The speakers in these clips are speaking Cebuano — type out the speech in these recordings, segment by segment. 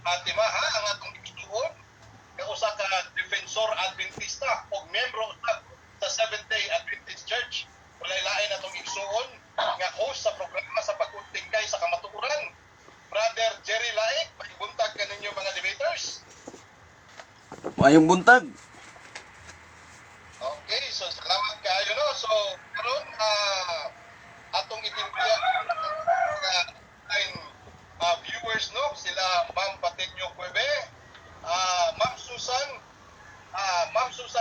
Timaha ang atong igsuon nga usa ka defensor Adventista ug miyembro usab sa Seventh Day Adventist Church. Walay lain atong igsuon nga host sa programa sa pag-utingkay sa kamatuoran. Brother Jerry Laik, buntag kaninyo, mga debaters. Maayong buntag. Okay, so salamat kaayo, no. So karon atong itindiya mga online viewers, no, sila Ma'am Patenyo Cueve, Ma'am Susan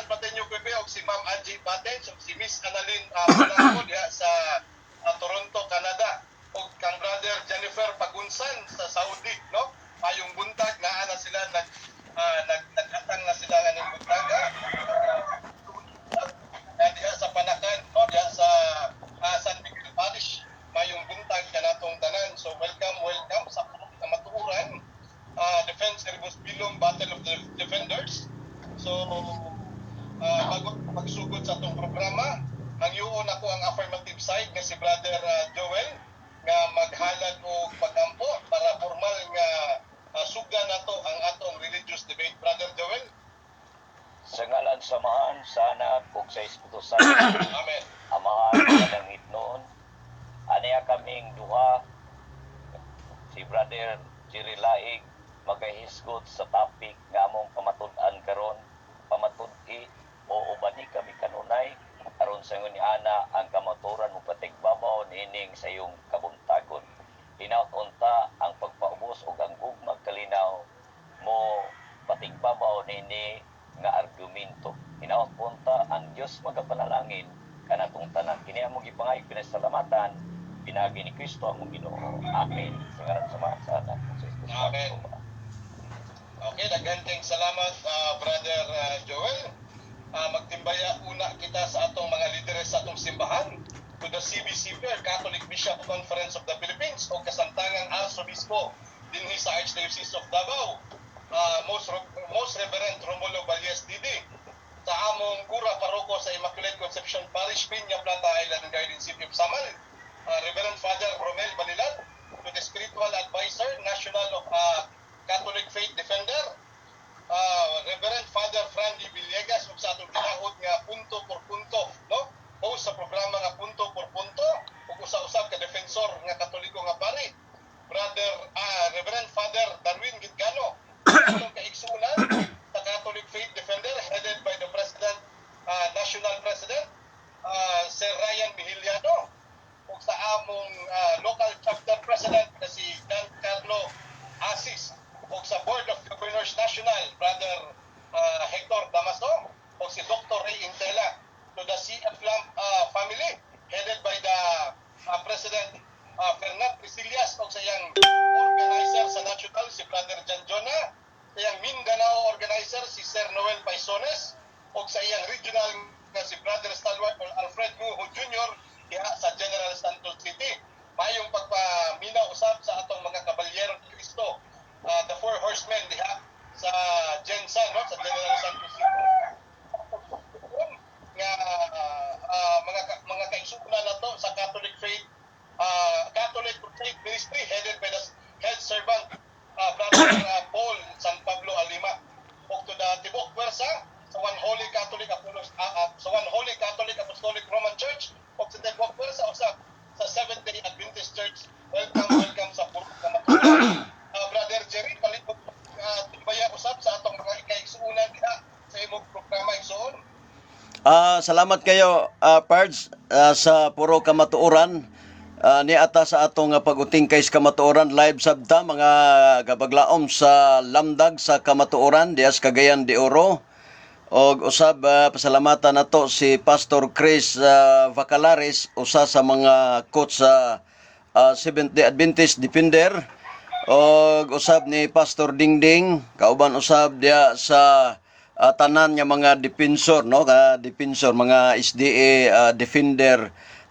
Patenyo Cueve ug si Ma'am Angie Patens ug si Miss Annalyn Polanco diha sa Toronto, Canada, ug kang Brother Jennifer Pagunsan sa Saudi, no. Maayong buntag, naa na sila nag naghatang na sila nganing buntag. Diha sa Panacan, no, diha sa San Miguel Parish. Mayong buntag kanatong tanan. So welcome, welcome sa Kamatuoran. Defense Rebus Bilum, Battle of the Defenders. So bago pagsugod sa atong programa, hangyoon ako ang affirmative side nga si Brother Joel nga maghalad og pagampo para formal nga sugdan nato ang atong religious debate. Brother Joel. Sa ngalan sa Amahan, sa Anak, ug sa Espiritu Santo. Amen. Amahan nga langitnon, aniya kaming duha, si Brother Jerry Laig, magahisgot sa topic nga among pamatud-an karon, pamatud-i o ubani kami kanunay, aron sa ni ana ang kamatuoran mo patigbabaw niining sa iyong kabuntagon. Hinaut unta ang pagpaubos ug ang gugmag kalinaw mo patigbabaw nini nga argumento. Hinaut unta ang Dios magapanalangin kanatong tanan. Kini among gipangayo, pinasalamatan pinaagi ni Kristo among Ginoo. Amen. Sa ngalan sa Amahan, sa Anak, ug sa Espiritu Amen. Santo. Okay, daghan kayong salamat, Brother Joel. Magtimbaya una kita sa atong mga lideres sa atong simbahan, to the CBCP or Catholic Bishop Conference of the Philippines o kasamtangang Arsobispo dinhi sa Archdiocese of Davao, Most Reverend Romulo Valles DD, sa among kura paroko sa Immaculate Conception Parish, Piña Plata Island Garden City of Samal, Reverend Father Romel Balilat, to the Spiritual Advisor National of Catholic Faith Defender, Reverend Father Frandy Villegas, ug sa atong ginaot nga punto por punto, no, host sa programa nga Punto por Punto ug usa-usab ka defensor nga Katoliko nga pari, Brother Reverend Father Darwin Gitgano, atong kaigsuonan sa Catholic Faith Defender headed by the President, National President, Sir Ryan Mihiliano, ug sa among local chapter president na si Dan Carlo Asis, ug sa Board of Governors National, Brother Hector Damaso ug si Dr. Ray Intela, to the CF Lamp family headed by the President Fernand Priscillas ug sa iyang organizer sa national si Brother Jan Jonah, sa iyang Mindanao organizer si Sir Noel Paisones, ug sa iyang regional nga si Brother Stalwart Alfred Muho Jr. diha sa General Santos City. Mayong pagpaminaw usab sa atong mga kabalyero ni Cristo, the Four Horsemen diha sa Gensan, no, sa General Santos City. Nga mga kaigsuonan nato sa Catholic Faith Catholic Faith Ministry headed by the head servant, Brother Paul San Pablo Alima, ug to the Tibok Puwersa sa One Holy Catholic Apostolic Roman Church ug sa Tibok Puwersa usab sa Seventh Day Adventist Church. Welcome, welcome sa Puro Kamatuoran. Brother Jerry, palibot timbaya usab sa atong mga ikaigsuonan diha sa imong programa, igsuon. Salamat kayo, Pards, sa Puro Kamatuoran. Ni ata sa atong pag-utingkay sa kamatuoran live sabta, mga gabaglaom sa Lamdag sa Kamatuoran dias Cagayan de Oro. Og usab pasalamatan nato si Pastor Chris Vacalares, usa sa mga coach sa Seventh Day Adventist Defender, og usab ni Pastor Dingding, kauban usab diya sa tanan nga mga defensor, no, ka defensor, mga SDA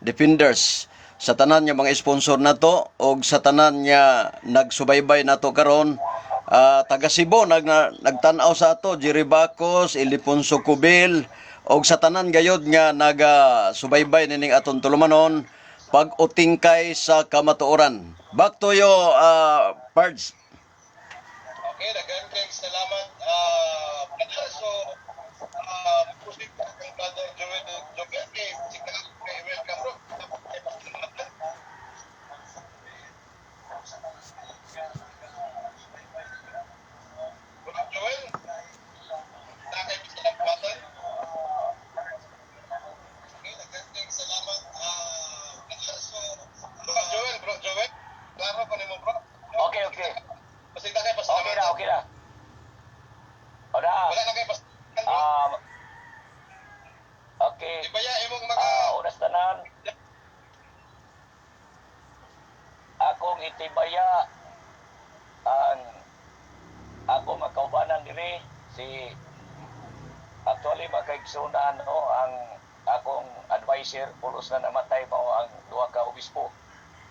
defenders, sa tanan nga mga sponsor nato og sa tanan nga nagsubaybay nato karon, taga Cebu nagtan-aw sa ato, Jerry Bacos, Ildefonso Cubil, og sa tanan gayod nga naga subaybay nining atong tulumanon, pag-utingkay sa kamatuoran. Back to you, Pards. Okay, daghan kay salamat, brother. So, proceed ka kang Brother Joel Joel kay sige kay welcome, bro. Kay pasalamatan. Bro Joel, na kay pasalamatan. Okay, daghan kay salamat, brother. So, Bro Joel, Bro Joel, klaro pa nimo, bro? Okay. Pasita kay Okay pasalamatan. na, okay na. O na. Wala na kay pasalamatan, bro. Okay. Ibaya imong mga Oras tanan. Akong itibaya ang ako makaubanan diri si, actually, makaigsunan, no, ang akong advisor pulos na namatay, mao ang duha ka obispo.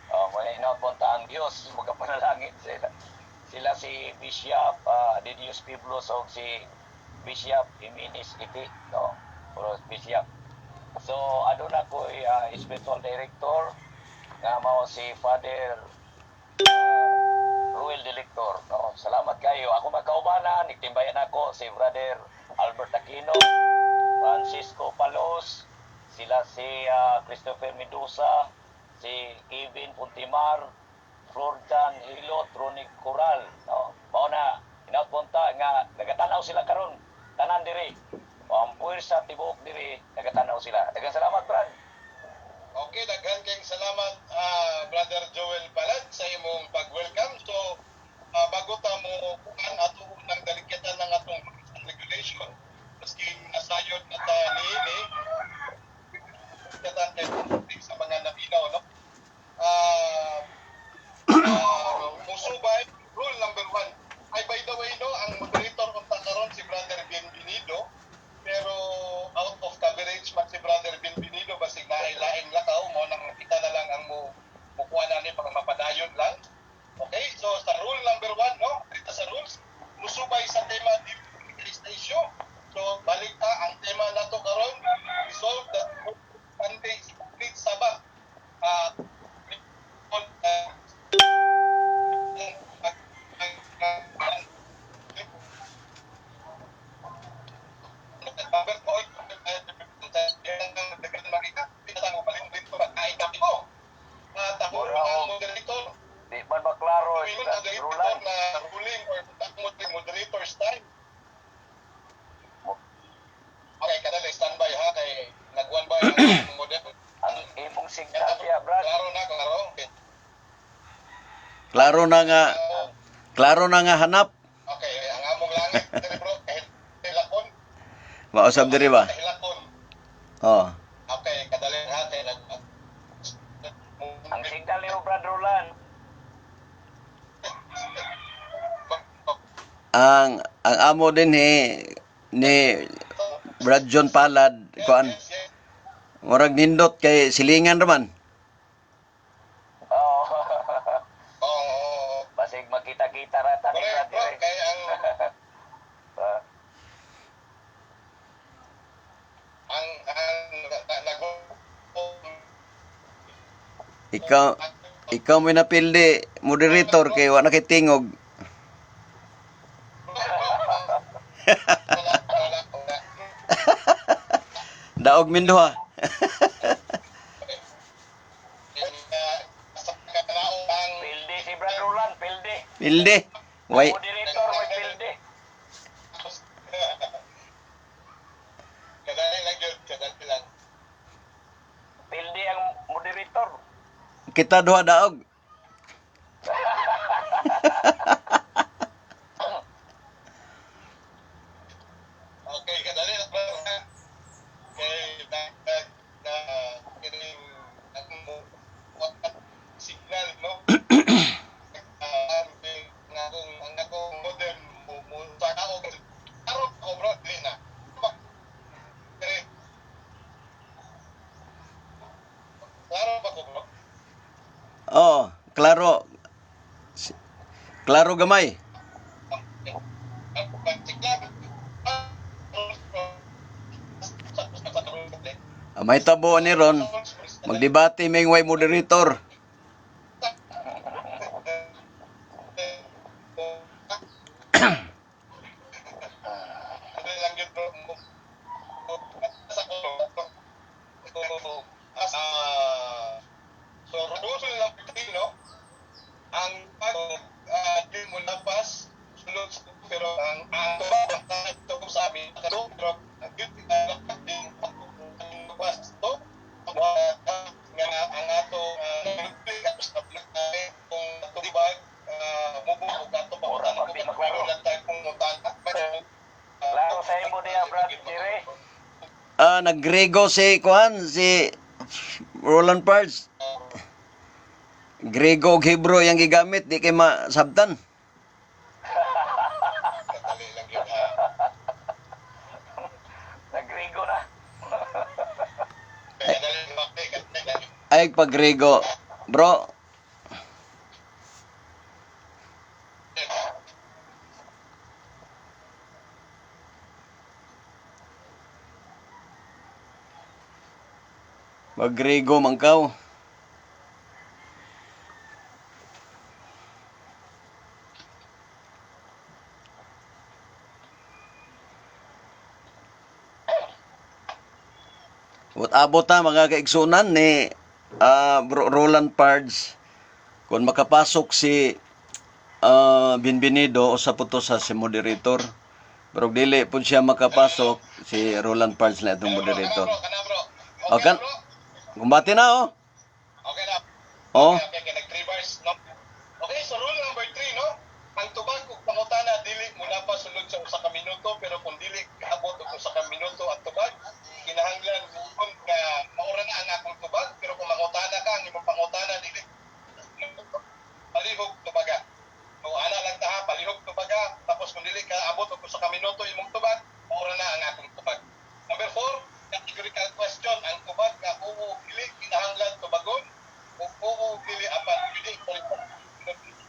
May inapunta ang Dios, magapanalangin sila. Sila si Bishop Didius Piblos o si Bishop Jimenez Iti, no? Pero Bishop. So, aduna ko spiritual director nga mao si Father Ruel Delector. No? Salamat kayo. Ako makaubanan, itimbayan ako si Brother Albert Aquino, Francisco Palos, sila si Christopher Mendoza, si Kevin Puntimar, Florjan Hilot, Ronig Coral. No? Mao na, inapunta nga nagatanaw sila karon tanan diri. O, ang puwersa tibuok diri nagatanaw sila. Daghang salamat, Brad. Okay, daghan kayong salamat, Brother Joel Palad, sa imong pag-welcome. So, bago ta mo kuan, ato unang dalikitan ng atong rules and regulation. Maski nasayod na ta niini, kita kay sa mga naminaw, no? Musubay, rule number 1. Ay, by the way, no, ang moderator kung karon si Brother Bienvenido, pero out of coverage man si Brother Bienvenido, basig naay laing lakaw mo nang kita na lang ang mo mukuha na ni para mapadayon lang. Okay, so sa rule number 1, no, dito sa rules, musubay sa tema sa issue. So balik ta ang tema nato karon, resolve the Sunday split Sabbath. Moderator, Di man maklaro, tumingon ang Brad moderator Roland. Na ruling or moderator's time. Okay, kadali, standby ha, kay nagwan ba ang model? Ang imong signal diya, Brad. Klaro na, klaro. Okay. Klaro na nga, klaro na nga hanap. Okay, ang among langit, diri, bro, kahit hilakon. Mausab diri ba? Hilakon. Oh. Okay, kadali ha, kay nag Ang signal ni Brad Roland. Ang amo din ni Brad John Palad kuan. Yes. Murag nindot kay silingan raman. Oo. Oo. Basig magkita-kita ra ta ni Correct, Brad bro. diri. Kay ang ang nag Ikaw may napildi moderator kay wa na kay tingog. Wala, wala, wala. Daog minduha. Sa kanao ang Pildi si Brad Roland, pildi. Pildi. Way Moderator may pildi. Kadali lang yun, kadali lang. Pildi ang moderator. Kita duha daog. Okay, kadali lang, bro. Kay na na na kining ang signal, no? Ang akong modem mo sa kao karon ko, bro, dili na. Dili. Klaro ba ko, bro? Oh, klaro. Klaro gamay. Signal. May tabo ni ron. Magdebate ming way moderator. Di mo lapas sulod pero ang ato ito sa amin pero din pas to nga ang ato kung tubag mubuo ato Ora pag di maklaro. Klaro sa imo diha, Brad Jerry. Ah, naggrego si kuan si Roland Pards. Grego ug Hebrew yang gigamit di kay masabtan. Kadali lang yun ha. Nagrigo na. Kadali lang kadali lang. Ay pag Grego, bro. Maggrego man kaw. What abot ta mga kaigsunan ni bro Roland Pards kung makapasok si Bienvenido o sa puto sa si moderator. Pero dili po siya makapasok si Roland Pards na itong moderator. Kana bro. O, Okay, bro. Kumbate na oh. Okay na. Oh. Okay, nag 3 bars, no? Okay, so rule number 3, no? Ang tubag ug pangutana dili mula pa sulod sa usa ka minuto, pero kung dili kaabot og usa ka minuto ang tubag, kinahanglan kung nga maura na ang akong tubag, pero kung mangutana ka, ang imong pangutana dili palihog tubaga. So ana lang ta ha, palihog tubaga, tapos kung dili ka abot og usa ka minuto imong tubag, maura na ang akong tubag. Number 4, categorical question, ang tubag nga oo dili kinahanglan tubagon o oo dili apan pwede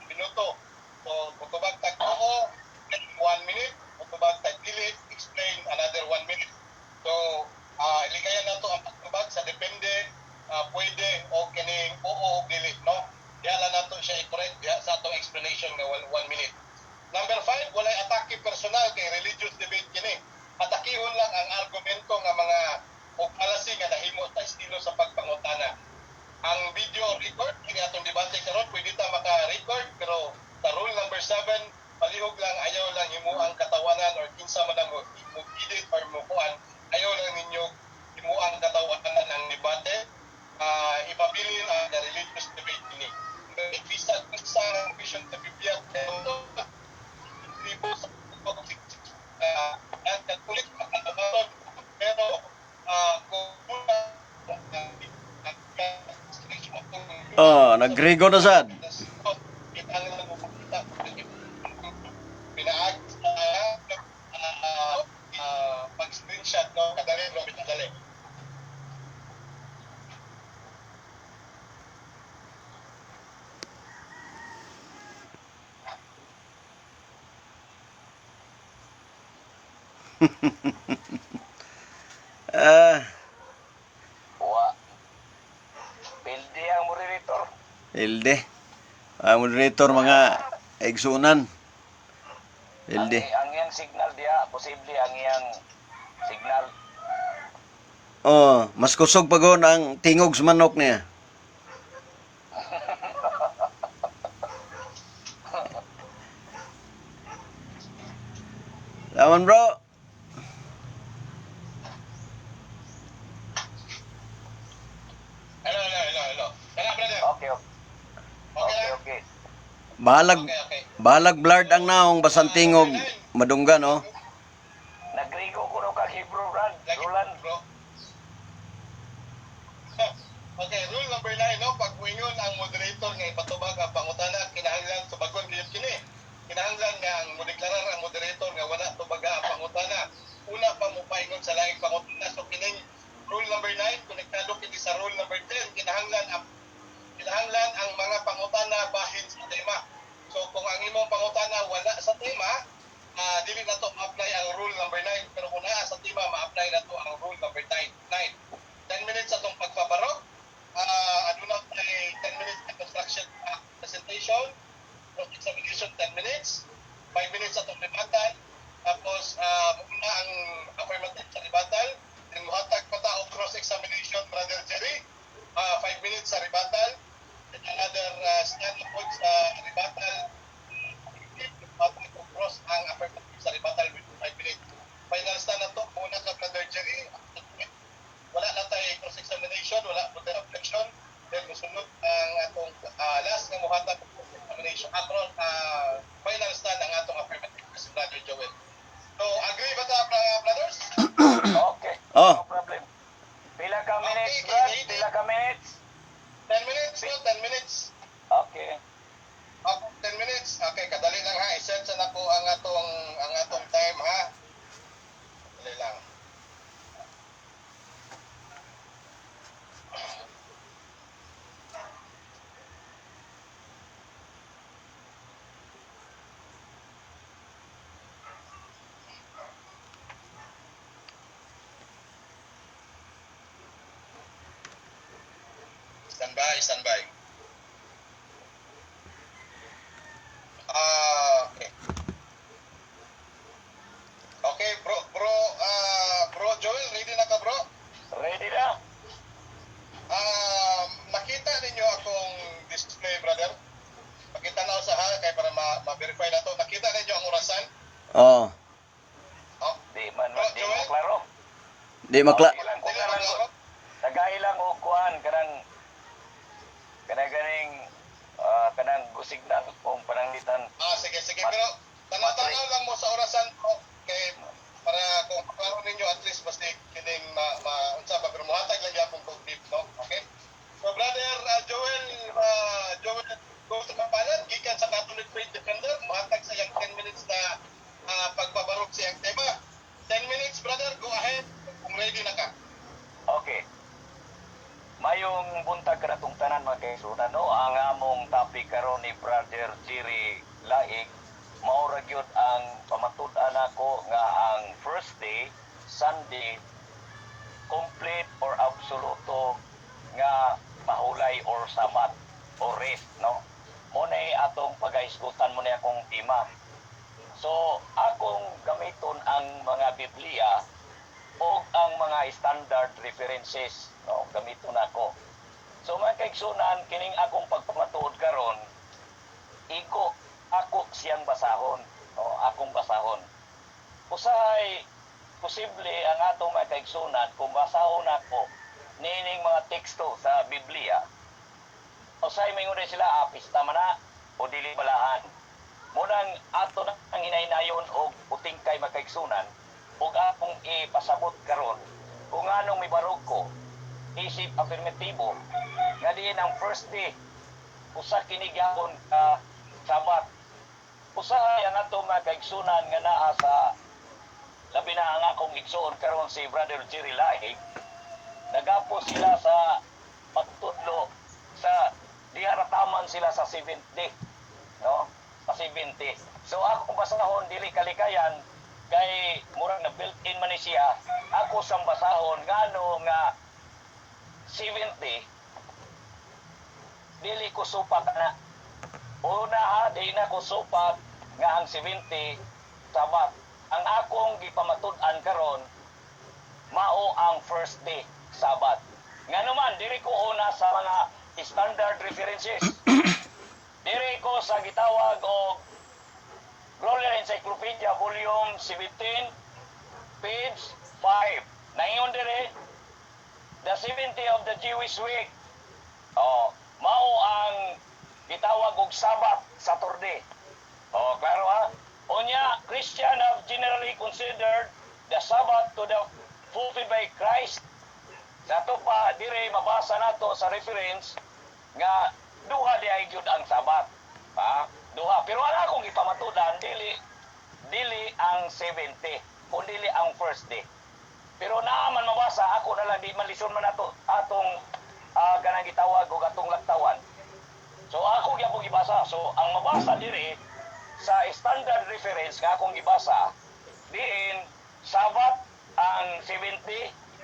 minuto. So kung tubag tag oo, 1 minute, kung tubag tag dili, explain another 1 minute. So ilikayan nato ang pagtubag sa depende, pwede o kining oo o dili, no? Diha lang nato siya i-correct diha sa atong explanation nga 1 minute. Number 5, walay atake personal kay religious debate kini. Atakihon lang ang argumento nga mga o palasi nga nahimo sa estilo sa pagpangutana. Ang video record kini atong debate karon pwede ta maka-record, pero sa rule number 7, palihog lang ayaw lang himuang katawanan or kinsa man ang mo edit or mo kuan, ayaw lang ninyo himuang katawanan ang debate. Ipabilin ang religious debate kini. Bisan sa vision sa Biblia libo sa at Katolik makatawanan, pero kung Oh, naggrego na sad. Pinaag sa pag screenshot, no? Kadali bro, kadali. Ah, Wa. Pildi ang moderator. Elde. Ang moderator mga igsunan. Elde. Ang iyang signal diha, posible ang iyang signal. Oh, mas kusog pa gon ang tingog sa manok niya. Laman bro. Hello, hello, hello, hello. Tara, brother. Okay. Okay Okay, lang? okay. Bahalag Okay. bahalag blurred ang naong basan tingog madunggan oh. Nagrigo ko no kag Hebrew, Brad. Lagi, Roland. bro. Okay, rule number 9, no? Pag muingon ang moderator nga ipatubag ang pangutana, kinahanglan tubagon gyud kini. Kinahanglan nga ang modeklarar ang moderator nga wala tubaga ang pangutana. Una pa mo paingon sa laing pangutana. So kining rule number 9 konektado kini sa rule number 10. Kinahanglan ang mga pangutana bahin sa tema. So kung ang imong pangutana wala sa tema, dili na to ma-apply ang rule number 9. Pero kung naa sa tema, ma-apply na to ang rule number 9. 9. 10 minutes atong pagpabarog. Aduna kay 10 minutes na construction presentation, cross examination 10 minutes, 5 minutes atong rebuttal, tapos una ang affirmative sa rebuttal, then muhatag pa ta og cross examination, Brother Jerry, 5 minutes sa rebuttal. Another stand po sa rebuttal. Rebuttal kung cross ang affirmative sa rebuttal with 5 minutes. Final stand na to. Muna ka, Brother Jerry. Wala na tayo cross-examination, wala po tayo objection. Then musunod ang atong last nga muhatag og cross-examination. Atong final stand ang atong affirmative, si Brother Joel. So, agree ba ta, brothers? Okay. Oh. No problem. Pila ka minutes, Okay, Brad? okay. Pila ka minutes? 10 minutes, no? 10 minutes. Okay. Okay, 10 minutes. Okay, kadali lang ha. I-set sa nako ang atong time ha. Dali lang. Stand by, stand by. Ah, okay. Okay, bro Joel, ready na ka, bro? Ready na? Ah, nakita ninyo akong display, brother? Pakita na sa ha, kay para ma-verify na to. Nakita ninyo ang orasan? Oh. Oh, Di man, di mo klaro. Di makla. Okay lang, kung dili lang, ba klaro? Tagay lang og kuan kanang ganing kanang gusignal kung pananglitan. Ah, sige, sige. Pero tanaw-tanaw lang mo sa orasan ko kay para kung klaro ninyo at least basta kining ma unsa ba, pero muhatag lang gyapon kog tip, no? Okay? So brother Joel go to Kapalan gikan sa Catholic Faith Defender, muhatag sa iyang 10 minutes na pagpabarog sa iyang tema. 10 minutes, brother, go ahead kung ready na ka. Okay. Mayong buntag kanatong tanan, mga kaigsuonan, no? Ang among topic karon ni Brother Jerry Laig mao ra gyud ang pamatud-an nako nga ang first day, Sunday, complete or absoluto nga pahulay or Sabat or rest, no? Mo na atong pagahisgutan mo na akong tema. So, akong gamiton ang mga Biblia o ang mga standard references, no? Gamiton nako. So mga kaigsunan, kining akong pagpamatuod karon, iko ako siyang basahon, no? Akong basahon. Usahay posible ang atong mga kaigsunan kung basahon ako niining mga teksto sa Biblia, usahay maingon sila, ah, pista man na o dili balahan. Munang ato nang hinaynayon og utingkay, mga kaigsunan, ug akong ipasabot karon kung anong mibarog ko isip affirmatibo nga diin ang first day usa kini gyapon ka Sabat. Usahay ang ato mga kaigsunan nga naa sa, labi na ang akong igsuon karon si Brother Jerry Laig, nagapo sila sa pagtudlo sa diha rataman sila sa 70, no? Sa 70. So akong basahon dili kalikayan kay murag na built-in man ni siya. Ako sang basahon ngano nga 70, dili ko supak na. Una ha, di na ko supak nga ang 70 Sabat. Ang akong gipamatud-an karon mao ang first day Sabat. Nga naman diri ko una sa mga standard references. Diri ko sa gitawag og Grolier Encyclopedia Volume 17 page 5. Naingon dire, the 70 of the Jewish week. Oh, mao ang gitawag og Sabat, Saturday. Oh, klaro ha? Unya, Christian have generally considered the Sabbath to the fulfilled by Christ. Sa ato pa dire mabasa nato sa reference nga duha di ay gyud ang Sabat. Ha? Duha. Pero ang akong ipamatudan dili dili ang 70, kun dili ang first day. Pero naa man mabasa, ako na lang, di man lison man ato atong kanang gitawag og atong laktawan. So ako gyapon gibasa. So ang mabasa diri sa standard reference nga akong gibasa diin, Sabat ang 70,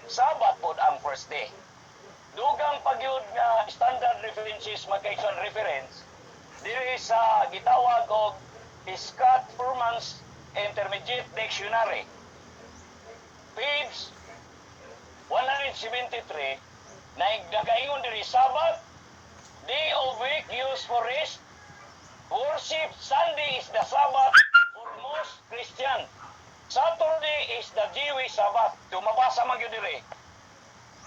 Sabat pod ang first day. Dugang pagyud nga standard references, magkaigsoon, reference diri sa gitawag og Scott Furman's Intermediate Dictionary page 173 na nagaingon diri, Sabat Day of week used for rest, worship. Sunday is the Sabbath for most Christian. Saturday is the Jewish Sabbath. Tumabasa man gyud diri.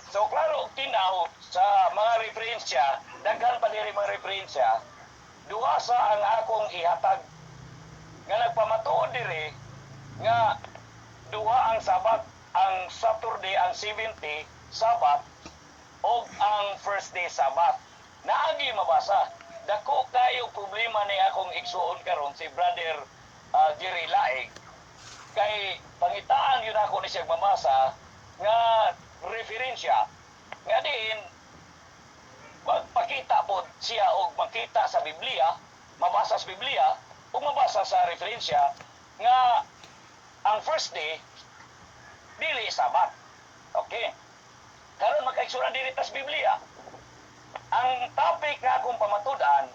So klaro tinaw sa mga referensya, daghan pa diri mga referensya, duha sa ang akong ihatag nga nagpamatuod diri nga duha ang Sabat, ang Saturday, ang 70 Sabbath o ang first day Sabbath. Naagi mabasa. Dako kayo problema ni akong igsuon karon, si Brother Jerry Laig, kay pangitaan yun ako ni siya mamasa nga referensya nga diin magpakita po siya og makita sa Biblia, mabasa sa Biblia ug mabasa sa referensya nga ang first day dili Sabat. Okay. Karon, makaigsuran, diri tas Biblia. Ang topic nga akong pamatud-an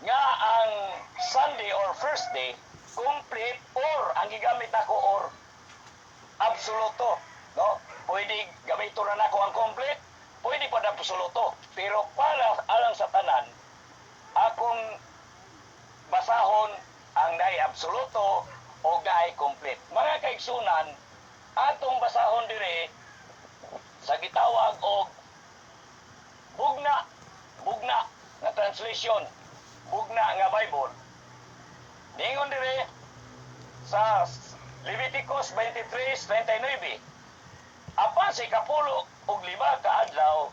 nga ang Sunday or first day complete or ang gigamit ako or absoluto, no? Pwede gamiton na nako ang complete, pwede pa absoluto, pero para alang sa tanan, akong basahon ang naay absoluto o naay complete. Mga kaigsunan, atong basahon dire sa gitawag og bugna bugna nga translation, bugna nga Bible. Ningon dire sa Leviticus 23:39, "Apan sa ika-15 ka adlaw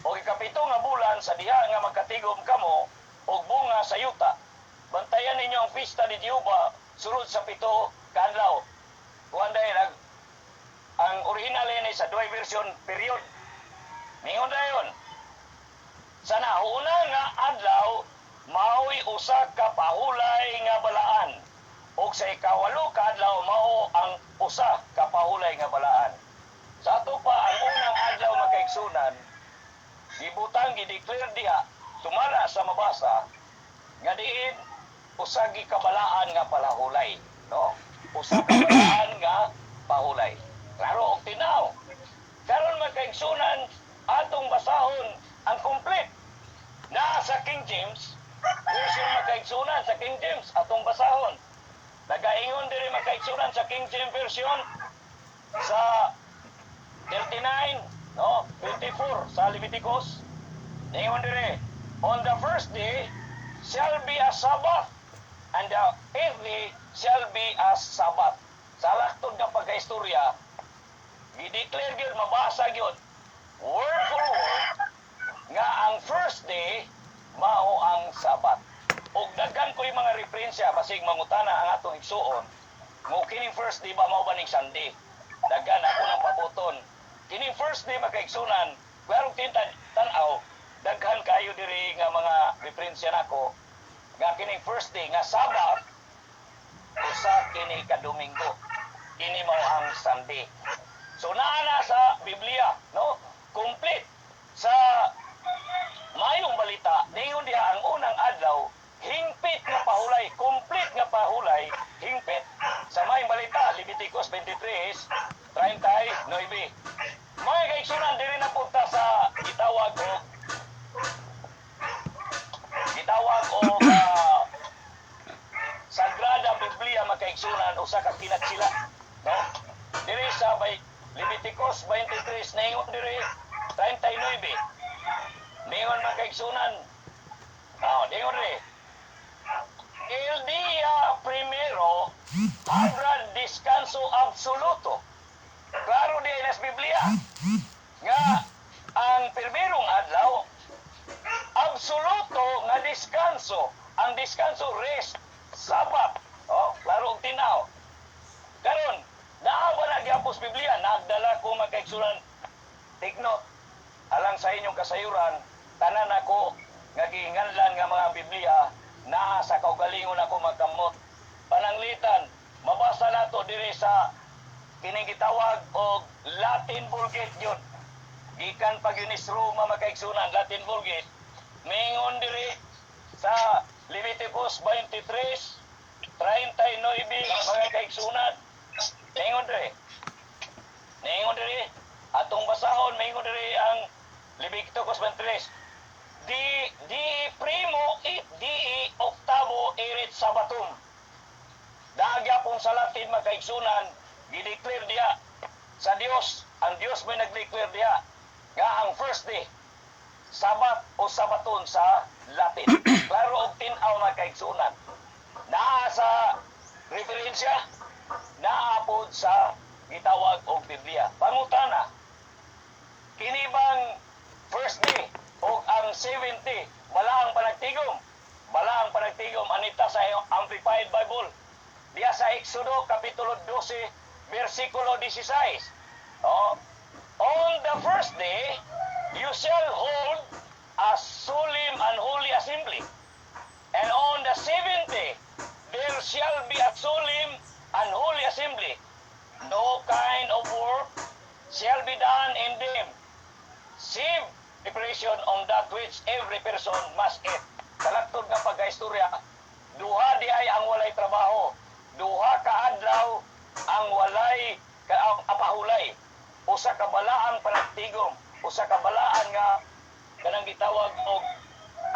o ikapito nga bulan, sa diha nga magkatigom kamo og bunga sa yuta, bantayan ninyo ang pista ni Jehova sulod sa 7 ka adlaw." Kuan dahil ang original ini sa Douay Version, period. Ningon dayon, "Sa nauna nga adlaw maoy usa ka pahulay nga balaan ug sa 8 ka adlaw mao ang usa ka pahulay nga balaan." Sa ato pa ang unang adlaw, makaigsunan, gibutang, gideclare diha sumala sa mabasa nga diin usa gikabalaan nga palahulay, no? Usa ka balaan nga pahulay. Klaro og tinaw. Karon, makaigsunan, atong basahon ang complete na sa King James Version. Makaigsunan, sa King James atong basahon. Nagaingon diri, makaigsunan, sa King James Version sa 39, no, 24 sa Leviticus. Ningon diri, "On the first day shall be a Sabbath and the eighth day shall be a Sabbath." Sa laktod nga pagkaistorya, gideclare gyud, mabasa gyud word for word nga ang first day mao ang Sabat. Og daghan ko'y mga referensya, basig mangutana ang atong igsuon mo, kining first day ba, mao ba ning Sunday? Daghan ako ng pabuton. Kining first day, makaigsunan, klarong tinta tan-aw, daghan kayo diri nga mga referensya nako nga kining first day nga Sabat usa kini ka Domingo. Kini mao ang Sunday. So naa na sa Biblia, no? Complete. Sa Maayong Balita, ningon diha ang unang adlaw hingpit nga pahulay, complete nga pahulay, hingpit. Sa Maayong Balita, Leviticus 23:39. Mga kaigsunan, diri na punta sa gitawag og Sagrada Biblia, makaigsunan, usa ka kinatsila, no? Diri sa bay Leviticus 23, ningon diri 39. Ningon, mga kaigsunan. Ah, ningon diri, "El día primero habrá descanso absoluto." Klaro di nas Biblia nga ang primerong adlaw absoluto nga descanso. Ang descanso, rest, Sabat. Oh, klaro og tinaw. Karon, naa ba na gyapon sa Biblia? Nagdala ko, makaigsunan. Take note, alang sa inyong kasayuran, tanan ako nga giinganlan nga mga Biblia naa sa kaugalingon ako magkamot. Pananglitan, mabasa nato diri sa kining gitawag og Latin Vulgate yun. Gikan pa gyud ni Roma, makaigsunan, Latin Vulgate. Mingon diri sa Leviticus 23:39, mga kaigsunan. Mingon diri. Ningon diri, atong basahon, mingon diri ang Leviticus 23. Die primo et die octavo erit sabbatum. Daagyapon sa Latin, mga kaigsunan, gideclare diha sa Dios, ang Dios may nag-declare diha nga ang first day Sabat o Sabaton sa Latin. Klaro og tin-aw, mga kaigsunan. Naa sa referensya, naa pod sa gitawag og Biblia. Pangutana, kini bang first day o ang seventh day, balaang panagtigom? Balaang panagtigom anita sa Amplified Bible. Diya sa Exodo Kapitulo 12, versikulo 16. Oh, "On the first day, you shall hold a solemn and holy assembly. And on the seventh day, there shall be a solemn and holy assembly. No kind of work shall be done in them, save preparation on that which every person must eat." Sa laktod nga pagkaistorya, duha di ay ang walay trabaho. Duha ka adlaw ang walay ka ang apahulay. Usa ka balaang panagtigom, usa ka balaan nga kanang gitawag og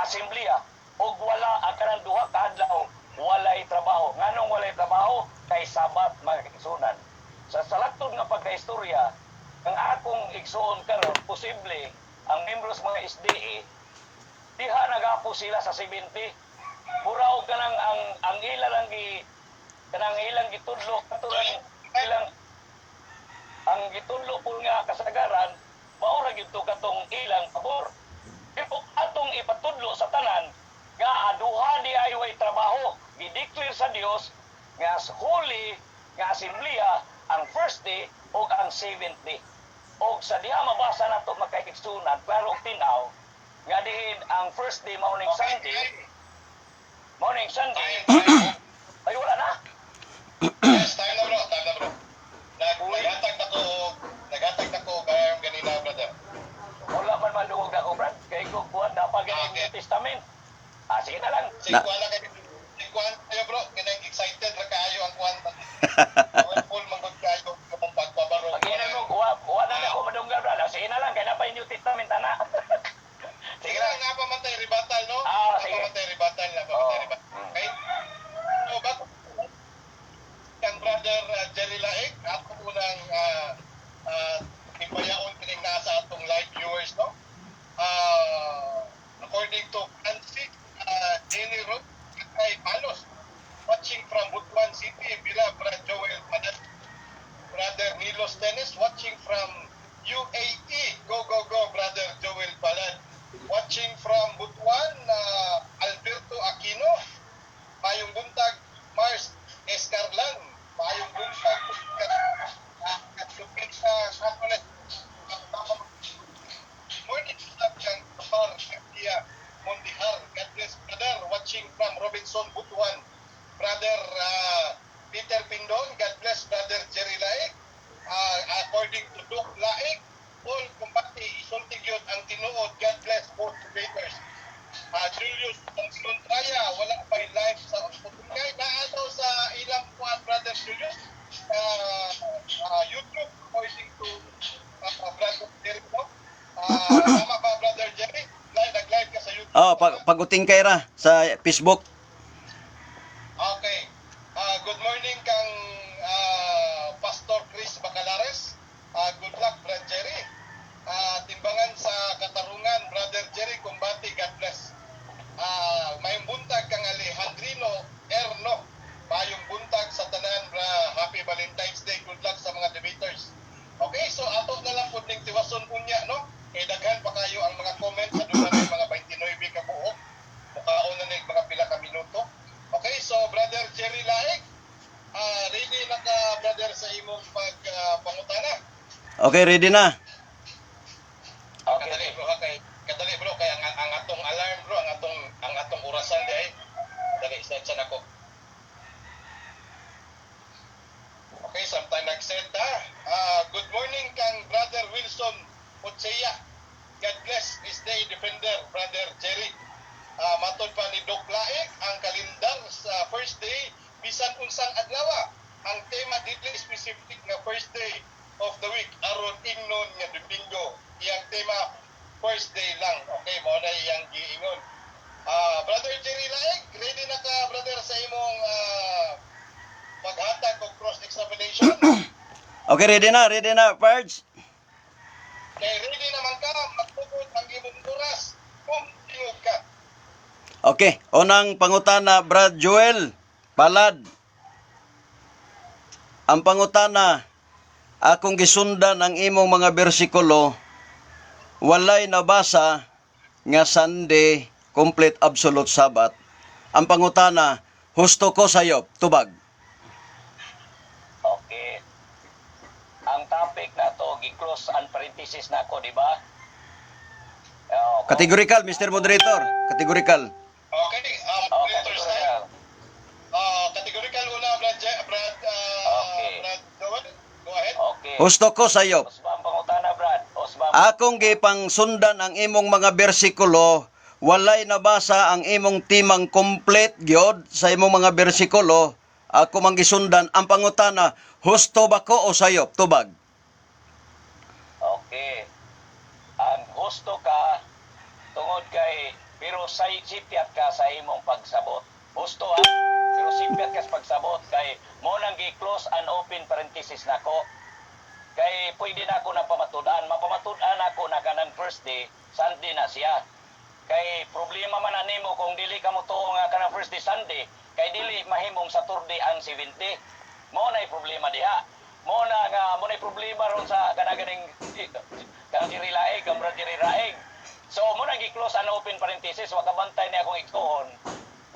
asemblea og wala ang kanang duha ka adlaw walay trabaho. Nganong walay trabaho? Kay Sabat, mga kaigsunan. Sa salaktod nga pagkaistorya, ang akong igsuon karon, posible ang membros mga SDA diha nagapo sila sa 70. Mura og kanang ang ila lang gi kanang ilang gitudlo katulang ilang ang gitudlo po nga kasagaran mao ra gyud to katong ilang pabor. Pero atong ipatudlo sa tanan nga aduha di ay way trabaho, gideclare sa Dios nga holy nga asemblea ang first day o ang seventh day. Og sa diha mabasa nato, makaigsunan, klaro og tin-aw nga diin ang first day mao ning Sunday, mao ning Sunday. Time, time. Ay, wala na. Yes, time na, bro, time na, bro. Naghatag na ko og ganina, brother. Wala man maluog ako, brad, kay ko kuan na pa ganing New Testament. Ah, sige na lang. Sige, kuan na kay sige, kuan kayo, bro, kanang excited ra kaayo ang kuan. Powerful man gud kaayo ang pagpabaro. Pag ina mo, wa na ako madunggan, brad. Ah, sige na lang kay na pa New Testament ana. Sige lang, nga pa man tayo rebuttal, no? Ah, Nga sige. pa man tayo rebuttal, na pa man tayo rebuttal. Okay? So, bago kang Brother Jerry Laik, ako unang timbayaon kining nasa atong live viewers, no? According to Francis Jenny Roth, kay Palos, watching from Butuan City, Bila Brad Joel Padat. Brother Nilos Dennis, watching from UAE. Go, go, go, Brother Joel Palad. Watching from Butuan, Alberto Aquino. Mayong buntag, Mars Escarlan. Mayong buntag, Katlupit sa Catholic. Morning sa kang Kapar Garcia Mondihar. God bless, brother. Watching from Robinson, Butuan. Brother Peter Pindon. God bless, Brother Jerry Laik. According to Duke Laik, all kumbati, isulti gyud ang tinuod. God bless both debaters. Julius Pangsilon, wala pa live sa Putungkay. Naano sa ilang kuan, Brother Julius, YouTube, according to Brother Jerry, no? Tama ba, Brother Jerry? Live, nag-live ka sa YouTube? Oh, pag-utingkay ra sa Facebook. Okay. Good morning kang Pastor Chris Bacalares. Good luck, Brad Jerry. Timbangan sa katarungan, Brother Jerry Kumbati, God bless. Mayong buntag kang Alejandrino Erno. Mayong buntag sa tanan, bra. Happy Valentine's Day. Good luck sa mga debaters. Okay, so ato na lang pud ning tiwason unya, no? Kay daghan pa kayo ang mga comments, aduna na yung mga 29 ka buok. Mukaon na ni mga pila ka minuto. Okay, so Brother Jerry Laik, ready na ka, brother, sa imong pag pangutana? Okay, ready na. Okay. Kadali, bro, ha, kay kadali, bro, kay ang atong alarm, bro, ang atong orasan di ay dali set sa nako. Okay, sometime nag-set ha. Good morning kang Brother Wilson Otseya. God bless this day defender, Brother Jerry. Matod pa ni Doc Laik, ang kalendar sa first day bisan unsang adlaw. Ang tema dili specific nga first day of the week aron ingnon nga Domingo. Iyang tema first First day lang. Okay, mao na iyang giingon. Ah, Brother Jerry Laeg, ready na ka, brother, sa imong paghatag og cross examination? Okay, ready na, Pards. Kay ready naman ka, magtugod ang imong oras kung tingog ka. Okay, unang pangutana, Brad Joel Palad. Ang pangutana, akong gisundan ang imong mga bersikulo, walay nabasa nga Sunday complete absolute Sabbath. Ang pangutana, husto ko sayop, tubag. Okay. Ang topic na to, gi-close and parenthesis na ako, di ba? Oh, Categorical, Mr. Moderator. Categorical. Okay, Oh, moderator categorical. side. Categorical una, Brad, Brad Joel. Go ahead. Okay. Husto ko sayop. Usba ang pangutana, Brad. Usba ang Akong gipang sundan ang imong mga bersikulo, walay nabasa ang imong timang complete gyud sa imong mga bersikulo. Ako mang gisundan ang pangutana, husto ba ko o sayop? Tubag. Okay. Ang gusto ka tungod kay pero say sipyat ka sa imong pagsabot. Gusto ha, pero sipyat ka sa pagsabot kay mo nang gi-close and open parenthesis nako. Kay pwede na ako na pamatud-an, mapamatud-an ako na kanang first day, Sunday na siya. Kay problema man na nimo kung dili ka mo tuo nga kanang first day Sunday, kay dili mahimong Saturday ang 70. Mao na problema diha. Mao na nga mo na problema ron sa kanang ganing kanang diri laig, ang brad diri laig. So mo nang gi-close and open parenthesis, wa kabantay ni akong igtuon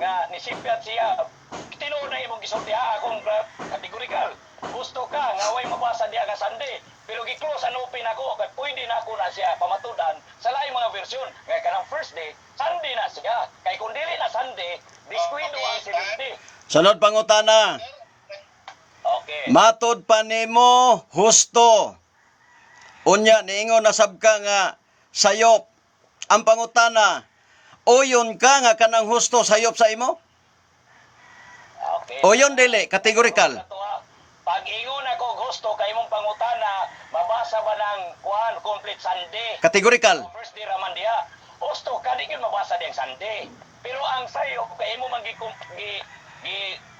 nga nisipyat siya. Tinuod na imong gisulti ha, akong categorical. Gusto ka nga way mabasa diha nga Sunday, pero gi-close and open ako kay pwede na ako na siya pamatudan sa laing mga version nga kanang first day Sunday na siya, kay kung dili na Sunday, diskuido ang 70. Sunod pangutana. Okay. Matod pa nimo husto. Unya niingon na sab ka nga sayop. Ang pangutana, uyon ka nga kanang husto sayop sa imo? Okay. Uyon dili, categorical. Pag ingon ako gusto kay imong pangutana, mabasa ba ng kuan complete Sunday? Categorical. First day raman diha. Gusto ka di gyud mabasa diyang Sunday. Pero ang sayo kay imo man gi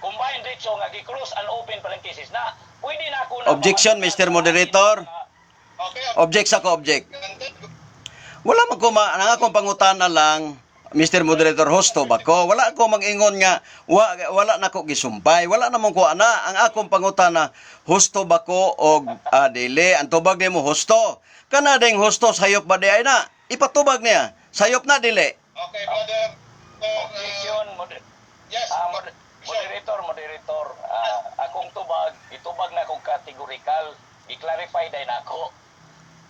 combine diretso nga gi close and open parenthesis na pwede na ako na Objection, Mr. Moderator. Okay, Object sa ko object. granted. Wala man ko ma ang akong pangutana lang, Mr. Moderator, husto ba ko? Wala ko mag-ingon nga wala na ko gisumpay. Wala namon ko ana. Ang akong pangutana, husto ba ko og dili? Ang tubag nimo husto. Kana ding husto sayop ba di ay na? Ipatubag niya. Sayop na dili. Okay, brother. Objection, Yes. Moderator, moderator. Akong tubag, itubag na akong categorical, i-clarify din ako.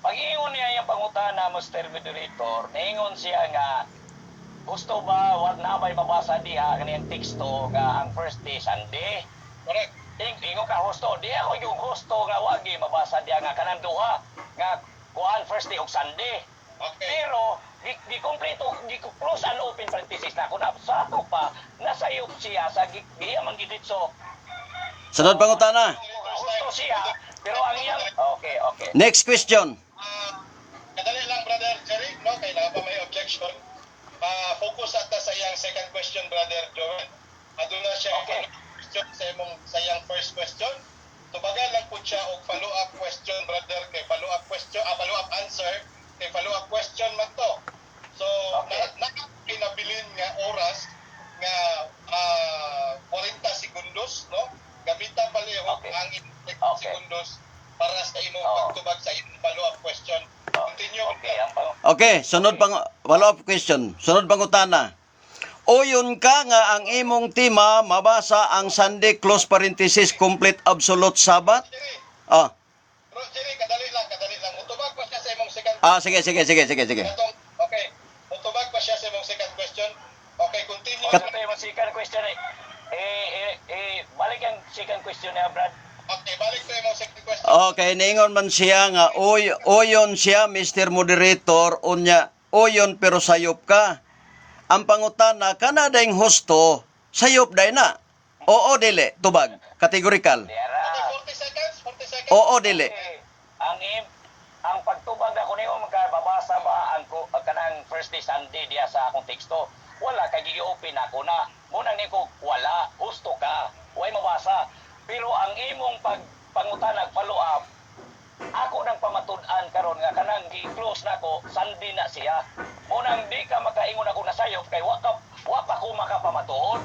Pag-ingon niya yung pangutana, Mr. Moderator, niingon siya nga, gusto ba, wag na may mabasa diha kaniyang teksto nga ang first day Sunday? Correct. Ingon ka husto, di ako yung husto nga wagi mabasa diha nga kanang duha nga kuan first day og Sunday. Okay. Pero gi kompleto gi close and open parenthesis na ako na sa ato pa nasayop siya sa giya man giditso. Sunod pangutana. Husto siya pero ang iyang okay. Next question. Kadali lang, Brother Jerry, no? Kay naa pa may objection. Focus ata sa iyang second question, Brother Joel. Aduna siya question sa imong sa iyang first question. Tubagan lang po siya og follow-up question, brother, kay follow-up question, follow-up answer, kay follow-up question man to. So, na kinabilin nga oras nga 40 segundos, no? Gamita palihog ang segundos para sa imong pagtubag sa imong follow-up question. Continue. Okay, ang pang Okay, sunod pang follow-up question. Sunod pangutana. Uyon ka nga ang imong tema mabasa ang Sunday close parenthesis complete absolute Sabbath? Jerry, bro, Jerry, kadali lang, kadali lang. Mutubag pa siya sa imong second Sige, sige, sige, sige, sige. Katong, okay. Mutubag pa siya sa imong second question. Okay, continue. Kat- yung second question eh. Eh, balik ang second question niya, Brad. Okay, balik to imong second question. Okay, niingon man siya nga uyon siya Mr. Moderator unya uyon pero sayop ka. Ang pangutana kana dayng husto sayop day na. Oo dili, tubag, categorical. Diara. Okay, 40 seconds, 40 seconds. Oo dili. Okay. Ang im Ang pagtubag na ko nimo, magkababasa ba ang kanang first day Sunday diya sa akong teksto? Wala, kay gi-open ako na. Munang ni ko wala, husto ka. Way mabasa. Pero ang imong pag pangutanag follow up, ako nang pamatud-an karon nga kanang gi-close nako Sunday na siya. Munang di ka makaingon ako nasayop kay wa pa ko makapamatuod.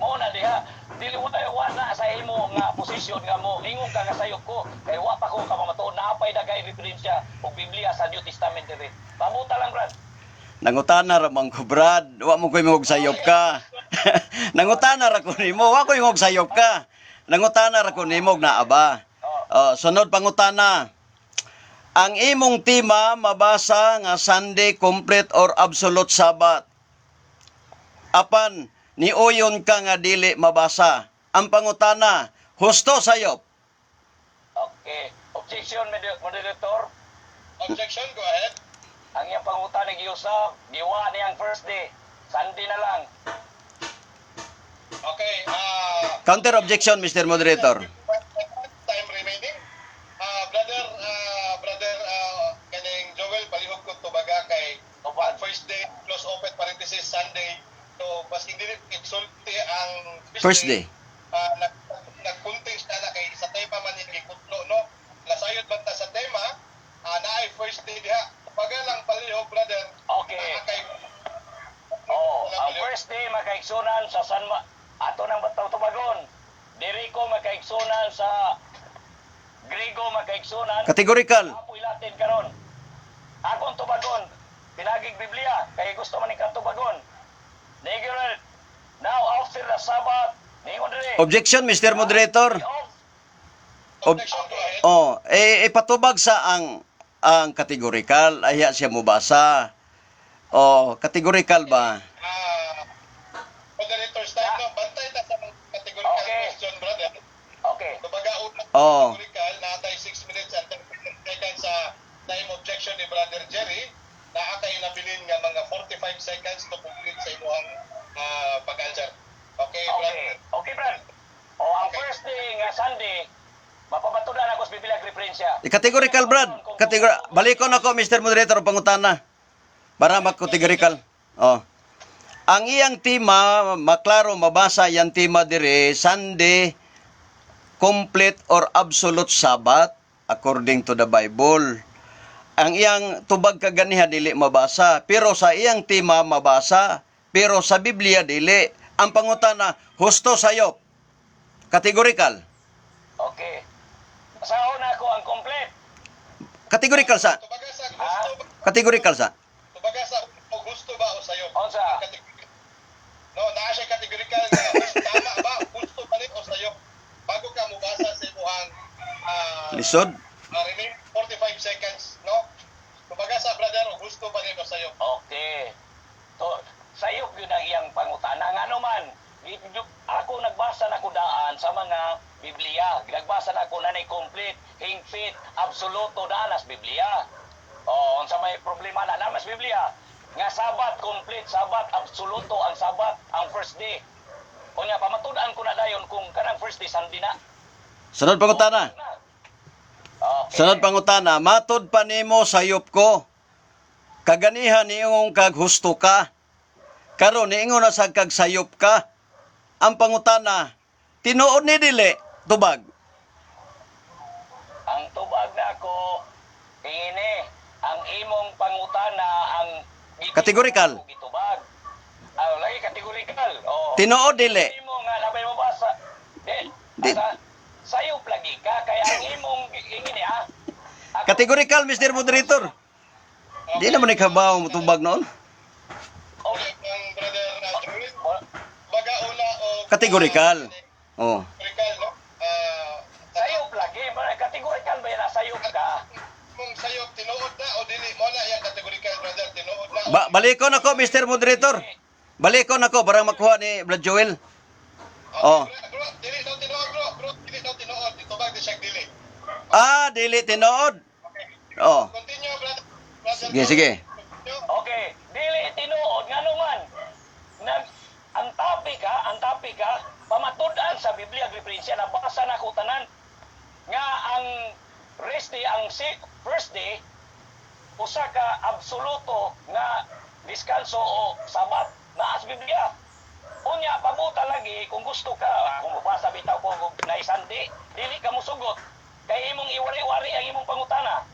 Mo na diha, dili wa wa na sa imo nga posisyon nga mo ingon ka nga sayop ko kay wa pa ko kapamatuod, naapay dagay referensya og Biblia sa New Testament diri. Pabuta lang, Brad. Nangutana ra man ko, Brad. Wa mo ko imong sayop ka. Nangutana ra ko nimo, wa ko imong sayop ka. Nangutana ra ko nimo og naa ba. Oh, sunod pangutana. Ang imong tema mabasa nga Sunday complete or absolute Sabbath. Apan niuyon ka nga dili mabasa. Ang pangutana, husto sayop? Okay. Objection, moderator. Objection, go ahead. Ang iyang pangutana giusab, giwa niyang first day. Sunday na lang. Okay, Counter objection, Mr. Moderator. Time remaining. Brother, kaning Joel, palihog ko tubaga kay Tubag. first day, close open parenthesis, Sunday. So, baskin dili insulti ang First day. Nagkunting siya na kay sa tema man yung gikutlo, no? Nasayod man ta sa tema, naay first day diha. Tubaga lang palihog, brother. Okay. Kay Oh, ang first day makaigsunan sa San Ma ato nang bataw tubagon. Diri ko makaigsunan sa Grigo makaigsunan. Categorical. Apoy Latin karon. Akong tubagon pinagig Biblia kay gusto man ni tubagon. Nigger now after the Sabbath ningon diri. Objection, Mr. Moderator. Objection, go ahead. Oh, eh, ipatubag sa ang categorical, aya siya mobasa. Oh, categorical ba? Moderator's time, no? Bantay ta sa mga categorical question, brother. Okay. Kumbaga, unang categorical, natay 6 minutes and 30 seconds sa time objection ni Brother Jerry, naa kay nabilin nga mga 45 seconds to complete sa imuhang pag-answer. Okay, brother. Okay. Okay, Brad. Oh, ang first day nga Sunday, mapabatudan ako sa Biblia referensya. Eh, categorical, Brad. Balikon ako, Mr. Moderator, pangutana. Para mag-categorical. Oh. Ang iyang tema, maklaro mabasa iyang tema dire, Sunday complete or absolute Sabbath according to the Bible. Ang iyang tubag kaganiha dili mabasa, pero sa iyang tema mabasa, pero sa Biblia dili. Ang pangutana, husto sayop? Categorical. Okay. Basahon ako ang complete. Categorical sa. Tubaga sa gusto ba, Categorical sa. tubaga sa o gusto ba o sayo? Unsa? No, naa siya categorical nga gusto, tama ba? Gusto ba ni o sayo? Bago ka mubasa sa imuhang Lisod. Remaining 45 seconds, no? Tubaga sa, brother, o gusto ba ni o sayo? Okay. To, sayop yun ang iyang pangutana. Nga man, ako nagbasa na ko daan sa mga Biblia. Nagbasa na ko na ni complete, hingpit, absoluto daan as Biblia. O, unsa may problema na namas Biblia. Nga Sabat complete, Sabat absoluto ang Sabat ang first day. Unya pamatud-an ko na dayon kung kanang first day Sunday na. Sunod pangutana. Okay. Sunod pangutana, matod pa nimo sayop ko. Kaganiha niingon kag husto ka. Karon niingon na sad kag sayop ka. Ang pangutana, tinuod ni dili tubag? Ang tubag na ako, ini, ang imong pangutana, ang Categorical. Gitubag. Ah, lagi categorical. Oh. Tinuod dili? Imo nga nabay mabasa. Di, Di. asa, sayop lagi ka kaya ang imong ingin ha. Categorical, Mr. Moderator. Di naman ikabaw mo tubag noon. Oh, Ang brother Joel, oh, baga una o Categorical. Oh. Categorical, no? Sayop lagi, categorical ba yan? Sayop ka. Kung sayop tinuod na o dili mo na iyang categorical, brother, tinuod na o Ba balikon ako, Mr. Moderator. Balikon ako para makuha ni Brad Joel. Okay, Oh. bro, dili daw tinuod, bro. Bro, dili daw tinuod. Ditubag di siya dili. Ah, dili tinuod. Okay. Oh. Continue, brother. Brother Sige, Joel. sige. Continue. Okay, dili tinuod ngano man. Nag ang topic ha, pamatud-an sa Biblia referensya nabasa na ko tanan nga ang rest day ang si, first first day usa ka absoluto nga diskanso o Sabat naa sa Biblia. Unya pabuta lagi kung gusto ka, kung mobasa bitaw ko og na Sunday, dili ka musugot kay imong iwari-wari ang imong pangutana.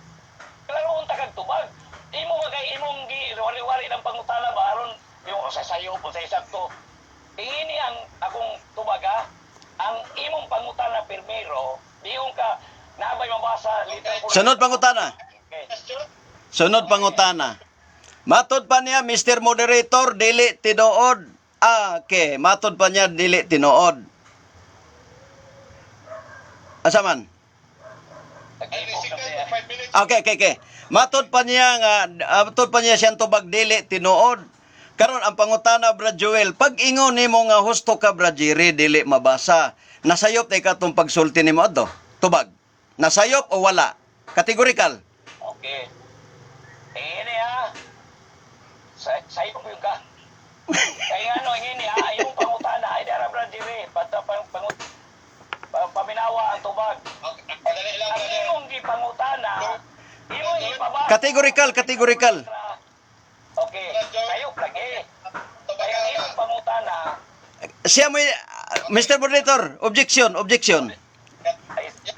Klaro unta kag tubag. Imo ba kay imong giwari-wari ng pangutana ba aron yung sa sayo po sa sakto. Ini ang akong tubaga, ang imong pangutana pirmero, diyon ka nabay mabasa litra por Sunod pangutana. Okay. Question? Sunod pangutana. Matod pa niya, Mr. Moderator, dili tinuod. Ah, okay. Matod pa niya, dili tinuod. Asa man? Ay, Nag-ibog na second, siya. 5 minutes. Okay. Matod pa niya nga, matod pa niya siyang tubag dili tinuod. Karon ang pangutana, Brad Joel, pag ingon nimo nga husto ka, Brad Jerry, dili mabasa. Nasayop na katong pagsulti nimo adto. Tubag. Nasayop o wala? Categorical. Okay. Ini ha. Sa sayop yung ka. Kaya ano, ini ha, imong pangutana ay dara, Brad Jerry, pata pang pangut paminawa ang tubag. Okay, dali lang, Ang brother. imong gipangutana, imong ipabasa. Categorical, categorical. Okay, sayop lagi. Kaya ang imong pangutana Siya mo, Mr. Moderator, objection, objection. ay Yes.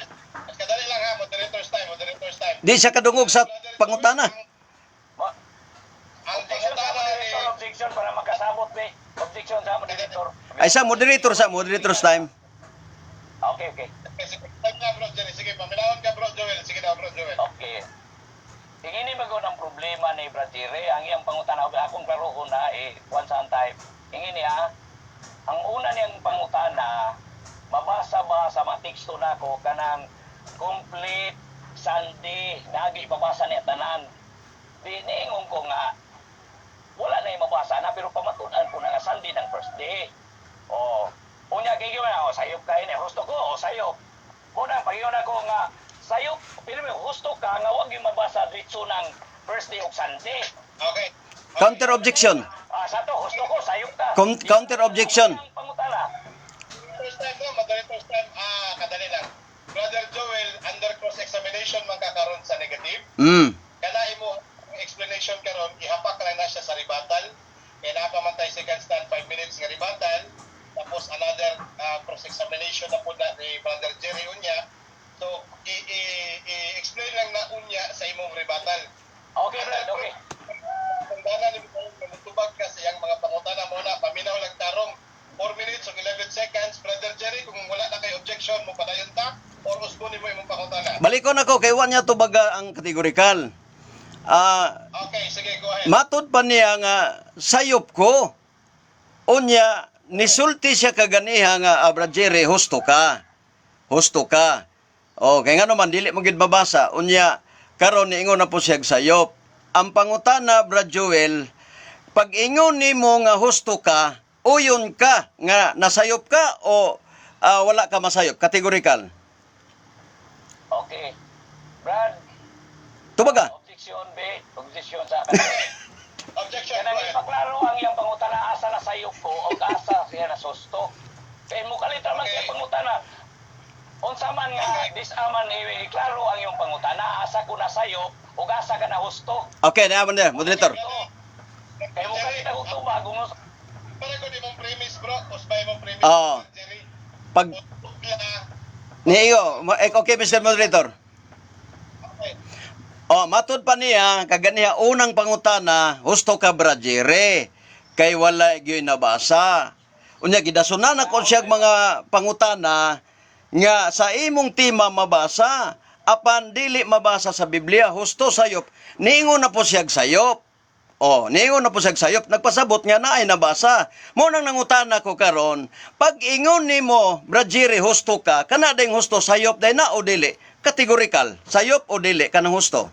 Kadali lang ha, moderator's time, moderator's time. Di siya kadungog sa pangutana. Ang objection sa pangutana ni moderator, objection para makasabot be. Objection sa moderator. Ay sa moderator, sa moderator's time. Okay. Sige, time na, Bro Jerry. Sige, paminawon ka, Bro Joel. Sige daw, Bro Joel. Okay. Tingin ni bago ng problema ni Brad Jerry, ang iyang pangutana, akong klarohon na eh, one sa time. Ingin niya, ang una niyang pangutana, mabasa ba sa mga teksto nako kanang complete Sunday, nagi ipabasa niya tanan. Di niingon ko nga, wala na yung mabasa na, pero pamatunan ko na nga Sunday ng first day. O, unya kay na, o, sayop kayo ni, husto ko, o, sayop. Una, pagiyon ako nga, sayop, pero may husto ka, nga wag yung mabasa diretso ng first day o Sunday. Okay. Counter objection. Ah, sa to, husto ko, sayop ka. Counter objection. Ang pangutana. First time bro, moderator's time. Ah, kadali lang. Brother Joel, under cross-examination man kakaroon sa negative. Kana imo explanation karon, ihapak lang na siya sa rebuttal. Kaya naa pa man tayo second stand, 5 minutes nga rebuttal. Tapos another cross-examination na po na ni Brother Jerry unya. So, i-explain lang na unya sa imong rebuttal. Okay, Brad, okay. Tandaan ni mo mutubag ka sa iyang mga pangutana mo na paminaw lang tarong 4 minutes ug 11 seconds. Brother Jerry, kung wala na kay objection mo, padayon ta or usbon nimo imong pangutana. Balikon ako kay wa niya tubaga ang categorical. Ah, Okay, sige, go ahead. Matod pa niya nga sayop ko. Unya nisulti siya kaganiha nga, ah, Brad Jerry, husto ka. Husto ka. O kay ngano man dili mo gid mabasa. Unya karon niingon na po siya og sayop. Ang pangutana, Brad Joel, pag ingon nimo nga husto ka, uyon ka nga nasayop ka o wala ka masayop, categorical. Okay. Brad, Tubaga. objection, B. Objection sa akin. Objection, Kanang go ahead. ipaklaro ang iyang pangutana asa na sayop ko o asa siya na susto. Kay mo kalitra man siya pangutana. Unsa man nga disaman iklaro ang iyong pangutana asa ko na sayop o asa ka na husto. Okay, na man there, moderator. Kay mo kalita og tubag kung Para ko imong premise, bro, usbay imong premise. Oo. Brother Jerry. Pag Utla. niyo, okay, Mr. Moderator. Okay. Oh, matod pa niya, kaganiha unang pangutana, husto ka, Brad Jerry, kay wala gyud nabasa. Unya gidasunan ako siya mga pangutana nga sa imong tima mabasa, apan dili mabasa sa Biblia, husto sayop. Niingon na po siya sayop. Oh, niingon na po siya sayop, nagpasabot nga naay nabasa. Mo nang nangutana ko karon, pag ingon nimo, Brad Jerry, husto ka, kana ding husto sayop day na o dili? Categorical, sayop o dili kanang husto?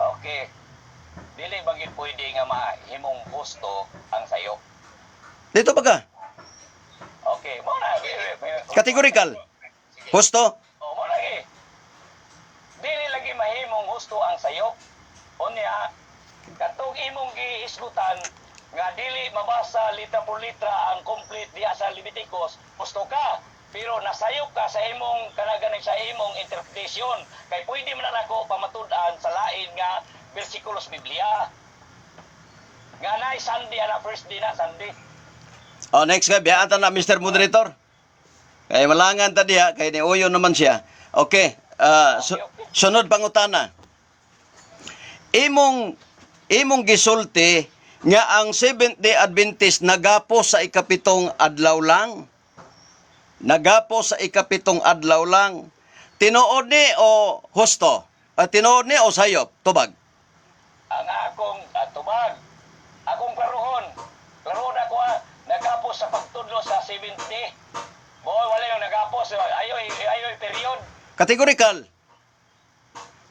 Okay. Dili ba gyud pwede nga mahimong husto ang sayop? Dito ba ka? Okay, mo na. Categorical. Husto? O, mo lagi. Dili lagi mahimong husto ang sayop. Unya, katong imong gihisgutan nga dili mabasa litra por litra ang complete diya sa Leviticus, husto ka. Pero nasayop ka sa imong kanaganing sa imong interpretation kay pwede man na nako pamatud-an sa lain nga bersikulo sa Biblia. Nga nay Sunday ana, first day na Sunday. Oh, next ka, biyaan ta na, Mr. Moderator. Kay malangan ta diha, kay ni Uyo naman siya. Okay, sunod pangutana. Imong gisulti nga ang Seventh Day Adventist nagapo sa ikapitong adlaw lang. Nagapo sa ikapitong adlaw lang. Tinuod ni o husto? Tinuod ni o sayop? Tubag. Ang akong tubag, akong klarohon, klarohon ako nagapos sa pagtudlo sa 70. Boy, wala yung nagapos, ayoy ayoy period. Categorical.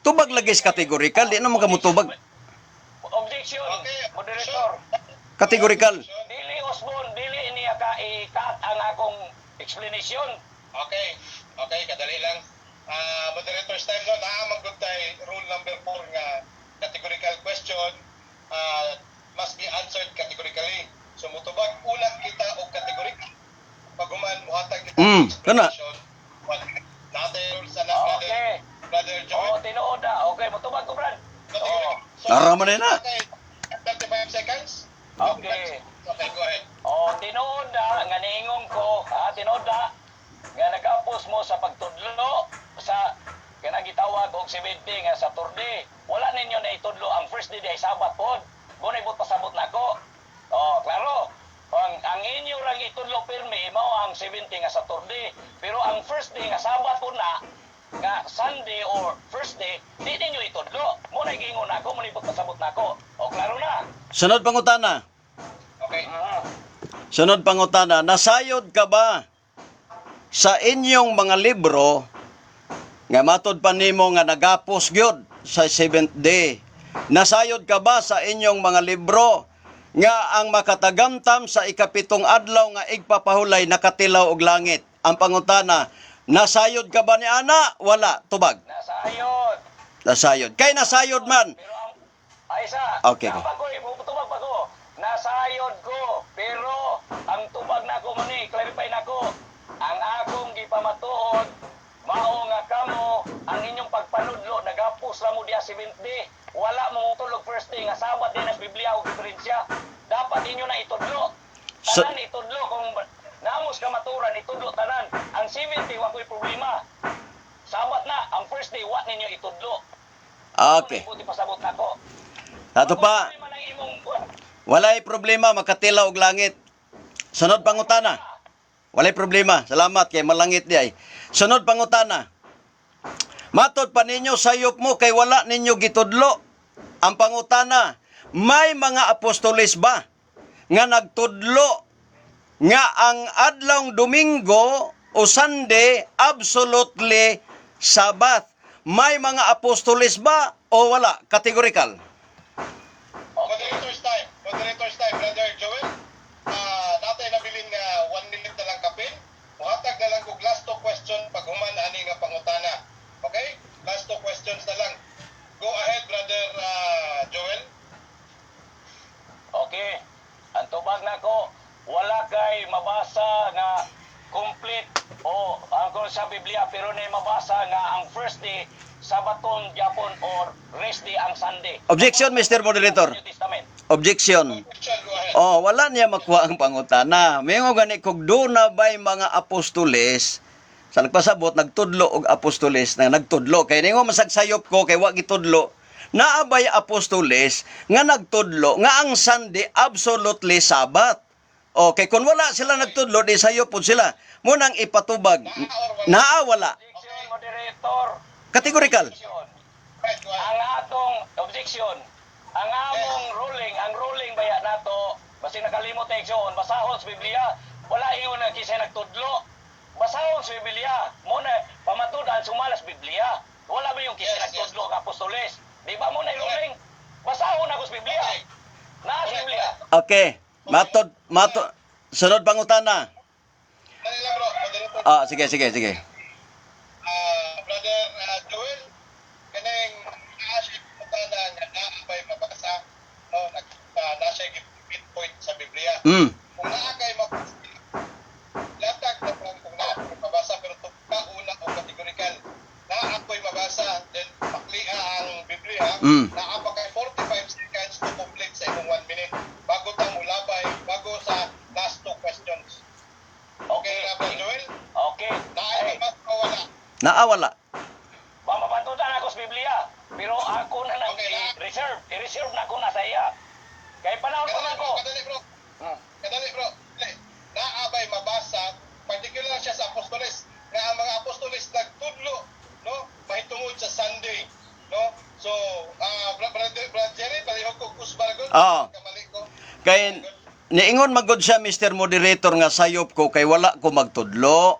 Tubag lagi sa categorical, di naman ka mutubag. Objection, Okay. moderator. Categorical. Dili Osborne, dili niya ka i-cut ang akong explanation. Okay. Okay, kadali lang. Moderator's time, no, naa man gud tay rule number 4 nga categorical question must be answered categorically. So mutubag una kita og categorical. Paghuman muhatag kita Kana. explanation. Wala. Naa tay rules ana, brother. Okay. Brother Oo, Joel. tinuod na. Okay, mutubag ko, Brad. Categorical. Oo. So, Tara man na. Okay, 35 seconds. Okay. Okay, go ahead. Oh, tinuod na nga niingon ko, ha, tinuod na nga nagapos mo sa pagtudlo sa kanang gitawag og 70 nga Saturday. Wala ninyo na itudlo ang first day ay Sabat pod. Gunay but pasabot nako. Oh, klaro. Ang inyo rang itudlo pirmi mao ang 70 nga Saturday. Pero ang first day nga Sabat po na nga Sunday or first day, di ninyo itudlo. Mo na giingon nako, mo na pasabot nako. O klaro na. Sunod pangutana. Okay. Sunod pangutana, nasayod ka ba sa inyong mga libro nga matod pa nimo nga nagapos gyud sa seventh day? Nasayod ka ba sa inyong mga libro nga ang makatagamtam sa ikapitong adlaw nga igpapahulay nakatilaw og langit? Ang pangutana, nasayod ka ba ni ana? Wala, tubag. Nasayod. Nasayod. Kay nasayod man. Pero ang ay sa Okay. Tubag ko, eh, tubag pa ko. Nasayod ko, pero ang tubag nako man ni, clarify nako. Ang akong gipamatuod mao nga kamo ang inyong pagpanudlo nagapos ra mo diha 70. Wala mo tulog first day nga Sabat din sa Biblia og referensya. Dapat inyo na itudlo. Tanan itudlo kung namos ka maturan itudlo tanan. Ang 70 wa ko'y problema. Sabat na ang first day wa ninyo itudlo. Okay. Buti pasabot nako. Ato pa, walay problema makatilaw og langit. Sunod pangutana. Walay problema. Salamat kay malangit di ay. Sunod pangutana. Matod pa ninyo sayop mo kay wala ninyo gitudlo. Ang pangutana, may mga apostoles ba nga nagtudlo nga ang adlawng Domingo o Sunday absolutely Sabbath? May mga apostoles ba o wala? Categorical. Moderator's time. Moderator's time, Brother Joel. Natay nabilin nga 1 minute na lang kapin. Muhatag na lang kog last two question pag human ani nga pangutana. Okay? Last two questions na lang. Go ahead, Brother Joel. Okay. Ang tubag nako, wala kay mabasa nga complete o ang kung sa Biblia pero nay mabasa nga ang first day Sabaton gyapon or rest day ang Sunday. Objection, Mr. Moderator. New Testament. Objection. Question, go ahead. Oh, wala niya makuha ang pangutana. Mingo gani kog duna bay mga apostoles sa nagpasabot nagtudlo og apostoles na nagtudlo kay ningo masagsayop ko kay wa gitudlo. Naa bay apostoles nga nagtudlo nga ang Sunday absolutely Sabbath? Okay, kung wala sila nagtudlo, di sayop pud sila. Munang ipatubag. Naa wala. Objection, moderator. Categorical. Objection. Right, go ahead. Ang atong objection, ang among ruling, ang ruling baya nato, basi nakalimot na igsoon, basahon sa Biblia, wala ingon nga kisay nagtudlo. Basahon sa Biblia, mo na pamatud-an sumala sa Biblia. Wala ba yung kisay nagtudlo ang apostoles? Di ba mo na ruling? Basahon ako sa Biblia. Naa sa Biblia. Okay. Matod matod sunod pangutana. Dali lang, bro. Moderator. Ah, sige sige sige. Brother Joel, kanang naa siya pangutana nga naa bay mabasa, no, nag naa siya pinpoint sa Biblia. Kung naa kay mabasa, latag na lang kung naa kay Naa pa kay 45 seconds to complete sa imong 1 minute bago ta mulabay, bago sa last two questions. Okay na, Brother Joel? Okay. Naay Ay, mabasa o wala? Naa, wala? Pamapatutan ako sa Biblia. Pero ako na nang Okay na. I-reserve. I-reserve na ako na sa iya. Kay panahon pa Kadali, man bro, ko. kadali, bro. Kadali, bro. Dali. Naa bay mabasa, particular siya sa apostoles, nga ang mga apostoles nagtudlo, no, mahitungod sa Sunday, no? So, brother Jerry, palihog ko kusbar gud. Oo. Kamali ko. Kay niingon magod siya, Mr. Moderator, nga sayop ko kay wala ko magtudlo.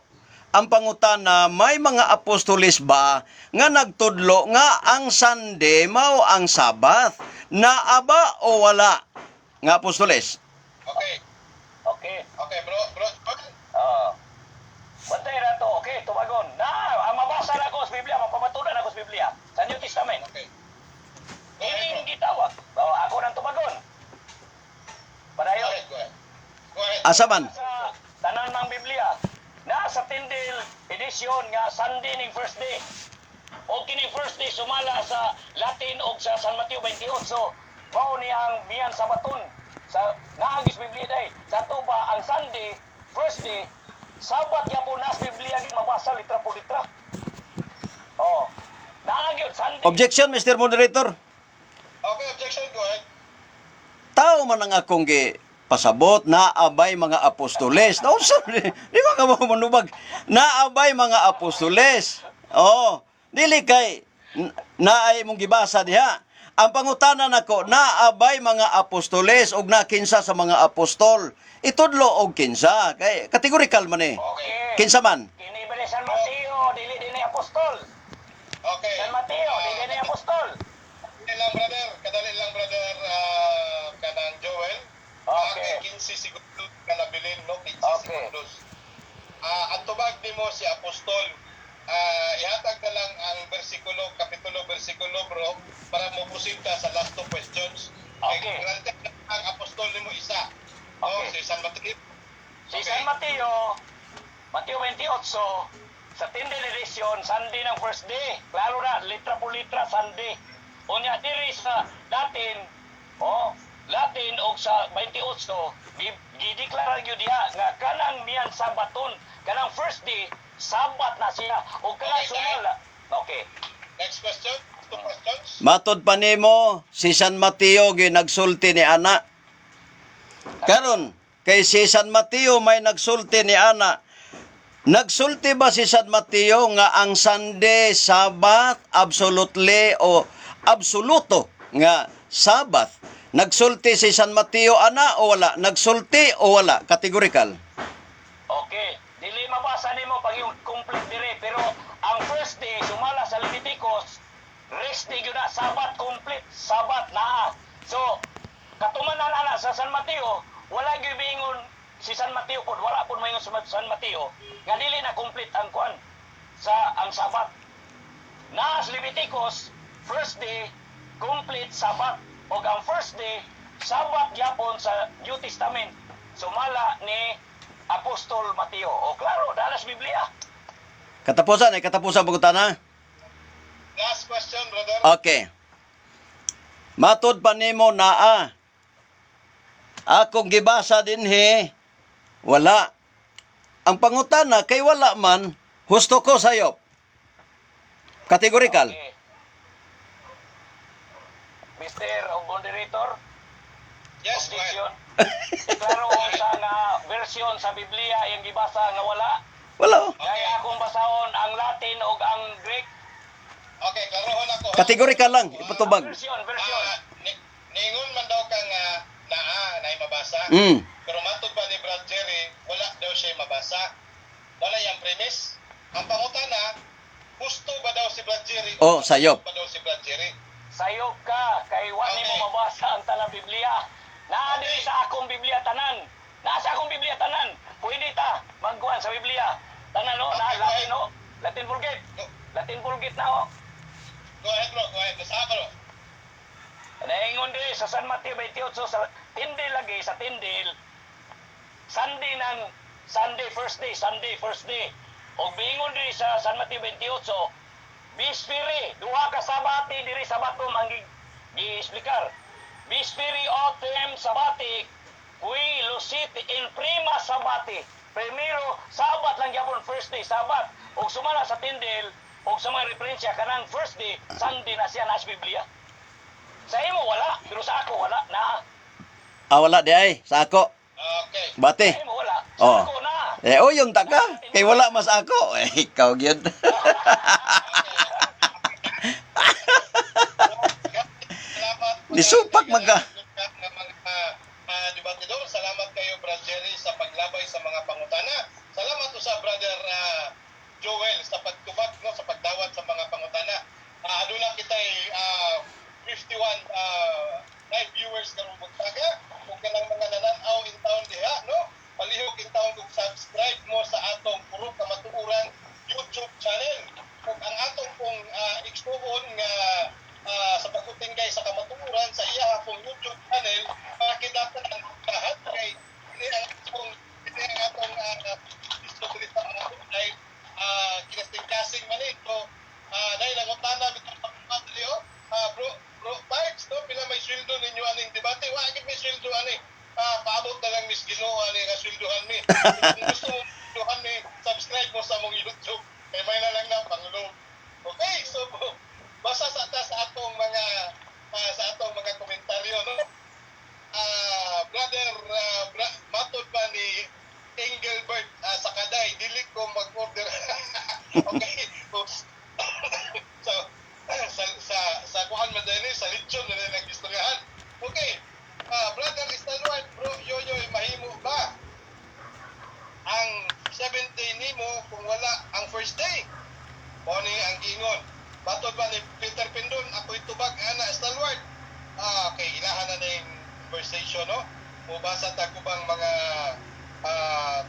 Ang pangutana, may mga apostolis ba nga nagtudlo nga ang Sunday mao ang Sabbath? Naa ba o wala nga apostoles? Okay. Okay. Okay, bro, bro. Ah. Bantay ra to. Okay, tubagon. Na, ang mabasa na ako sa Biblia, mapamatudan ako sa Biblia. Sa New Testament. Okay. Go ahead, Ining bro. gitawag. Oh, ako nang tubagon. Go Padayon. ahead, go ahead. Go ahead. Asa man? Sa tanan ng Biblia, na sa Tyndale edition nga Sunday ning first day. O kini first day sumala sa Latin og sa San Mateo 28. Mao ni ang mian sa baton sa naagis Biblia day. Sa ato ba ang Sunday first day Sabat gyapon na sa Biblia gid mabasa litra po litra. Oh. Naa gyud Sunday. Objection, Mr. Moderator. Okay, objection, go ahead. Tao man ang akong gi pasabot, naabay mga apostoles. No, sorry. Di ba ka mo manubag? Naabay mga apostoles. Oh, dili kay naay mong gibasa diha. Ang pangutana nako, naabay mga apostoles og nakinsa sa mga apostol? Itudlo og kinsa kay categorical man eh. Okay. Kinsa man? Kini ba ni San Mateo dili din ni apostol. Okay. San Mateo dili ni apostol. Kadali lang, brother. Kadali lang, brother, kanang Joel. Okay. Okay. 15 segundos ka nabilin, no? 15 segundos. Ang tubag nimo si apostol. Ihatag na lang ang bersikulo, kapitulo, bersikulo, bro, para mo proceed ka sa last two questions. Okay. Kay granted na ang apostol nimo isa. No, Okay. si San Mateo. Si San Mateo, Mateo 28, sa Tyndale edition, Sunday ng first day. Klaro na, litra po litra, Sunday. Unya, diri sa Latin, oh, Latin og sa 28, gideklara gyud diha nga kanang miyan sabaton, kanang first day, Sabat na siya. O kanang Okay, sumala. Okay. Next question. Two questions. Matod pa nimo si San Mateo gi nagsulti ni ana. Karon kay si San Mateo may nagsulti ni ana. Nagsulti ba si San Mateo nga ang Sunday Sabbath absolutely o absoluto nga Sabbath? Nagsulti si San Mateo ana o wala? Nagsulti o wala? Categorical. Okay. Dili mabasa nimo pag yung complete dire pero ang first day sumala sa Leviticus, rest day gyud na, Sabat complete, Sabat naa. So katumanan ana sa San Mateo, wala gyud miingon si San Mateo pod, wala pod maingon sa San Mateo nga dili na complete ang kuan sa ang Sabat. Naa sa Leviticus, first day complete Sabat og ang first day Sabat gyapon sa New Testament sumala ni Apostol Mateo. O klaro, dalas Biblia. Katapusan ay katapusan pagutana. Last question, brother. Okay. Matod pa nimo naa. Akong gibasa dinhi wala. Ang pangutana kay wala man, husto ko sayop. Categorical. Okay. Mr. Moderator, Yes, go ahead. objection. Klaro sa nga version sa Biblia yung gibasa nga wala. Wala, oh. Kaya akong basahon ang Latin o ang Greek. Okay, klarohon ako, ha? Categorical lang ipatubag. Version, version. Niingon man daw ka nga naa na mabasa. Pero matod pa ni Brad Jerry, wala daw siya mabasa. Wala yung premise. Ang pangutana, husto ba daw si Brad Jerry? Oh, sayop. Husto ba daw si Brad Jerry? Sayop ka kay wa nimo mabasa ang tanang Biblia. Naa diri sa akong Biblia tanan. Naa sa akong Biblia tanan. Pwede ta magkuan sa Biblia. Tanan no, na Okay, go Latin ahead. no. Latin Vulgate. Go, Latin Vulgate na oh. go ahead, bro, go ahead. Basta bro. Naingon diri sa San Mateo 28 sa Tyndale lagi sa Tyndale. Sunday ng Sunday first day, Sunday first day. Og biingon diri sa San Mateo 28, Bispiri, duha ka Sabati diri sa batom ang gi-explicar. Bispiri autem Sabati qui lucit in prima Sabati. Primero, Sabat lang gyapon, first day, Sabat. Og sumala sa Tyndale, og sa mga referensya, kanang first day, Sunday na siya na sa Biblia. Sa imo wala, pero sa ako wala na. Ah, wala di ay sa ako. Okay. Bati. Sa imo wala, sa ako na. Eh, oh, yung taka. Kay wala mas ako. Eh, ikaw gyud. Salamat. Nisupak man ka. Nga mga debatidor. Salamat kayo, Brad Jerry, sa paglabay sa mga pangutana. Salamat sa Brother Joel sa pagtubag, no, sa pagdawat sa mga pangutana. Aduna kita 51 live viewers karong buntaga. Kung kanang mga nanan-aw in town diha, no? Palihog in town kung subscribe mo sa atong Puro Kamatuoran YouTube channel. Kung ang atong pong igsuon nga sa pag-utingkay sa kamatuoran sa iya pong YouTube channel, makita ang lahat kay ini ang atong history sa mga live kinasing-kasing man eh. So, dahil nangutana bitong sa dili oh. Bro, Parks, no? Pila may sweldo ninyo aning debate? Wa gid may sweldo ani. Paabot na lang Miss Ginoo ani nga sweldohan mi. Kung gusto mo sweldohan mi, subscribe mo sa among YouTube. Kay may na lang na pangulog. Okay, so basa sa ta sa atong mga komentaryo, no? Brother, matod pa ni Engelbert sa Kaday, dili ko mag-order. Okay. So, sa kuan man din sa lechon na rin ang istoryahan. Okay. Brother Stalwart, Bro Yoyoy, mahimo ba ang seventh day nimo kung wala ang first day? Mao ni ang giingon. Matod ba ni Peter Pindon, ako'y tubag ana, Stalwart. Okay, ilahan na ning conversation, no? Mubasa ta ubang mga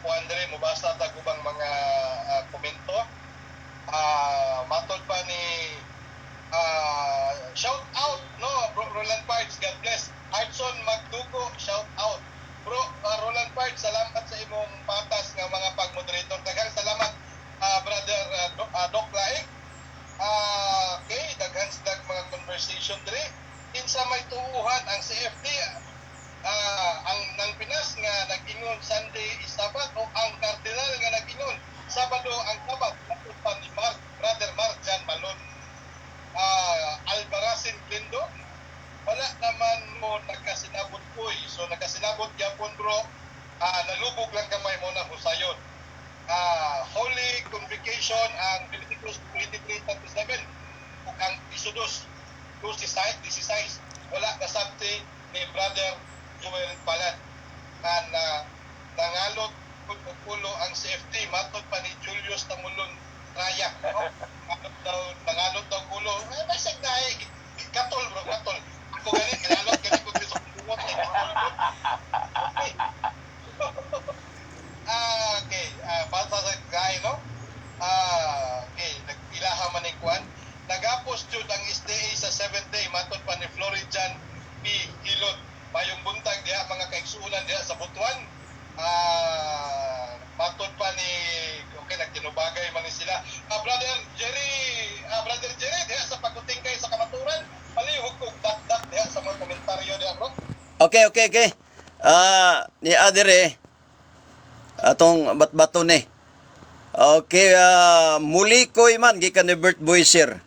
kuan diri, mubasa ta ubang mga komento. Matod pa ni shout out, no, Bro Roland Parks, God bless. Artson Magdugo, shout out. Bro Roland Parks, salamat sa imong patas nga mga pag-moderator. Daghang salamat, Brother Doc Laing. Okay, daghan sa mga conversation diri. Kinsa may tuuhan, ang CFD ang nang Pinas nga nag-ingon Sunday is Sabat o ang Cardinal nga nag-ingon Sabado ang Sabat? Matod pa ni Mark, Brother Mark Jan Malon. Albaracin Glendo, wala naman mo nagkasinabot uy. So nagkasinabot gyapon, bro. Nalubog lang kamay mo na husayon. Holy Convocation ang Leviticus 23:37 ug ang Exodus 2:16, wala nasabti ni Brother Joel Palad. Nga na nangalot og ulo ang CFD, matod pa ni Julius Tamulon Raya, no? Nangalot daw ulo eh, may sagnahe katol, bro, katol ako gani kinalot gani ko dito sa bungot eh. Okay. Okay, basta sa gay, no? Okay, nag-ilaha man ni kuan. Nagapos jud ang SDA sa seventh day, matod pa ni Florijan P. Hilot. Mayong buntag diha, mga kaigsuonan diha sa Butuan. Matod pa ni, okay, nagtinubagay man ni sila. Brother Jerry, Brother Jerry diha sa pag-utingkay sa kamaturan, palihog kog dakdak diha sa mga komentaryo diha, bro. Okay. Ni adere atong batbato ni. Okay, muli ko'y man gikan ni Bert Boyser.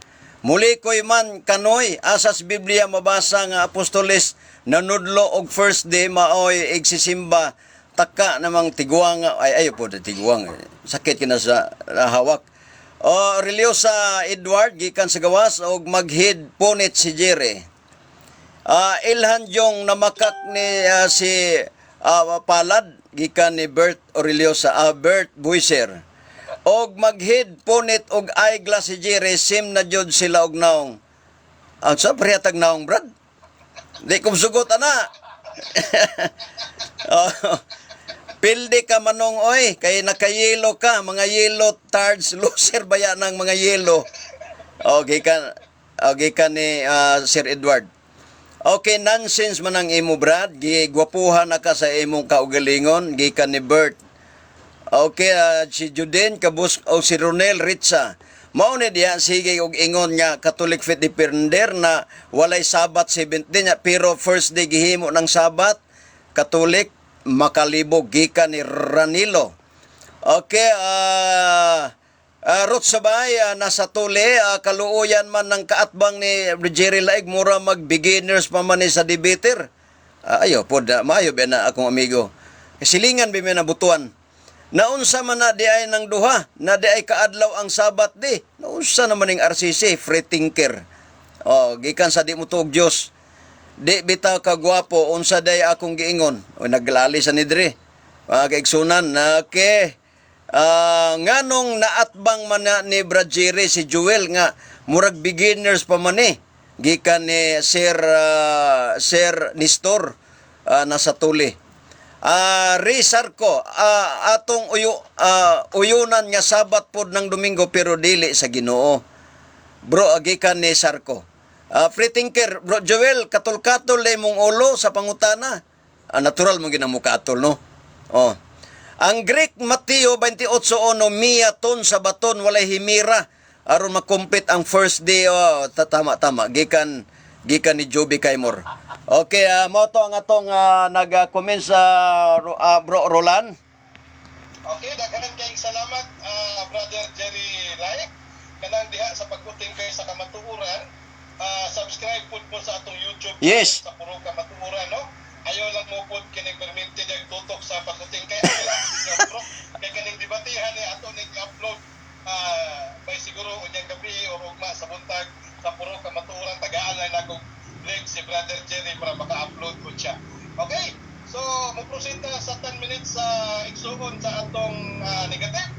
Muli ko'y man kanoy asas Biblia mabasa nga apostoles nanudlo og first day maoy igsisimba? Taka namang tiguang, ay ay po tiguang, sakit kina sa hawak. O Reliosa Edward gikan sa gawas, og maghid punit si Jerry. Ilhan yung namakak ni si Palad, gikan ni Bert Aureliosa, Bert Buiser. Og maghid punit og eyeglass si Jerry, sim na jud sila og naong. Ang sa parehas naong, Brad. Di ko sugot ana. Oh, pildi ka manong oy kay nakayelo ka, mga yelo tards, loser baya ng mga yelo. Okay ka ni Sir Edward. Okay, nonsense man ang imo, Brad. Gigwapuhan na ka sa imong kaugalingon, gikan ni Bert. Okay, si Juden Kabus o si Ronel Ritza. Mao ni diya sige og ingon nga Catholic Faith Defender na walay Sabat seventh day niya, pero first day gihimo ng Sabat Catholic makalibog, gikan ni Ranilo. Okay, Ruth Sabay, nasa tuli, kaluoyan man ng kaatbang ni Jerry Laig, mura mag-beginners pa man ni sa debater. Ayo, pod, maayo ba na akong amigo. Silingan ba may nabutuan? Naunsa man na di ay ng duha, na di ay kaadlaw ang Sabat di. Naunsa naman ning RCC, free thinker. Oh, gikan sa di mo tuog Dios. Di bitaw kagwapo, unsa day akong giingon. O naglali sa ni diri. Mga kaigsunan, okay. Nganong naatbang man na ni Brad Jerry si Joel nga murag beginners pa man eh. Gikan ni Sir Nestor, nasa tuli. Ray Sarko, atong uyunan nga Sabat pod ng Domingo pero dili sa Ginoo. Bro, agikan ni Sarko. Free thinker, Bro Joel, katol-katol na imong ulo sa pangutana. Natural mo ginamukatol, no? Oh. Ang Greek Mateo 28:1 mia ton sa baton walay himira aron makumpit ang first day. Oh, tama tama, gikan gikan ni Joby Kaymor. Okay, mao to ang atong nag-comment sa Bro Roland. Okay, daghan kayong salamat, Brother Jerry Laik. Kanang diha sa pag-uting kay sa kamatuoran, subscribe pud mo sa atong YouTube sa Puro Kamatuoran, no? Ayaw lang mo pud kining perminti dag tutok sa pag-uting kay ayaw lang ninyo, bro. Kay kaning debatihan ni ato ning i-upload by siguro unyang gabi or ugma sa buntag sa Puro Kamatuoran, tagaan lang nako link si Brother Jerry para maka-upload po siya. Okay, so mo-proceed ta sa 10 minutes sa igsuon sa atong negative.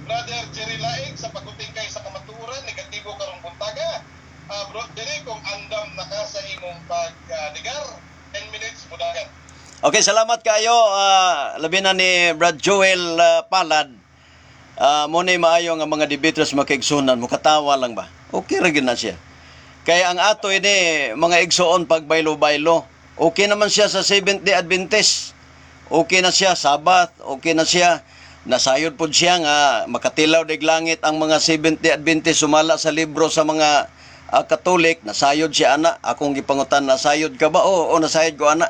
Brother Jerry Laig sa pag-uting kay sa kamatuoran, negatibo karong buntaga. Bro Jerry, kung andam na ka sa imong pag-negar, 10 minutes mudagan. Okay, salamat kayo, labi na ni Brad Joel Palad. Mo ni maayo nga mga debaters, makaigsunan, mukatawa lang ba? Okay ra gyud na siya. Kaya ang ato ini mga igsoon pag baylo-baylo. Okay naman siya sa Seventh Day Adventist. Okay na siya Sabbath, okay na siya. Nasayod pod siya nga makatilaw dig langit ang mga Seventh Day Adventist sumala sa libro sa mga Katolik. Nasayod siya ana. Akong gipangutan, nasayod ka ba? Oo, nasayod ko ana.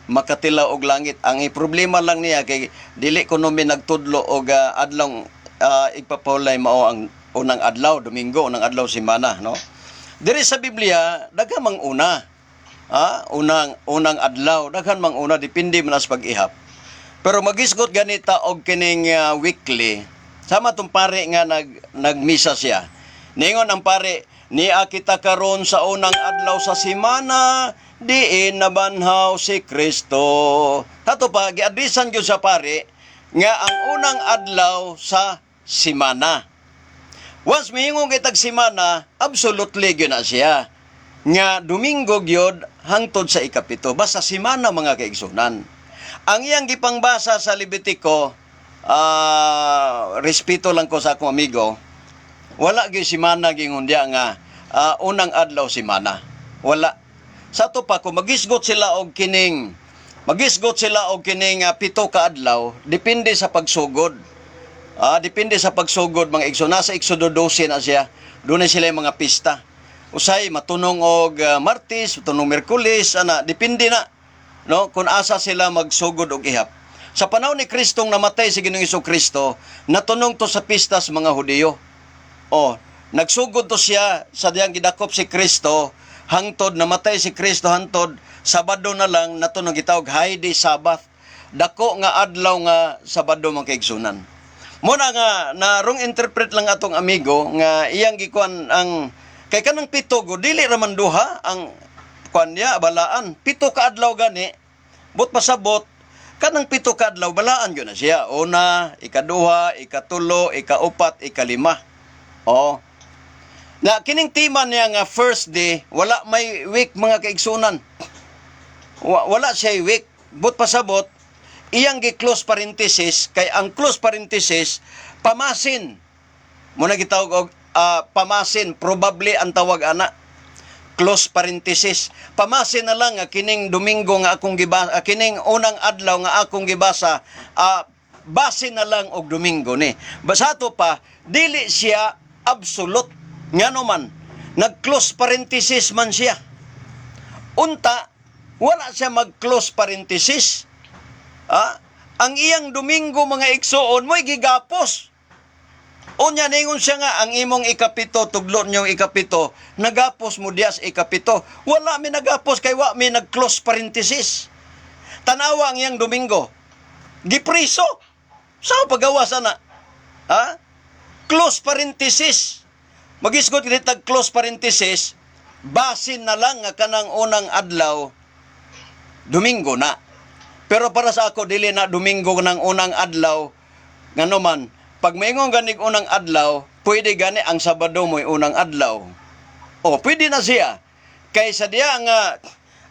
Makatilaw og langit. Ang problema lang niya kay dili kuno mi nagtudlo og adlong igpapahulay mao ang unang adlaw, Domingo, unang adlaw semana, no? Diri sa Biblia, daghan mang una. Unang unang adlaw, daghan mang una, depende man sa pag-ihap. Pero magisgot ganita og kining weekly. Sama tong pare nga nagmisa siya. Ningon ang pare, "Nia kita karon sa unang adlaw sa semana, diin nabanhaw si Kristo." Tato pa giadrisan gyud sa pare nga ang unang adlaw sa semana. Once mihingon kitag semana, absolutely gyud na siya nga Domingo gyud hangtod sa 7. Basta semana, mga kaigsunan. Ang iyang gipangbasa sa Levitico, respeto lang ko sa akong amigo, wala gyud semana gingon diya nga unang adlaw semana. Wala. Sa ato pa kung magisgot sila og kining 7 ka adlaw, depende sa pagsugod. Depende sa pagsugod, mga igso. Nasa Exodo 12 na siya. Doon na sila yung mga pista. Usay matunong og Martes, matunong Miyerkules, ana, depende na. No, kung asa sila magsugod og ihap. Sa panahon ni Kristong namatay si Ginoong Kristo, natunong to sa pista sa mga Hudiyo. Oh, nagsugod to siya sa diyang gidakop si Kristo hangtod namatay si Kristo, hangtod Sabado na lang natunong gitawag High Day Sabbath. Dako nga adlaw nga Sabado, mga kaigsunan. Muna nga na wrong interpret lang atong amigo nga iyang gikuan ang kay kanang 7 go dili ra man duha ang kuan niya balaan. 7 ka adlaw gani but pasabot kanang 7 ka adlaw balaan gyud na siya. Una, ikaduha, ikatulo, ikaupat, ikalima. Oh. Na kining tema niya nga first day, wala may week, mga kaigsunan. Wala siya week. But pasabot, iyang gi-close parenthesis kay ang close parenthesis pamasin. Muna gitawag og pamasin, probably ang tawag ana. Close parenthesis. Pamasin na lang nga kining Domingo nga akong gibasa, kining unang adlaw nga akong gibasa, base na lang og Domingo ni. Basato pa dili siya Absolute. Ngano man, nag-close parenthesis man siya. Unta, wala siya mag-close parenthesis. Ah, ang iyang Domingo, mga igsuon, mo'y gigapos. Unya ningon siya nga ang imong ikapito, tuglon niyong ikapito, nagapos mo diya sa ikapito. Wala mi nagapos kay wa mi nag-close parenthesis. Tanawa ang iyang Domingo. Gipriso. Sa pagawas ana? Ha? Close parenthesis. Magisgot kita close parenthesis, basin na lang nga kanang unang adlaw Domingo na. Pero para sa ako, dili na Domingo ng unang adlaw. Ngano man, pag maingon ganig unang adlaw, pwede gani ang Sabado mo'y unang adlaw. O, pwede na siya. Kay sa diya nga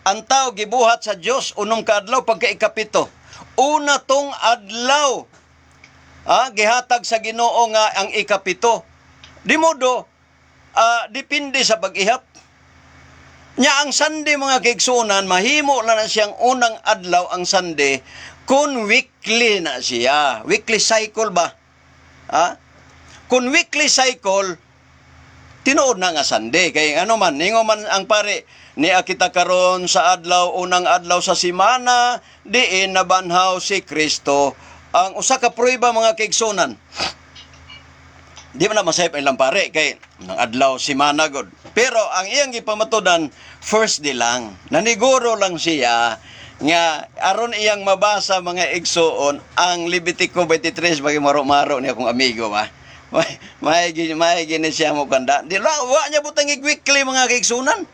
ang tao gibuhat sa Dios unom ka adlaw, pagka ikapito. Una tong adlaw. Ah, gihatag sa Ginoo nga ang ikapito. Di modo, depende sa pag-ihap. Nya ang Sunday, mga kaigsuonan, mahimo na na siyang unang adlaw ang Sunday kung weekly na siya. Weekly cycle ba? Ha? Kung weekly cycle, tinuod na nga Sunday. Kay ano man, ningo man ang pare, niya kita karon sa adlaw, unang adlaw sa simana, diin nabanhaw si Kristo. Ang usa ka prueba, mga kaigsuonan, di man na masayop ang ilang pare kay nang adlaw simana god. Pero ang iyang gipamatudan, first day lang. Naniguro lang siya nga aron iyang mabasa, mga igsuon, ang Levitico 23 bagi maro-maro niya akong amigo ba. May gini siya mo kanda. Di la wa niya butang weekly, mga kaigsunan.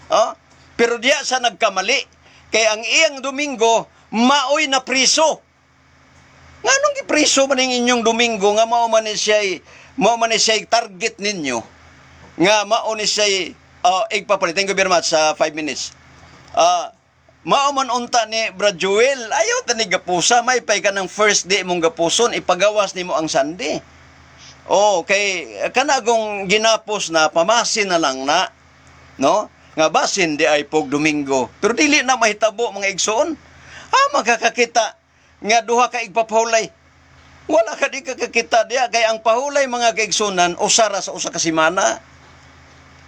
Oh? Pero diya sa nagkamali kay ang iyang Domingo maoy na priso. Nganong gipriso man ang inyong Domingo nga mao man ni siya target ninyo nga mao ni siya igpapalit? Thank you very much sa 5 minutes. Mao man unta ni Brad Joel, ayaw ta ni gapusa, may pay ka ng first day mong gapuson, ipagawas nimo ang Sunday. Oh, kay kanagong ginapos na pamasin na lang na, no? Nga basin di ay pog Domingo. Pero dili na mahitabo, mga igsoon. Ah, makakakita nga duha ka igpapahulay. Wala ka di kakakita diya kay ang pahulay, mga kaigsunan, usa ra sa usa ka semana.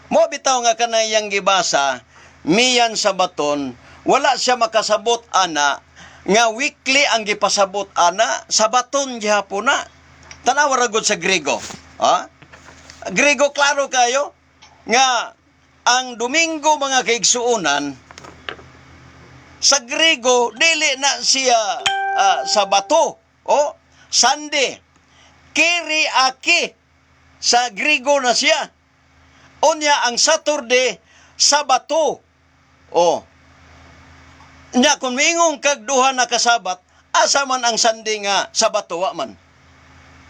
Mo bitaw nga kanayang gibasa miyan sa baton, wala siya makasabot ana nga weekly ang gipasabot ana sa baton gihapon na. Tanawa ra gud sa Grego. Ha? Grego, klaro kayo nga ang Domingo, mga kaigsuonan, sa Grego dili na siya Sabato o Sunday. Kyriaki sa Grego na siya. Unya ang Saturday, Sabato. O. Nya kung miingon kag duha na kasabat, asa man ang Sunday nga Sabato, wa man?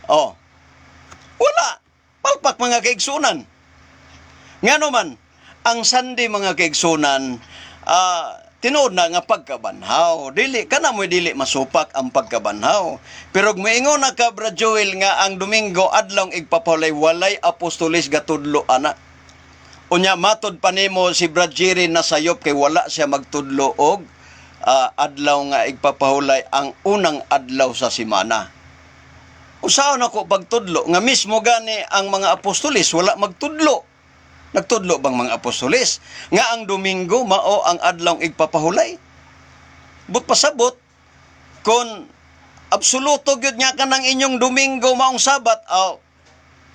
O. Wala. Palpak, mga kaigsunan. Ngano man, ang Sunday, mga kaigsunan, tinuod na nga pagkabanhaw. Dili, kana mo'y dili masupak ang pagkabanhaw. Pero kung moingon na ka, Brad Joel, nga ang Domingo adlong igpapahulay, walay apostolis gatudlo ana. Unya matod pa nimo si Brad Jerry na sayop kay wala siya magtudlo og adlaw nga igpapahulay ang unang adlaw sa semana. Usaon ako pagtudlo nga mismo gani ang mga apostolis wala magtudlo? Nagtudlo bang mga apostolis nga ang Domingo mao ang adlaw igpapahulay? But pasabot kung absoluto gyud nga kanang inyong Domingo maong Sabat, aw,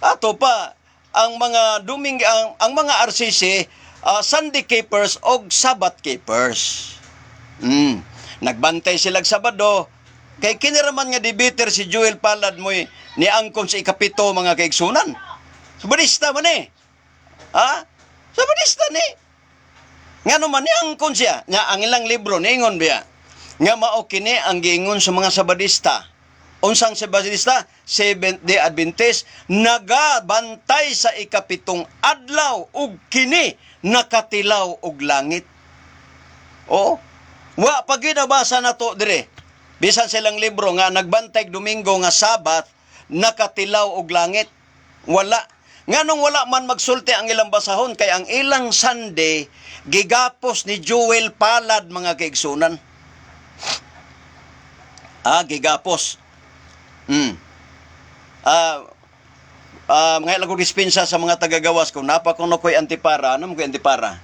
ato pa ang mga Domingo, ang mga RCC, Sunday keepers og Sabbath keepers. Nagbantay sila Sabado kay kiniraman nga debater si Joel Palad mo'y niangkon sa ikapito, mga kaigsunan. Sabadista man eh. Ha? Sabadista ni. Nga naman niangkon siya. Nga ang ilang libro niingon biya nga mao kini ang giingon sa mga Sabadista. Unsang Sabadista? Seventh Day Adventist, nagabantay sa ikapitong adlaw ug kini nakatilaw og langit. Oo. Wa pa ginabasa na to dire. Bisan silang libro nga nagbantay Domingo nga Sabat nakatilaw og langit. Wala. Nganong wala man magsulti ang ilang basahon? Kay ang ilang Sunday gigapos ni Joel Palad, mga kaigsunan. Ah, gigapos. Ah, Mga lang ko dispensa sa mga tagagawas kung napa kuno ko'y antipara, ano mo ko'y antipara?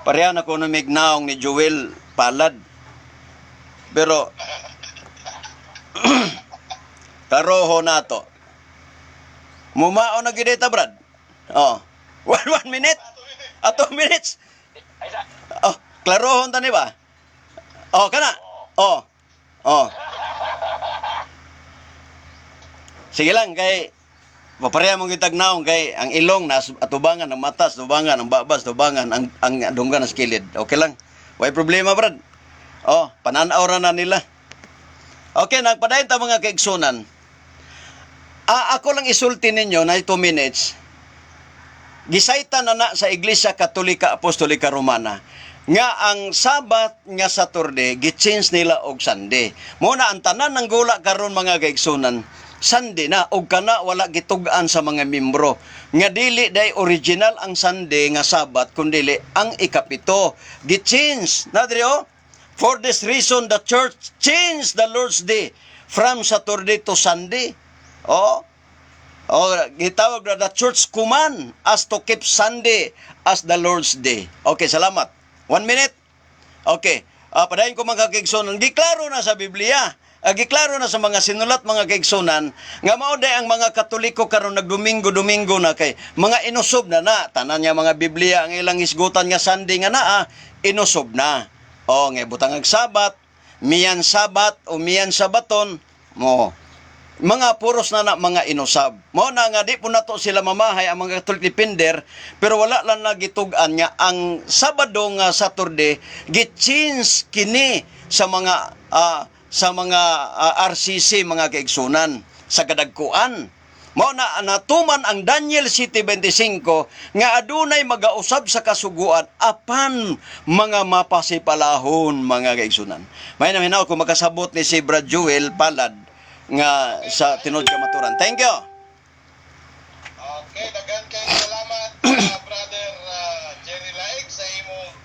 Pareha na ko namignaong ni Joel Palad. Pero karoho nato. Mumao na gyud ta, Brad. Oh. One minute. Ah, 2 minutes. Ay sa Oh, klarohon ta ni ba? Oh, kana. Oh. Oh. Sige lang kay mapareha mong gitagnaong kay ang ilong nas atubangan, ang mata atubangan, ang babas atubangan, ang dunggan sa kilid. Okay lang. Way problema, Brad. Oh, pananaw ra na nila. Okay, nagpadayon ta, mga kaigsunan. Ah, ako lang isulti ninyo na 2 minutes. Gisayta na na sa Iglesia Katolika Apostolika Romana nga ang Sabat nga Saturday gi-change nila og Sunday. Mo na ang tanan ng gula karon, mga kaigsunan, Sunday na, og kana wala gitug-an sa mga membro nga dili day original ang Sunday nga Sabat kundili ang ikapito. Gi-change na diri oh. For this reason the church changed the Lord's Day from Saturday to Sunday. Oh, o gitawag na the church command us to keep Sunday as the Lord's Day. Okay, salamat. One minute. Okay. Padayon ko, mga kaigsunan. Giklaro na sa Biblia. Giklaro na sa mga sinulat, mga kaigsunan, nga mao day ang mga Katoliko karon nagdomingo-domingo na kay mga inusob na na tanan nga mga Biblia ang ilang hisgutan nga Sunday nga naa inusob na. O nga butang ang Sabat, miyan Sabat o miyan Sabaton mo mga puros na na mga inusab. Mao na nga di po nato sila mamahay ang mga Catholic Defender, pero wala lang nagitug-an nga ang Sabado nga Saturday gi-change kini sa mga RCC, mga kaigsunan, sa kadagkuan. Mao na natuman ang Daniel 7:25 nga adunay magausab sa kasuguan apan mga mapasipalahon, mga kaigsunan. May na hinaw kung makasabot ni si Brad Joel Palad nga sa tinuod kamaturan. Thank you. Okay, daghan kay salamat, brother Jerry Laig, sa imong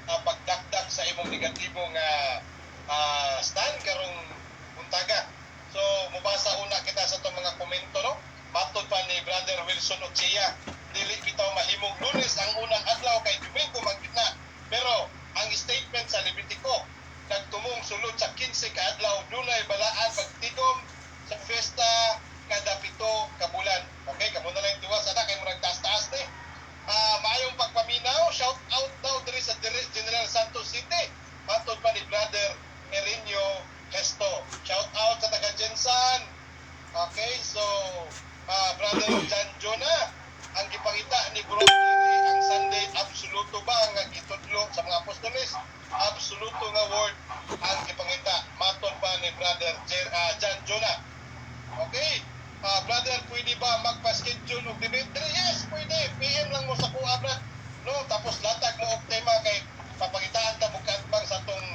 pagdakdak sa imong negatibo nga stand karong buntaga. So, mubasa una kita sa itong mga komento, no? Matod pa ni Brother Wilson Ochea, dili bitaw mahimong Lunes ang unang adlaw kay Domingo man gid na. Pero ang statement sa Levitico nagtumong sulod sa 15 ka adlaw, dunay balaan pagtigom sa fiesta kada 7 ka bulan. Okay, kamo na lang tuwas ana kay murag taas-taas ni. Maayong pagpaminaw, shout out daw diri sa General Santos City. Matod pa ni Brother Erinio Hesto. Shout out sa taga GenSan. Okay, so Brother John Jonah, ang gipangita ni Bro Jerry ang Sunday, absoluto ba nga gitudlo sa mga apostoles? Absoluto nga word ang gipangita. Matod pa ni Brother John Jonah. Okay. Brother, pwede ba magpa-schedule og debate? Yes, pwede. PM lang mo sa kuha, brad. No, tapos latag mo og tema kay papangitaan ta mo kaatbang sa atong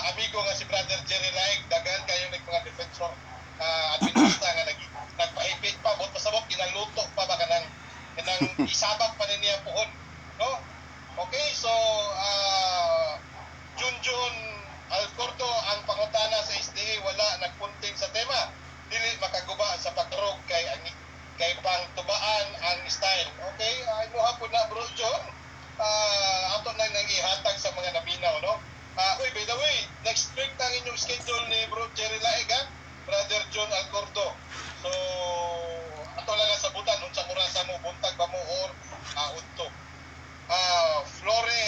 amigo nga si Brother Jerry Laig. Daghan kayo ng mga defensor Adventista nga nagpaipit pa, but pasabot ginaluto pa ba kanang isabak pa ni niya puhon. No? Okay, so Junjun Alcordo, ang pangutana sa SDA wala nagpunting sa tema. Dili makaguba sa pagtarog kay pang tubaan ang style. Okay, ay mo hapon na, Bro John. Ato nang ihatag sa mga naminaw, no? Uy, by the way, next week tang inyong schedule ni Bro Jerry Laig, ha? Brother John Alcordo. So, ato lang ang sabutan unsa orasa mo, buntag ba mo or udto. Flore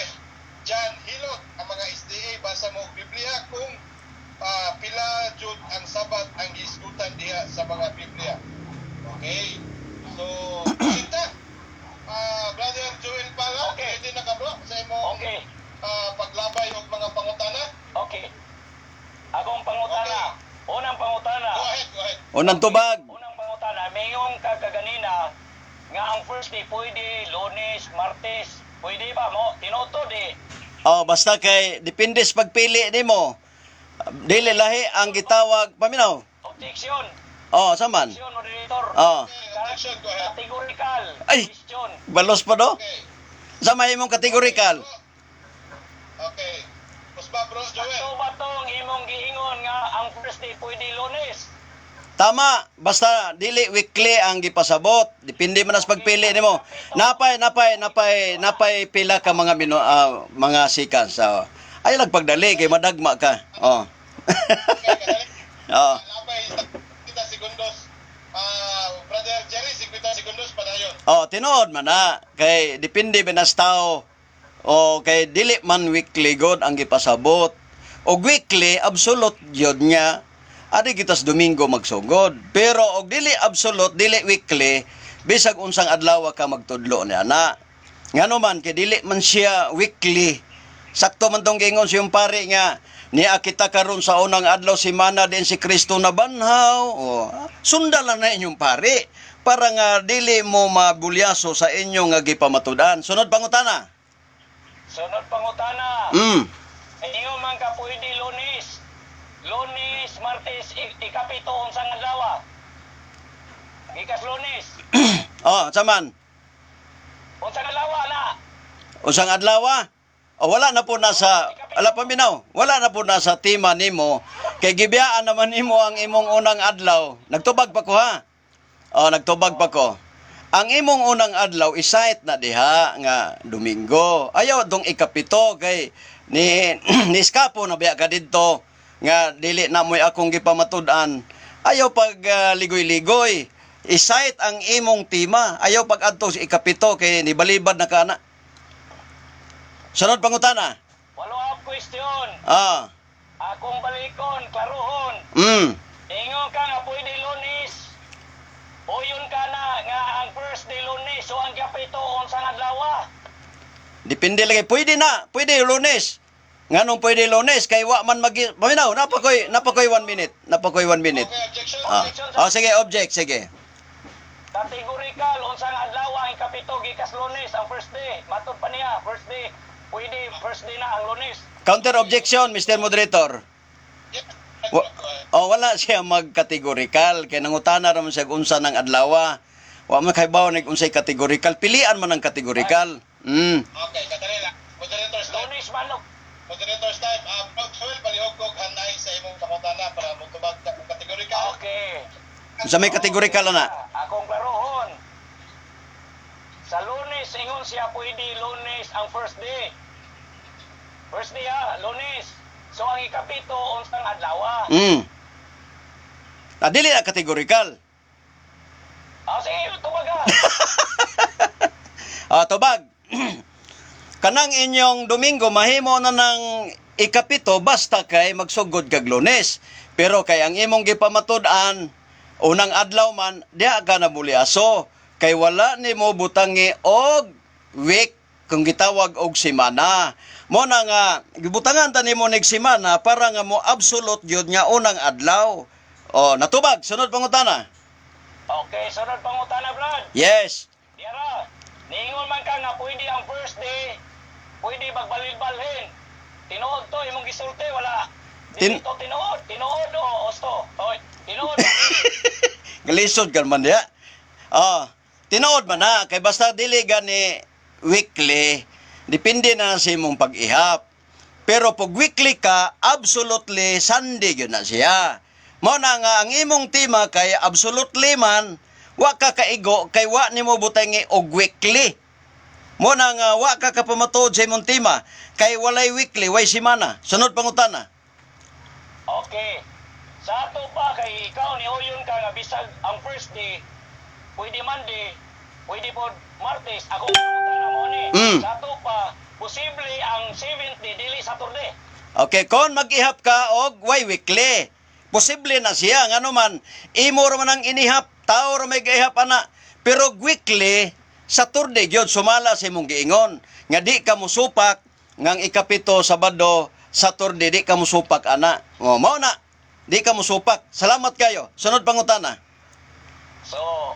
Jan Hilot, ang mga SDA basa mo og Biblia kung pila jud ang Sabat ang gihisgutan diha sa mga Biblia. Okay. So, kita. Brother Joel Pala, ready na ka, bro, sa imong paglabay og mga pangutana? Okay. Akong pangutana. Unang pangutana. Go ahead, go ahead. Unang tubag. Unang pangutana, mayong ka kaganina nga ang first day pwede Lunes, Martes, pwede ba mo? Tinuod eh. Oh, basta kay depende sa pagpili nimo. Dili lahi ang gitawag paminaw. Objection. Oh, saman. Objection, moderator. Oh, Okay, objection, go ahead. Categorical. Ay! Question. Balos pa do. Okay. Sa may imong categorical. Okay. Kusba, Bro Joel. Sakto ba tong imong giingon nga ang first day pwede Lunes? Tama, basta dili weekly ang gipasabot. Depende man sa pagpili nimo. Napay pila ka mga mga seconds. So, ay lang pagdali kay madagma ka. Oh. Okay, kadali. Oh. Napay 50 segundos. Ah, Brother Jerry, 50 segundos padayon. Oh, tinuod man na kay depende ba nas tao. O kay dili man weekly god ang gipasabot. Og weekly absolute gyud nga adi kitas Domingo magsugod. Pero og dili absolute, dili weekly, bisag unsang adlaw ka magtudlo niya na. Ngano man kay dili man siya weekly. Sakto man tong giingon siyang pare nga niya kita karon sa unang adlaw semana din si Kristo na banhaw. O, sundan lang na inyong pare para nga dili mo mabulyaso sa inyong nga gipamatud-an. Sunod pangutana. Sunod pangutana. Ingon man ka pwede Lunes. Lunes, Martes, ikapito unsang adlaw. Gikas Lunes. Oh, saman. Unsang adlaw na? Usang adlaw ah. O wala na po nasa ala paminaw. Wala na po nasa tema nimo kay gibiyaan naman nimo ang imong unang adlaw. Nagtubag pa ko ha. O nagtubag pa ko. Ang imong unang adlaw isite na diha nga Domingo. Ayaw dong ikapito kay ni ni eskapo na biya ka didto nga dili na mo'y akong gipamatud-an. Ayaw pag ligoy-ligoy. Isite ang imong tema. Ayaw pag adto sa ikapito kay nibalibad na ka na. Sunod pangutana. Follow up question. Akong balikon, klaruhon. Ingon ka nga pwede Lunes. Uyon ka na nga ang first day Lunes, so ang kapito unsang adlaw. Depende lagi. Pwede na. Pwede Lunes. Nganong pwede Lunes? Kay wa man magi... Paminaw, napakoy 1 minute. Napakoy 1 minute. Okay, objection. Ah. Oh, sige, object, sige. Categorical unsang adlaw ang ikapito gikas Lunes ang first day. Matod pa niya, first day. Pwede first day na ang Lunes. Counter objection, Mr. Moderator. Yeah. Oh, wala siya magkategorikal. Kay nangutana raman siya kung unsa ng adlaw. Wa man kay bawo nig unsay kategorikal. Pilian man ang kategorikal. Okay, kadali lang. Moderator's time. Lunes man og Moderator's time. Ah, Joel, palihog ko hanay sa imong pangutana para motubag ka kung kategorikal. Okay. Unsa may kategorikal na? Akong klaruhon. Sa Lunes, ingon siya pwede Lunes ang first day. First day ha, Lunes. So ang ikapito unsang adlaw. Ah, dili na kategorikal. Ah, sige, tubag ha. Ah, tubag. Kanang inyong Domingo mahimo na ng ikapito basta kay magsugod kag Lunes. Pero kay ang imong gipamatud-an unang adlaw man diha ka na buliaso kay wala nimo butangi og week kung gitawag og semana. Mo na nga gibutangan ta nimo nig semana para nga mo absolute gyud nga unang adlaw. Oh, natubag sunod pangutana. Okay, sunod pangutana, Brad. Yes. Diara, niingon man ka nga pwede ang first day, pwede magbalil-balhin. Tinuod to, imong gisulti, wala. Dili to tinuod, tinuod o osto. Oy, tinuod. Galisod ka man diya. Ah, tinuod man na kay basta dili gani weekly, depende na sa imong pag-ihap. Pero pag weekly ka, absolutely Sunday gyud na siya. Mao na nga ang imong tema kay absolutely man wa ka kaigo kay wa nimo butangi og weekly. Mo na nga wa ka kapamatuod sa imong tema kay walay weekly, way semana. Sunod pangutana. Okay. Sa ato pa kay ikaw ni Oyon ka nga bisag ang first day, pwede Monday, pwede po Martes, ako pangutana mo ni. Sa ato pa, posible ang seventh day dili Saturday. Okay, kon mag-ihap ka og way weekly. Posible na siya ngano man imo ra man ang inihap, tao ra may gaihap ana. Pero weekly Saturday gyud sumala sa imong giingon nga di ka musupak ngang ikapito Sabado, Saturday di ka musupak ana. O mao na. Di ka musupak. Salamat kayo. Sunod pangutana. So,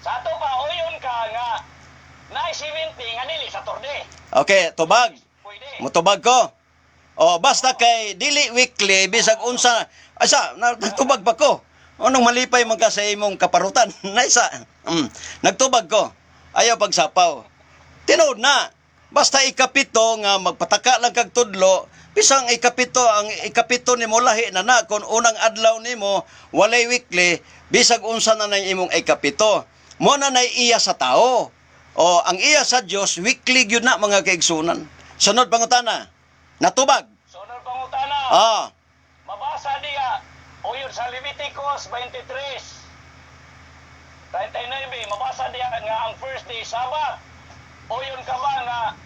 sa ato pa Oyon ka nga na 70 nga dili Saturday. Okay, tubag. Pwede. Mutubag ko. O basta kay dili weekly bisag unsa asa nagtubag pa ko. Anong malipay man ka sa imong kaparutan? Naisa. Nagtubag ko. Ayaw pagsapaw. Tinuod na. Basta ikapito nga magpataka lang kag tudlo, Bisang ikapito, ang ikapito nimo lahi na na kung unang adlaw nimo walay weekly, bisag unsa na nang imong ikapito. Mo na nay iya sa tao. O ang iya sa Dios weekly gyud na, mga kaigsunan. Sunod pangutana. Natubag. Sunod pangutana. Mabasa diya uyon sa Leviticus 23:39, mabasa diya nga ang first day Sabbath. Uyon ka ba nga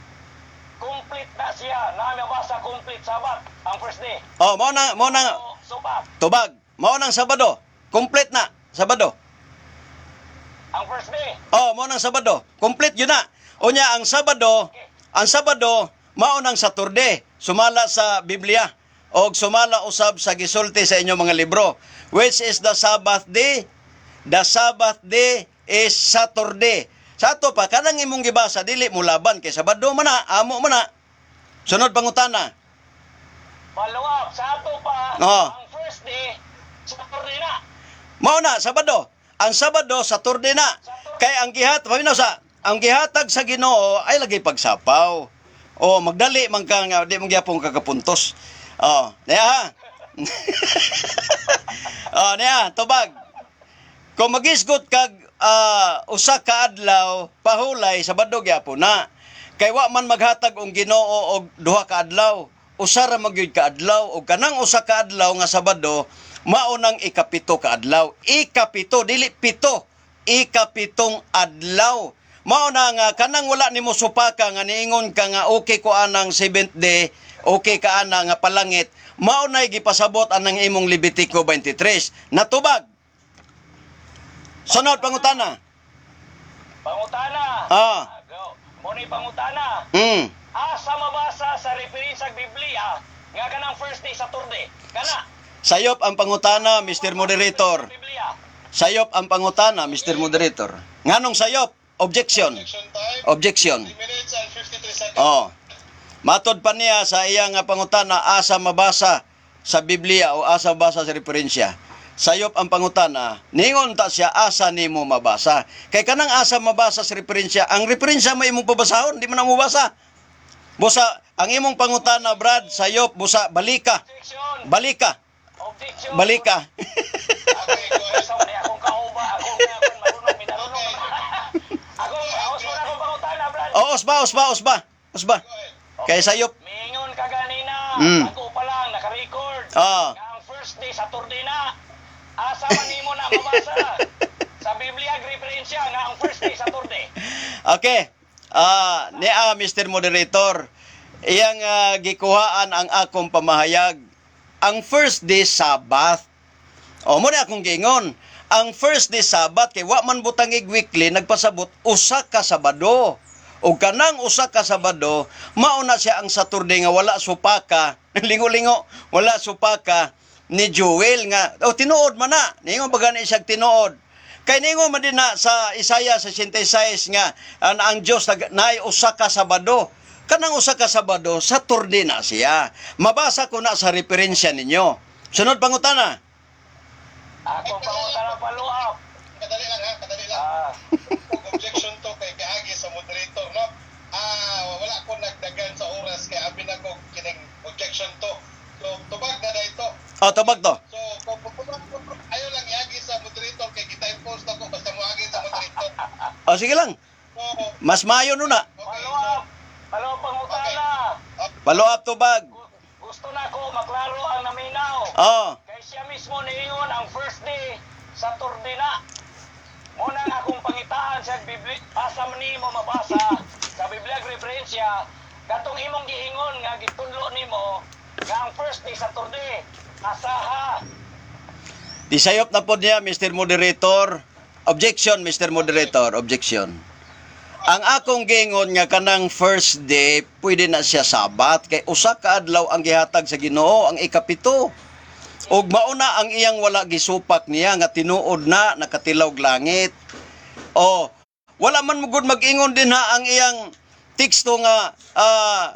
complete na siya na mabasa complete Sabbath ang first day? Oh, mo na O supak tubag. Mao nang Sabado. Complete na Sabado. ang first day? Oh, mao nang Sabado. Complete yun na. Unya ang Sabado mao nang Saturday. Sumala sa Biblia og sumala usab sa gisulti sa inyong mga libro. Which is the Sabbath day? The Sabbath day is Saturday. Sa ato pa kanang imong gibasa dili mo laban kay Sabado man na, amo man na. Sunod pangutana. Follow up sa ato pa, ang first day Saturday na? Mao na Sabado. Ang Sabado Saturday na. Kay ang gihat, paminaw sa ang gihatag sa Ginoo ay lagi pagsapaw. O magdali man ka nga di man gyapon kakapuntos. Oh, niya ha. Oh, niya, tubag. Kung magisgot kag usa ka adlaw pahulay, Sabado gyapon na. Kay wa man maghatag og Ginoo og duha ka adlaw. Usa ra man gyud ka adlaw og kanang usa ka adlaw nga Sabado mao nang ikapito ka adlaw. Ikapito, dili pito. Ikapitong adlaw. Mao na nga kanang wala nimo supaka nga niingon ka nga okay ko anang seventh day, okay ka ana nga palangit. Mao nay gipasabot anang imong Levitico 23. Natubag. Sunod pangutana. Pangutana. Go. Mo ni pangutana. Asa mabasa sa reference sa Biblia nga kanang first day Saturday? Kana. Sayop ang pangutana, Mr. Moderator. Biblia. Sayop ang pangutana, Mr. Moderator. Nganong sayop? Objection. Objection time. Objection. 3 minutes and 53 seconds. Oh. Matod pa niya sa iyang nga pangutana asa mabasa sa Biblia o asa mabasa sa referensya. Sayop ang pangutana, ningon ta siya asa nimo mabasa. Kay kanang asa mabasa sa referensya, ang referensya mo imong pabasahon, di mo na mabasa. Busa, ang imong pangutana, Brad, sayop, busa, balika. Objection. Balika. Objection. Balika. Okay, go ahead. Sa ni akong kauba, akong akong marunong minarunong. Akong aos mo na akong pangutana, Brad. O, osba, osba, osba. Osba. Go ahead. Kay sayop. Miingon ka ganina, bago pa lang naka-record. Nga ang first day Saturday na. Asa man nimo na mabasa sa Biblia ang referensya nga ang first day Saturday? Okay. Niya, Mr. Moderator, iyang gikuhaan ang akong pamahayag. Ang first day Sabbath. O mo na akong giingon. Ang first day Sabbath kay wa man butangig weekly, nagpasabot usa ka Sabado. O kanang usa ka Sabado, mao na siya ang Saturday nga wala supaka. Lingo-lingo, wala supaka ni Joel nga oh tinuod man na. Ningon pa gani siya tinuod. Kay ningon man din na sa Isaiah 66 nga ang Dios naay usa ka Sabado. Kanang usa ka Sabado, Saturday na siya. Mabasa ko na sa referensya ninyo. Sunod pangutana. Akong pangutana follow up. Kadali lang ha, kadali lang. Kung objection to kay kaagi sa moderator, no? Wala ko nagdagan sa oras kay abi na ko kining objection to. So, tubag na na ito. O, tubag to. So, kung ayaw lang iagi sa moderator kay kita post ako basta moagi sa moderator. O, sige lang. So, Mas maayo nun na. okay. Follow up. Follow up pangutana. Follow up, tubag. Gusto na ko maklaro ang naminaw. O, Kay siya mismo niingon ang first day Saturday na. Muna ang akong pangitaan sa Biblia, asa man nimo mabasa sa Biblia ang referensya katong imong giingon nga gitudlo nimo nga ang first day Saturday. Asaha? Disayop na po niya, Mr. Moderator. Objection, Mr. Moderator. Objection. Ang akong gingon nga kanang first day, pwede na siya Sabat. Kay usa ka adlaw ang gihatag sa Ginoo, ang ikapito. Ug mauna ang iyang wala gisupak niya nga tinuod na nakatilawg langit. O wala man mo gud mag-ingon din ha ang iyang teksto nga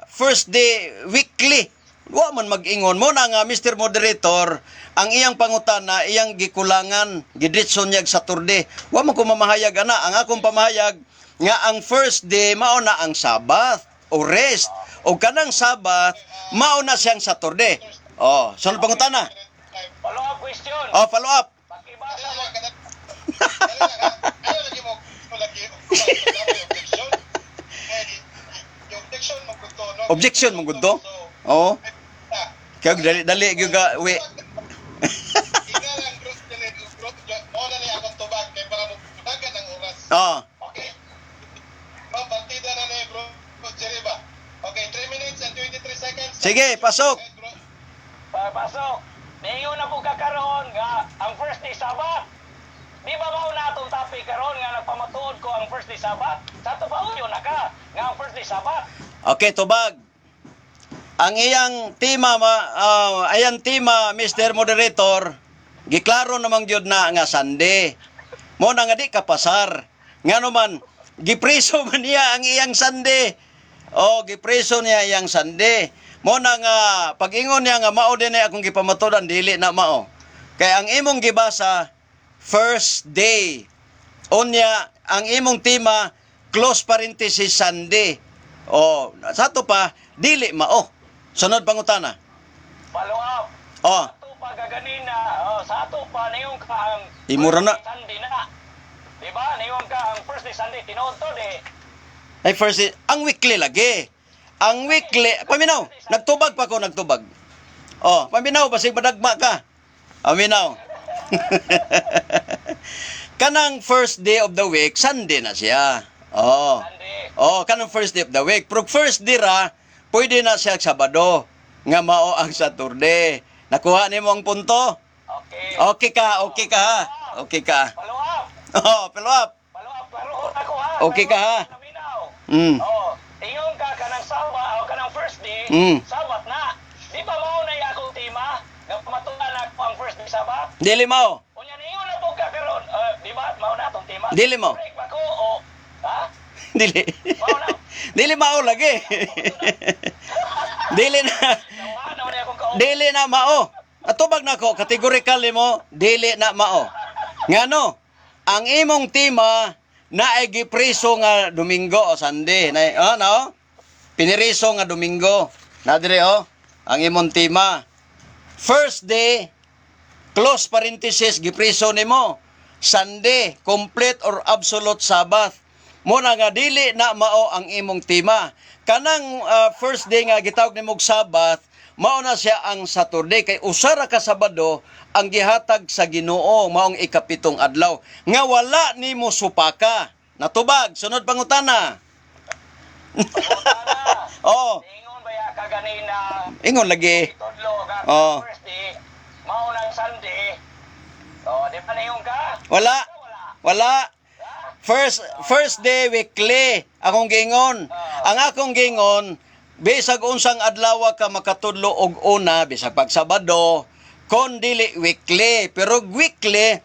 first day weekly. Wa man mag-ingon mo na nga, Mr. Moderator, ang iyang pangutana iyang gikulangan, gidritso niya sa Saturday. Wa man ko mamahayag ana. Ang akong pamahayag nga ang first day mao na ang Sabbath o rest. O kanang Sabbath, mao na siyang Saturday. Oh, sunod pangutana. Follow up question. Oh, follow up. Pakibasa mo. Ayaw lagi mo lagi objection. Eh, objection mo gud to, no? Objection mo gud to? Oo. Kaya dali dali gyud ka wi. Inga lang group dili group mo na ni akong tubag kay para mo dagan ang oras. Oh. Okay. Ma'am, partida na ni bro Jerry ba? Okay, 3 minutes and 23 seconds. Sige, pasok. Okay, bro. Pasok. Niingon na po ka karon nga ang first day Sabbath. Di ba mao na atong topic karon nga nagpamatuod ko ang first day Sabbath? Sa ato pa yun na ka nga ang first day Sabbath. Okay, tubag. Ang iyang tema ma, ayan tema, Mr. Moderator, giklaro namang gyud na nga Sunday. Mo na nga di ka pasar. Ngano man gipreso man niya ang iyang Sunday. Oh, gipreso niya iyang Sunday. Mo na nga pag-ingon niya nga mao din akong gipamatudan, dili na mao. Kay ang imong gibasa first day. Unya, ang imong tema, close parenthesis Sunday. O, sa ato pa, dili mao. Sunod pangutana. Follow up. O, Sa ato pa gaganina, oh, sa ato pa niingon ka ang Imura na. first day Sunday na. Di ba? Niingon ka ang first day Sunday tinuod to di. Ay first, ang weekly lagi. Ang weekly, paminaw, nagtubag pa ko, nagtubag. O, paminaw, basig madagma ka. Paminaw. Kanang first day of the week, Sunday na siya. Oh. Sunday. Oh, kanang first day of the week. Pero first day ra, pwede na siya Sabado nga mao ang Saturday. Nakuha nimo ang punto? Okay. Okay ka ha. Okay ka. Follow up. Oh, follow up. Follow up. Klarohon ako ha. Okay ka, ha? Paminaw. Oh, ingon ka kanang Sawa o kanang first day, Sabat na. Di ba mao na akong tema nga pamatuan ako ang first day Sabat? Dili mao. Unya niingon na po ka karon, di ba mao na atong tema? Dili mao. Break ba ko o ha? Dili. Mao na. Dili mao lagi. Dili na. Nawa na ni akong kaon. Dili na mao. Atubag na ko, categorical mo, dili na mao. Ngano? Ang imong tema na ay gipreso nga Domingo o Sunday. Na, oh, no? Piniriso nga Domingo. Na dire oh, ang imong tema. First day, close parenthesis, gipreso nimo. Sunday, complete or absolute Sabbath. Muna nga dili na mao ang imong tema. Kanang first day nga gitawag nimog Sabbath, mao na siya ang Saturday kay usa ra ka Sabado ang gihatag sa Ginoo maong ikapitong adlaw nga wala nimo supaka. Natubag, sunod pangutana. Pangutana. Oh, Niingon ba ya ka ganina ingon lagi. itudlo nga Oh. first day mao nang Sunday. Oh, di ba niingon ka? Wala. Wala. Wala. First first day weekly akong gingon. Ang akong gingon bisag unsang adlaw ka makatudlo og una bisag pag Sabado kon dili weekly, pero weekly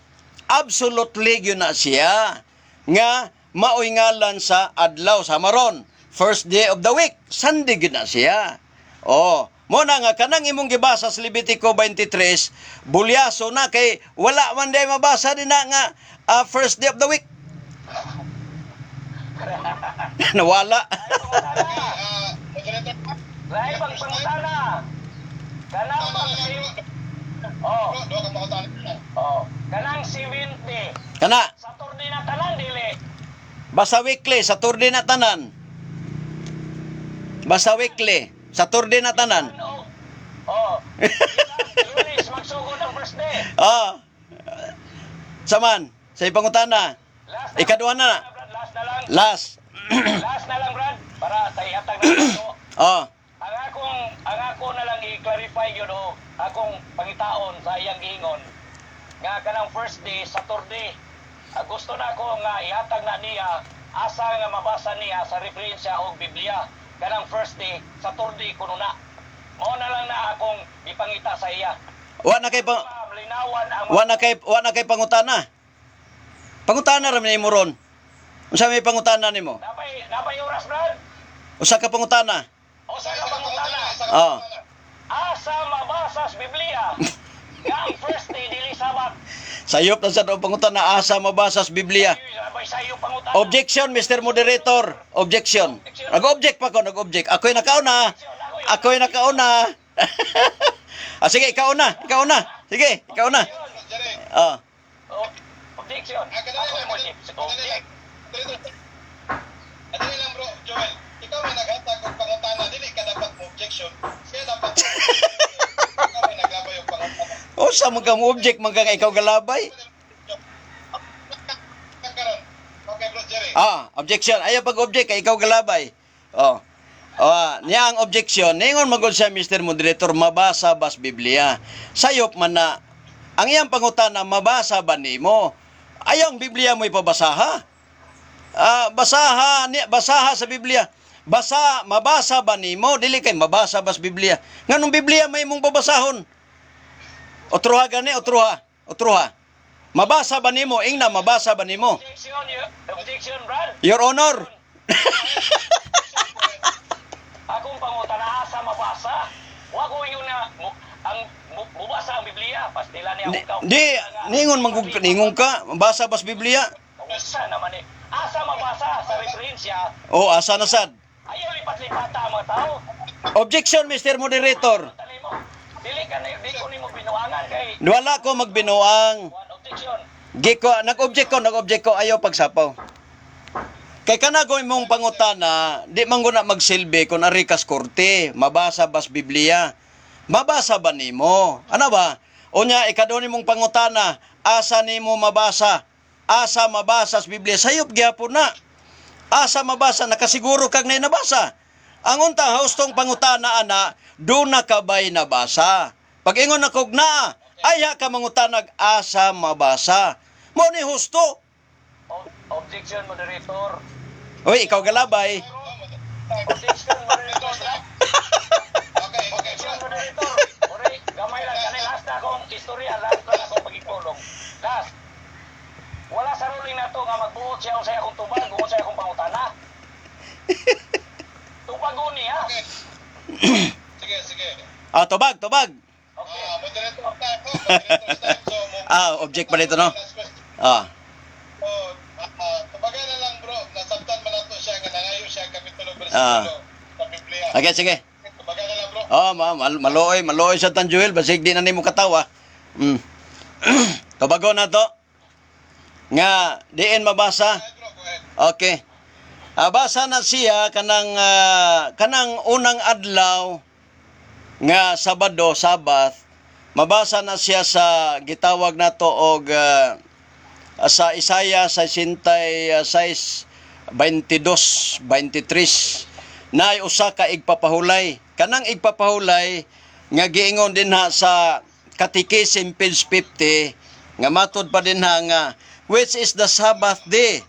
absolutely gyud na siya nga maoy ngalan sa adlaw sa maron first day of the week Sunday gyud na siya. Oh, mo na nga kanang imong gibasa sa Levitico 23 bulyaso na kay wala man day mabasa din na nga first day of the week. Nawala. Ay, pangutana. Ah, moderator. Lahi pang pangutana. Kanang pang Oh, Bro, duha ka pangutana. oh. Kanang 70. Kana, Saturday na tanan dili. basta weekly, Saturday na tanan. Basta weekly, Saturday na tanan. Ano? Oh. Lunes magsugod ang first day. Ah. Saman, sa ipangutana. Last Ikaduha na. Brad, last na lang. Last. Last na lang, Brad, para sa ihatag na ito. Oh, Ang ako na lang i-clarify yun o akong pangitaon sa iyang giingon nga kanang first day Saturday. Ah, gusto na ako nga ihatag na niya asa nga mabasa niya sa referensya og Biblia kanang first day Saturday kuno na. Mao na lang na akong gipangita sa iya. wa na kay pa, Malinawan ang wa na kay pangutana. Pangutana ra man nimo ron. Unsa may pangutana nimo? Napay oras, Brad. Usa ka pangutana. O sa ka pangutana. Isa ka Oh. pangutana. Asa mabasa sa Biblia nga ang first day dili Sabat? Sayop na sa pangutana, asa mabasa sa Biblia. Ay, sayo pangutana. Objection, Mr. Moderator. Objection. Nag-object pa ko, nag-object. Ako'y nakauna. Ako'y nakauna. Ah, sige, ikaw na. Ikaw na. Sige, ikaw na. Jerry. Ah. Oh, objection. Ah, kadali Ako lang, mo kadali si kadali lang. object. Dali, dali lang, bro, Joel. Ikaw may naghatag og pangutana, dili ka dapat mo objection. Siya dapat mo. Ikaw may naglabay og pangutana. O, sa mga mo object, mga nga ikaw galabay. Karon. Okay, bro, Jerry. Ah, objection. Ayaw pag-object, kay ikaw galabay. Oh. Oh, niya ang objection. Ningon magod siya, Mr. Moderator, mabasa bas Biblia. Sayop man na, ang iyang pangutana, mabasa ba nimo? Ayaw ang Biblia mo ipabasaha. Ah, basaha, ni, basaha sa Biblia. Basa, mabasa ba nimo? Dili kay mabasa bas Biblia. Nganong Biblia may imong babasahon? Otruha gani, otruha. Otruha. Mabasa ba nimo? Ingna, mabasa ba nimo? Objection, objection, Brad. Your Honor. Akong pangutana, asa mabasa. Wa ko ingon na ang mubasa ang Biblia. Pastila niya Di, akong di ningon manggug ningon ka, mabasa bas Biblia. Usa naman eh. Asa mabasa sa referensya. O asa na sad. Ayaw lipat-lipata ang mga tao. Objection, Mr. Moderator. Tali mo. Dili ka ni di ko nimo binuangan kay Wala ko magbinuang. one objection. Gi ko nag-object ko ayaw pagsapaw. Kay kana ko imong pangutana, di man ko na magsilbi kung ari kas korte, mabasa bas Biblia. Mabasa ba nimo? Ano ba? Unya ikadto nimong pangutana, asa nimo mabasa? Asa mabasa sa Biblia? Sayop gyapon na. Asa mabasa, nakasiguro kag na nabasa. Ang unta hustong pangutana ana, duna ka ba'y nabasa? Pag ingon na kog naa, ayha ka mangutanag asa mabasa. Mao ni husto. Objection, moderator. Uy, ikaw galabay. Objection, moderator. Brad. Okay, Objection, bro. moderator. Ore, gamay lang kanay last na akong istorya, last na akong pagigpulong. Last. Wala sa ruling na to nga magbuot siya unsay akong tubag, unsay akong pangutana. Tubagon niya. Okay. Sige, sige. Ah, tubag, tubag. Okay. Ah, moderator time, no? Moderator time. So, Ah, object pa dito, no? Last question. Ah. So, tubagan na lang, bro. Nasabtan man nato siya nga nangayo siya ang kapitulo Ah. bersikulo sa Biblia. Okay, sige. Tubagan na lang, bro. Oh, maluoy, maluoy sa Tan Joel basig di na nimo katawa. Tubagon na to. Nga diin mabasa. Go ahead, bro. Go ahead. Okay. Ah, basa na siya kanang kanang unang adlaw nga Sabado, Sabbath. Mabasa na siya sa gitawag nato og sa Isaiah 66 22 23 naay usa ka igpapahulay, kanang igpapahulay nga giingon dinha sa Catechism page 50 nga matod pa dinha nga which is the Sabbath day.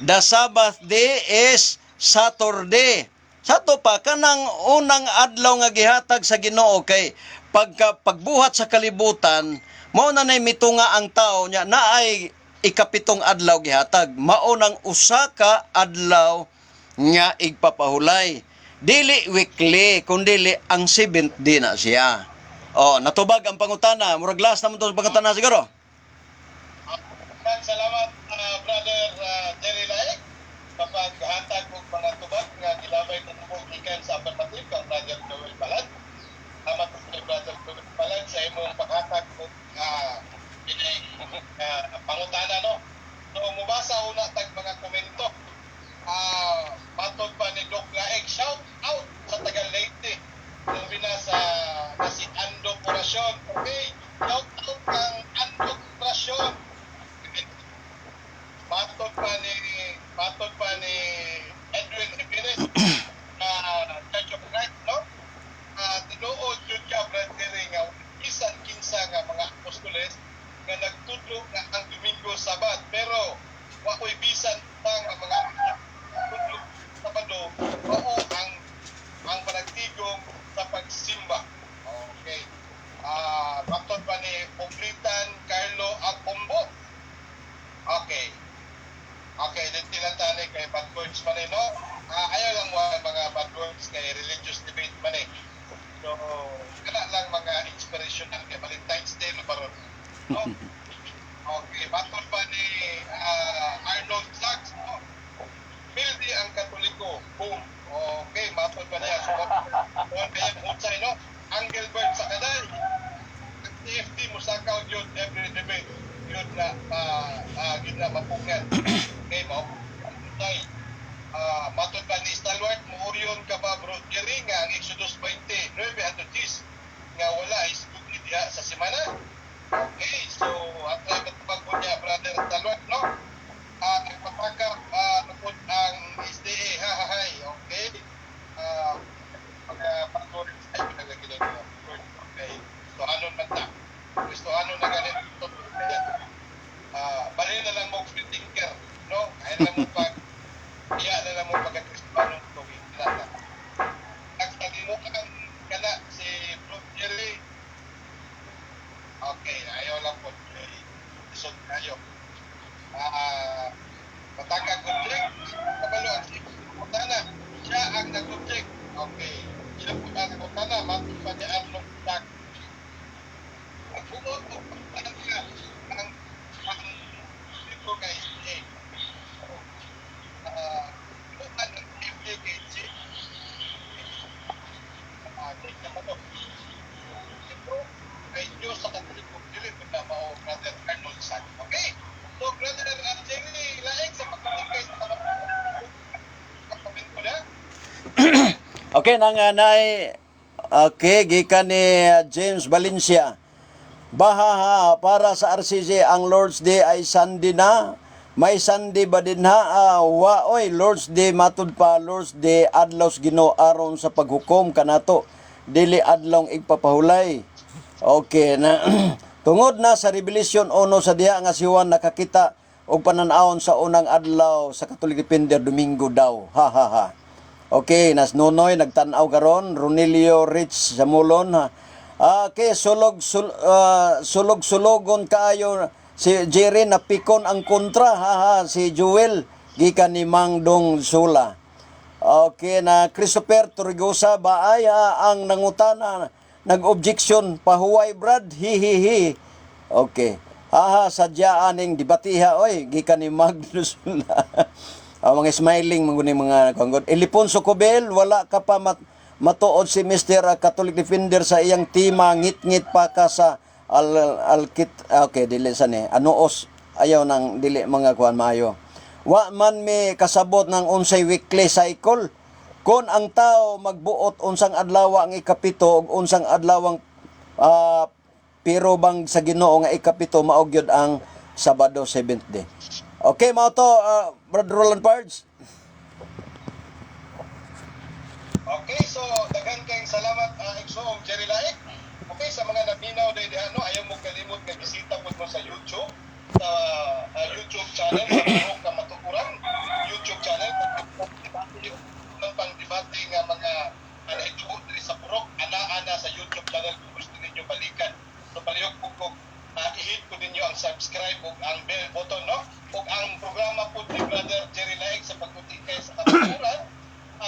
The Sabbath day is Saturday. Sa to pa kanang unang adlaw nga gihatag sa Ginoo kay pagka pagbuhat sa kalibutan, mao na nay mitunga ang tao nya naay ikapitong adlaw gihatag, mao nang usa ka adlaw nga igpapahulay, dili weekly kundili ang seventh day na siya. Oh, natubag ang pangutana. Murag last naman to sa pangutana siguro. Salamat, brother Jerry Laik, kapag hatag og mga tubag nga gilabay na mo gikan sa affirmative kang brother Joel Palad. Salamat kay brother Joel Palad sa imong paghatag og ining pangutana, no. So mubasa una tag mga komento. Matod pa ni Doc Laik, shout out sa taga Leyte. Labi na sa na si Ando Corazon. Okay, shout out kang Ando Corazon. Matod pa ni Edwin Jimenez na Church of Christ, no? Tinuod jud ka, Brad Terry, nga bisan kinsa nga mga apostoles nga nagtudlo nga ang Domingo Sabat, pero wa ko'y bisan pa nga mga tudlo Sabado mao ang panagtigom sa pagsimba. Okay. Matod pa ni Publitan Carlo Agpombo. Okay. Okay, then tani kay bad words man eh, no? Ayaw lang wa mga bad words kay religious debate man eh. So, kana lang mga inspirational kay Valentine's Day no baron. No? Okay, matod pa ni Arnold Sachs, no? Pildi ang Katoliko. Boom. Okay, matod pa niya. So, kung kaya husay, no? Angelbert sa kanal. Ang TFD musakaw yun every debate. Yun na, yun na mapungan. Okay, mao. Husay. Matod pa ni Stalwart, muuryon ka ba, Bro Jerry, nga ang Exodus 20, 9 hangtod 10, nga wala is diha sa semana? Okay, so atay matubag ko niya, Brother Stalwart, no? Nagpapakap tungkol ang SDA, ha ha hay, okay? Mga pastor, ay, pinagagilay ko. Okay, so ano man ta? Gusto ano na ganit ito? Balhin na lang mo free thinker, no? Kaya lang mo pag, iya na lang mo pagka-Kristiyano ito, na. Nagtalimutan ka na si Bro Jerry. Okay, ayaw lang po. Okay. Isod kayo. Matangkag object. Kabalo ang si Putana. Siya ang nag-object. Okay. Siya po ang nagutana. Matod pa ni Arnold Jack. Nagbuot o pagtangka ang dito kay SDA. Bukan ang FD kay G. Di na to. Ito kay Diyos sa Katoliko. Dili po na mao, Brother Arnold Sack. Okay. So, Brother Jerry Laeng, sa pagkatingkay sa comment ko na. Okay, nang nay. Okay, gikan ni James Valencia. Bahaha, para sa RCC ang Lord's Day ay Sunday na. May Sunday ba din ha? Wa oy, Lord's Day matud pa Lord's Day adlaw sa Ginoo aron sa paghukom kanato. Dili adlong igpapahulay. Okay na tungod na sa Revelation 1 sa diha nga si Juan nakakita og panan-awon sa unang adlaw sa Catholic Defender, Domingo daw. Ha ha ha. Okay, nas Nonoy nagtan-aw karon, Ronelio Rich Samulon ha. Okay, sulog sulogon kaayo si Jerry, napikon ang kontra ha ha, si Joel, gikan ni Mang Dong Sula. Okay na Christopher Torregosa baay ha, ang nangutana nag-objection, pahuway Brad, hi hi hi. Okay. Haha, sadya aning debatiha oy, gikan ni Magnus. Ang mga smiling mga ni mga kanggod. Iliponso Cobel, wala ka pa matuod si Mr. Catholic Defender sa iyang tima, ngit-ngit pa ka sa al alkit. Okay, dili sa ni anuos, ayaw nang dili mga kuan maayo. Wa man mi kasabot ng unsay weekly cycle. Kon ang tao magbuot unsang adlaw ang ikapito ug unsang adlaw ang pero bang sa Ginoo nga ikapito, mao gyud ang Sabado, seventh day. Okay, mao to, Brother Roland Pards. Okay, so daghan kayong salamat, Igsoong Jerry Laik. Okay, sa mga naminaw dahil diha, no, ayaw mo kalimot nga bisita po mo sa YouTube, sa YouTube channel sa Purok Kamatuoran, YouTube channel ng pang debate nga mga nahituo diri sa Purok, ana-ana sa YouTube channel kung gusto ninyo balikan. So palihog po ko i-hit po ninyo ang subscribe ug ang bell button, no? Ug ang programa po ni Brother Jerry Laik sa pagkutikay sa kamatuoran,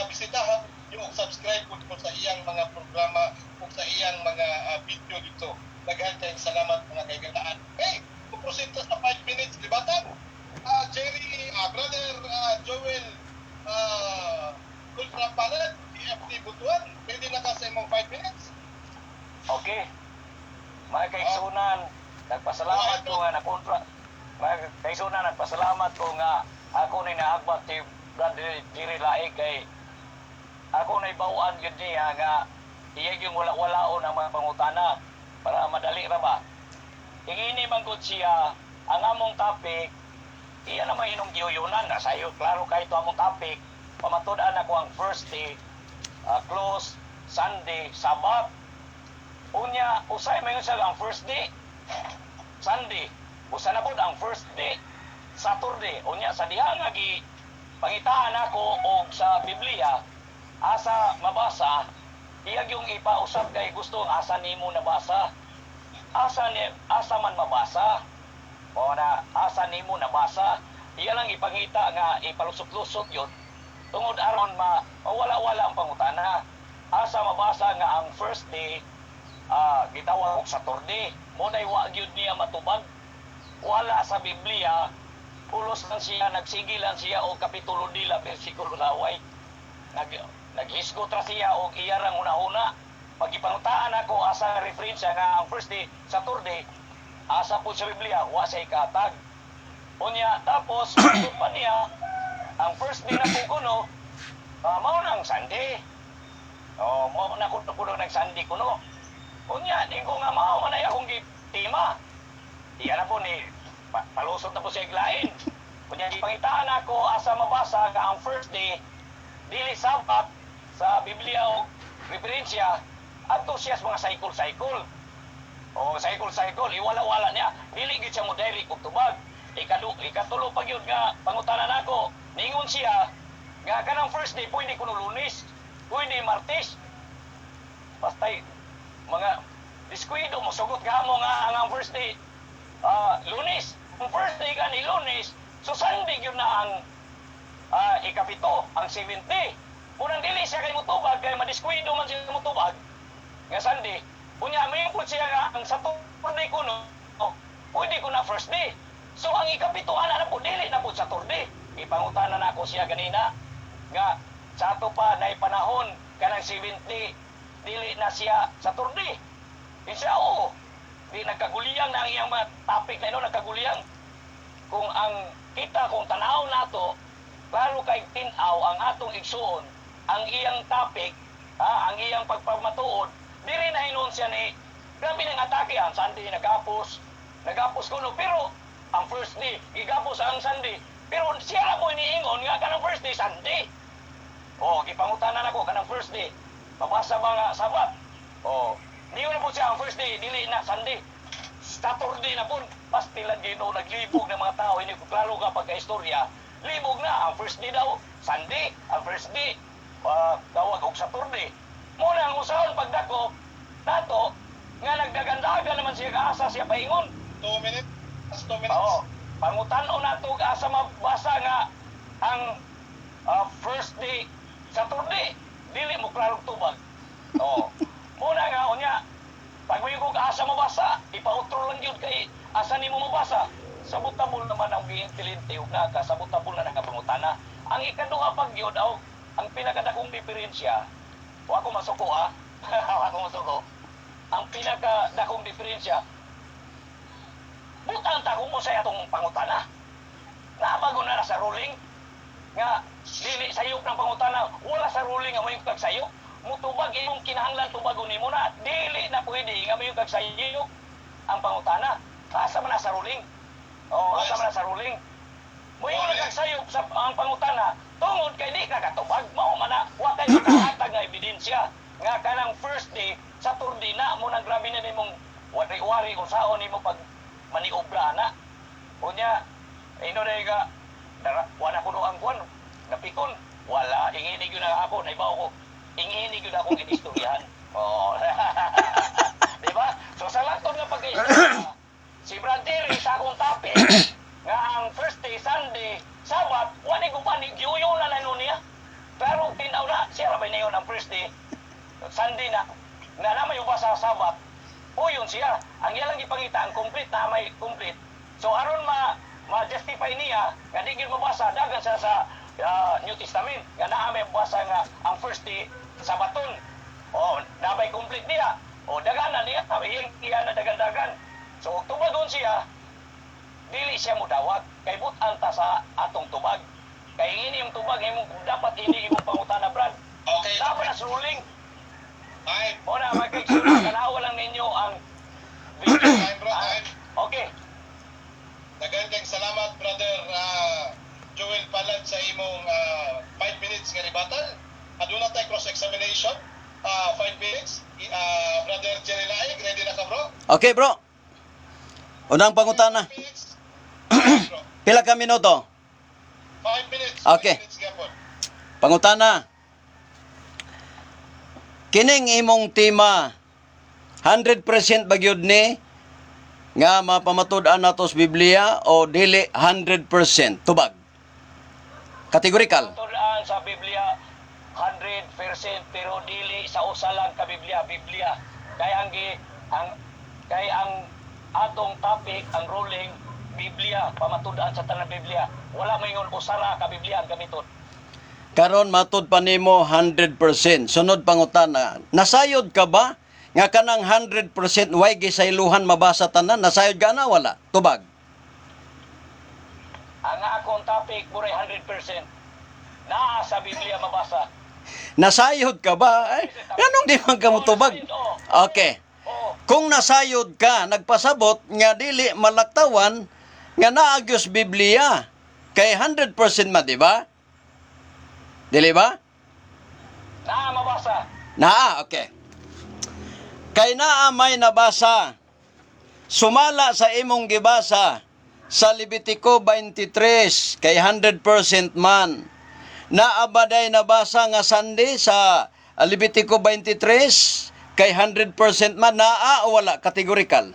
bisitahan niyo ug subscribe po mo sa iyang mga programa ug sa iyang mga video dito. Daghan kayong salamat, mga kaigalaan. Okay, proceed ta sa 5 minutes debatan. Jerry, Brother Joel Ultra Palad, TFT Butuan, pwede na ka sa imong 5 minutes? Okay. Mga kaigsunan, nagpasalamat ko nga nakontra. Mga kaigsunan, nagpasalamat ko nga ako ni naagbat si Brother Jerry Laik kay ako na ibawaan yun niya nga iya yung wala-walaon ang mga pangutana para madali ra ba. Ingini man gud siya ang among topic, iya naman inong giyuyunan na sayo klaro kay ito among topic, pamatud-an ako ang first day, close Sunday, Sabat. Unya, usay man yun siya ang first day, Sunday. Usa na pud ang first day, Saturday. Unya, sa diha nga gi pangitaan ako og sa Biblia, asa mabasa, iyag yung ipausap kay gusto asa nimo nabasa. Asa ni asa man mabasa. O na asa nimo nabasa. Iya lang ipangita nga ipalusot-lusot yun. Tungod aron ma mawala-wala ang pangutana. Asa mabasa nga ang first day gitawag og Saturday? Mo nay wa gyud niya matubag. Wala sa Biblia, pulos lang siya, nagsige lang siya og kapitulo nila, bersikulo laway. Naghisgot ra siya og iya rang hunahuna. Pag ipangutaan ako asa referensya nga ang first day, Saturday, asa po sa Biblia, wa siya ikatag. Unya, tapos, matod pa niya, ang first day na po kuno, mao nang Sunday. Oh, mao na kuno kuno nag Sunday kuno. Unya, di ko nga mao man ay akong gitima. Iya na po ni palusot na po siya iglain. Unya, gipangitaan ako asa mabasa nga ang first day dili Sabat sa Biblia o referensya, adto siya sa mga cycle-cycle. O cycle-cycle, iwala-wala niya. Dili gyud siya mo direct og tubag. Ikatulo pa gyud nga pangutana nako. Ningon siya nga kanang first day pwede kuno Lunes, pwede Martes. Basta mga diskuido mo sugot ka mo nga ang first day Lunes. Ang first day gani Lunes, so Sunday gyud na ang ikapito, ang 70. Unang dili siya kay mutubag, kay madiskuido man siya mutubag nga Sunday. Unya, may siya nga ang Saturday kuno, pwede ko na first day. So ang ikapito ana na po, dili na po Saturday. Ipangutana na ako siya ganina nga sa ato pa na panahon kanang 70 dili na siya Saturday. Di siya oo. Di nagkaguliyang na ang iyang mga topic na ino, nagkaguliyang. Kung ang kita, kung tanaw nato, klaro kay tin-aw ang atong igsuon, ang iyang topic, ang iyang pagpamatuod, diri na hinuon siya ni, grabe ng atake, ang Sunday nagapos, nagapos kuno, pero ang first day, gigapos ang Sunday, pero siya ra po iniingon nga kanang first day, Sunday. Oh, gipangutanan ako kanang first day. Mabasa ba nga Sabat? Oh, niyo na po siya ang first day, dili na Sunday. Saturday na po, pastilan Ginoo, naglibog ng mga tao, hindi ko klaro ka pagka-istorya, libog na, ang first day daw, Sunday, ang first day, tawag og Saturday. Muna ang usahon pagdako, nato, nga nagdagandagan naman siya kaasa siya paingon. 2 minutes. 2 minutes. Oo. Pangutan-on nato og asa mabasa nga ang first day Saturday, dili mo klarong tubag. Oo. Muna nga unya, pag may kog asa mabasa, ipautro lang gyud kay asa nimo mabasa. Sabot-tabol naman ang giintilinte ug naka, sabot-tabol na nakapangutana. Ang ikaduha pag gyud aw ang pinakadakong diferensya, wa ko masuko ah. Wa ko masuko. Ang pinakadakong diferensya, butan ta kung unsay atong pangutana. Nabago na na sa ruling nga dili sayop ng pangutana, wala sa ruling nga moingon kag sayop. Mutubag imong kinahanglan tubagon nimo na, dili na pwede nga moingon kag sayop ang pangutana. Asa man na sa ruling? Oh, asa man na sa ruling? Moingon kag sayop sa ang pangutana tungod kay di ka katubag, mao man na wa kay makahatag nga ebidensya nga kanang first day Saturday na mo nang grabe na nimong wari-wari kung saon nimo pag maniobra na. Unya, ino na nga, wala ko ang kuan, napikon, wala, inginig yun na ako, naibaw ko, inginig yun akong inistoryahan. Oh. Di ba? So sa langtod nga pag-istorya, si Brad Terry sa akong topic, nga ang first day, Sunday, Sabat, wala ko pa, ni giyuyo na na nun niya. Pero tinaw na, siya rabay na yun ang first day, Sunday na, na na may uba sa Sabat, o yun siya. Ang iya lang ipangita, ang complete na may complete. So aron ma ma-justify niya nga di gyud mabasa, dagan siya sa New Testament nga naa may basa nga ang first day Sabaton. Oh, nabay complete niya. O dagan na niya, iyang iya na dagan-dagan. So ug tubagon siya, dili siya mudawat kay but-an ta sa atong tubag. Kay ini yung tubag imong dapat ini imong pangutana, Brad. Okay. Dapat na sa ruling. Time. Mo na magkaigsunan, tanawa lang ninyo ang video. Time, bro, time. Okay. Daghan kang salamat, Brother Joel Palad, sa imong 5 minutes nga rebuttal. Aduna tay cross examination. 5 minutes. Brother Jerry Laig, ready na ka, bro? Okay, bro. Unang pangutana. 5 minutes. Bro. Pila ka minuto? 5 minutes. Okay. 5 minutes gyapon. Pangutana. Kining imong tema 100% ba gyud ni nga mapamatud-an nato sa Biblia o dili 100%? Tubag. Categorical. Tulaan sa Biblia 100% pero dili sa usa lang ka Biblia, Biblia. Kay ang gi, ang kay ang atong topic, ang ruling Biblia, pamatud-an sa tanang Biblia. Wala maingon usa ra ka Biblia ang gamiton. Karon matud pa nimo 100%. Sunod pangutana, nasayod ka ba nga kanang 100% way gisaylohan mabasa tanan? Nasayod ka na wala? Tubag. Ang akong topic muray 100%. Naa sa Biblia mabasa. Nasayod ka ba? Ay, anong di man ka motubag? Okay. Oo. Kung nasayod ka, nagpasabot nga dili malaktawan nga naagyos Biblia. Kay 100% ma, di ba? Dili ba? Naa mabasa. Naa, okay. Kay naa may nabasa. Sumala sa imong gibasa sa Levitico 23 kay 100% man. Naa ba day nabasa nga Sunday sa Levitico 23 kay 100% man? Naa o wala? Categorical.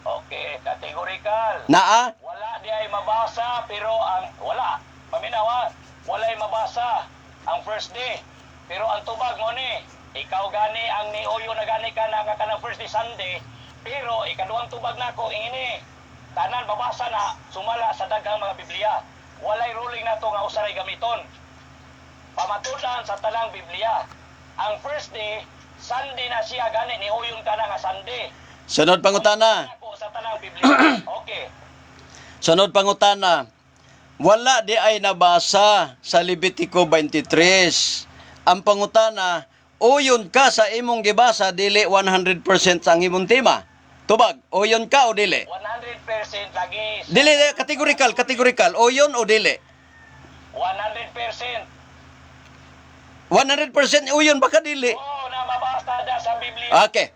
Okay, categorical. Naa? Wala di ay mabasa pero ang wala. Paminawa, walay mabasa ang first day. Pero ang tubag mo ni, ikaw gani ang niuyo na gani ka na nga kanang first day Sunday, pero ikaduhang tubag nako ingini. Tanan mabasa na sumala sa daghang mga Biblia. Walay ruling nato nga usa ray gamiton. Pamatudan sa tanang Biblia. Ang first day, Sunday na siya gani niuyon ka na nga Sunday. Sunod pangutana. Ako sa tanang Biblia. Okay. Sunod pangutana. Wala di ay nabasa sa Levitico 23. Ang pangutana, uyon ka sa imong gibasa dili 100% sa ang imong tema. Tubag, uyon ka o dili? 100% lagi. Dili, categorical, categorical. Uyon o dili? 100%. 100% uyon ba ka dili? Oo, na mabasa na sa Biblia. Okay.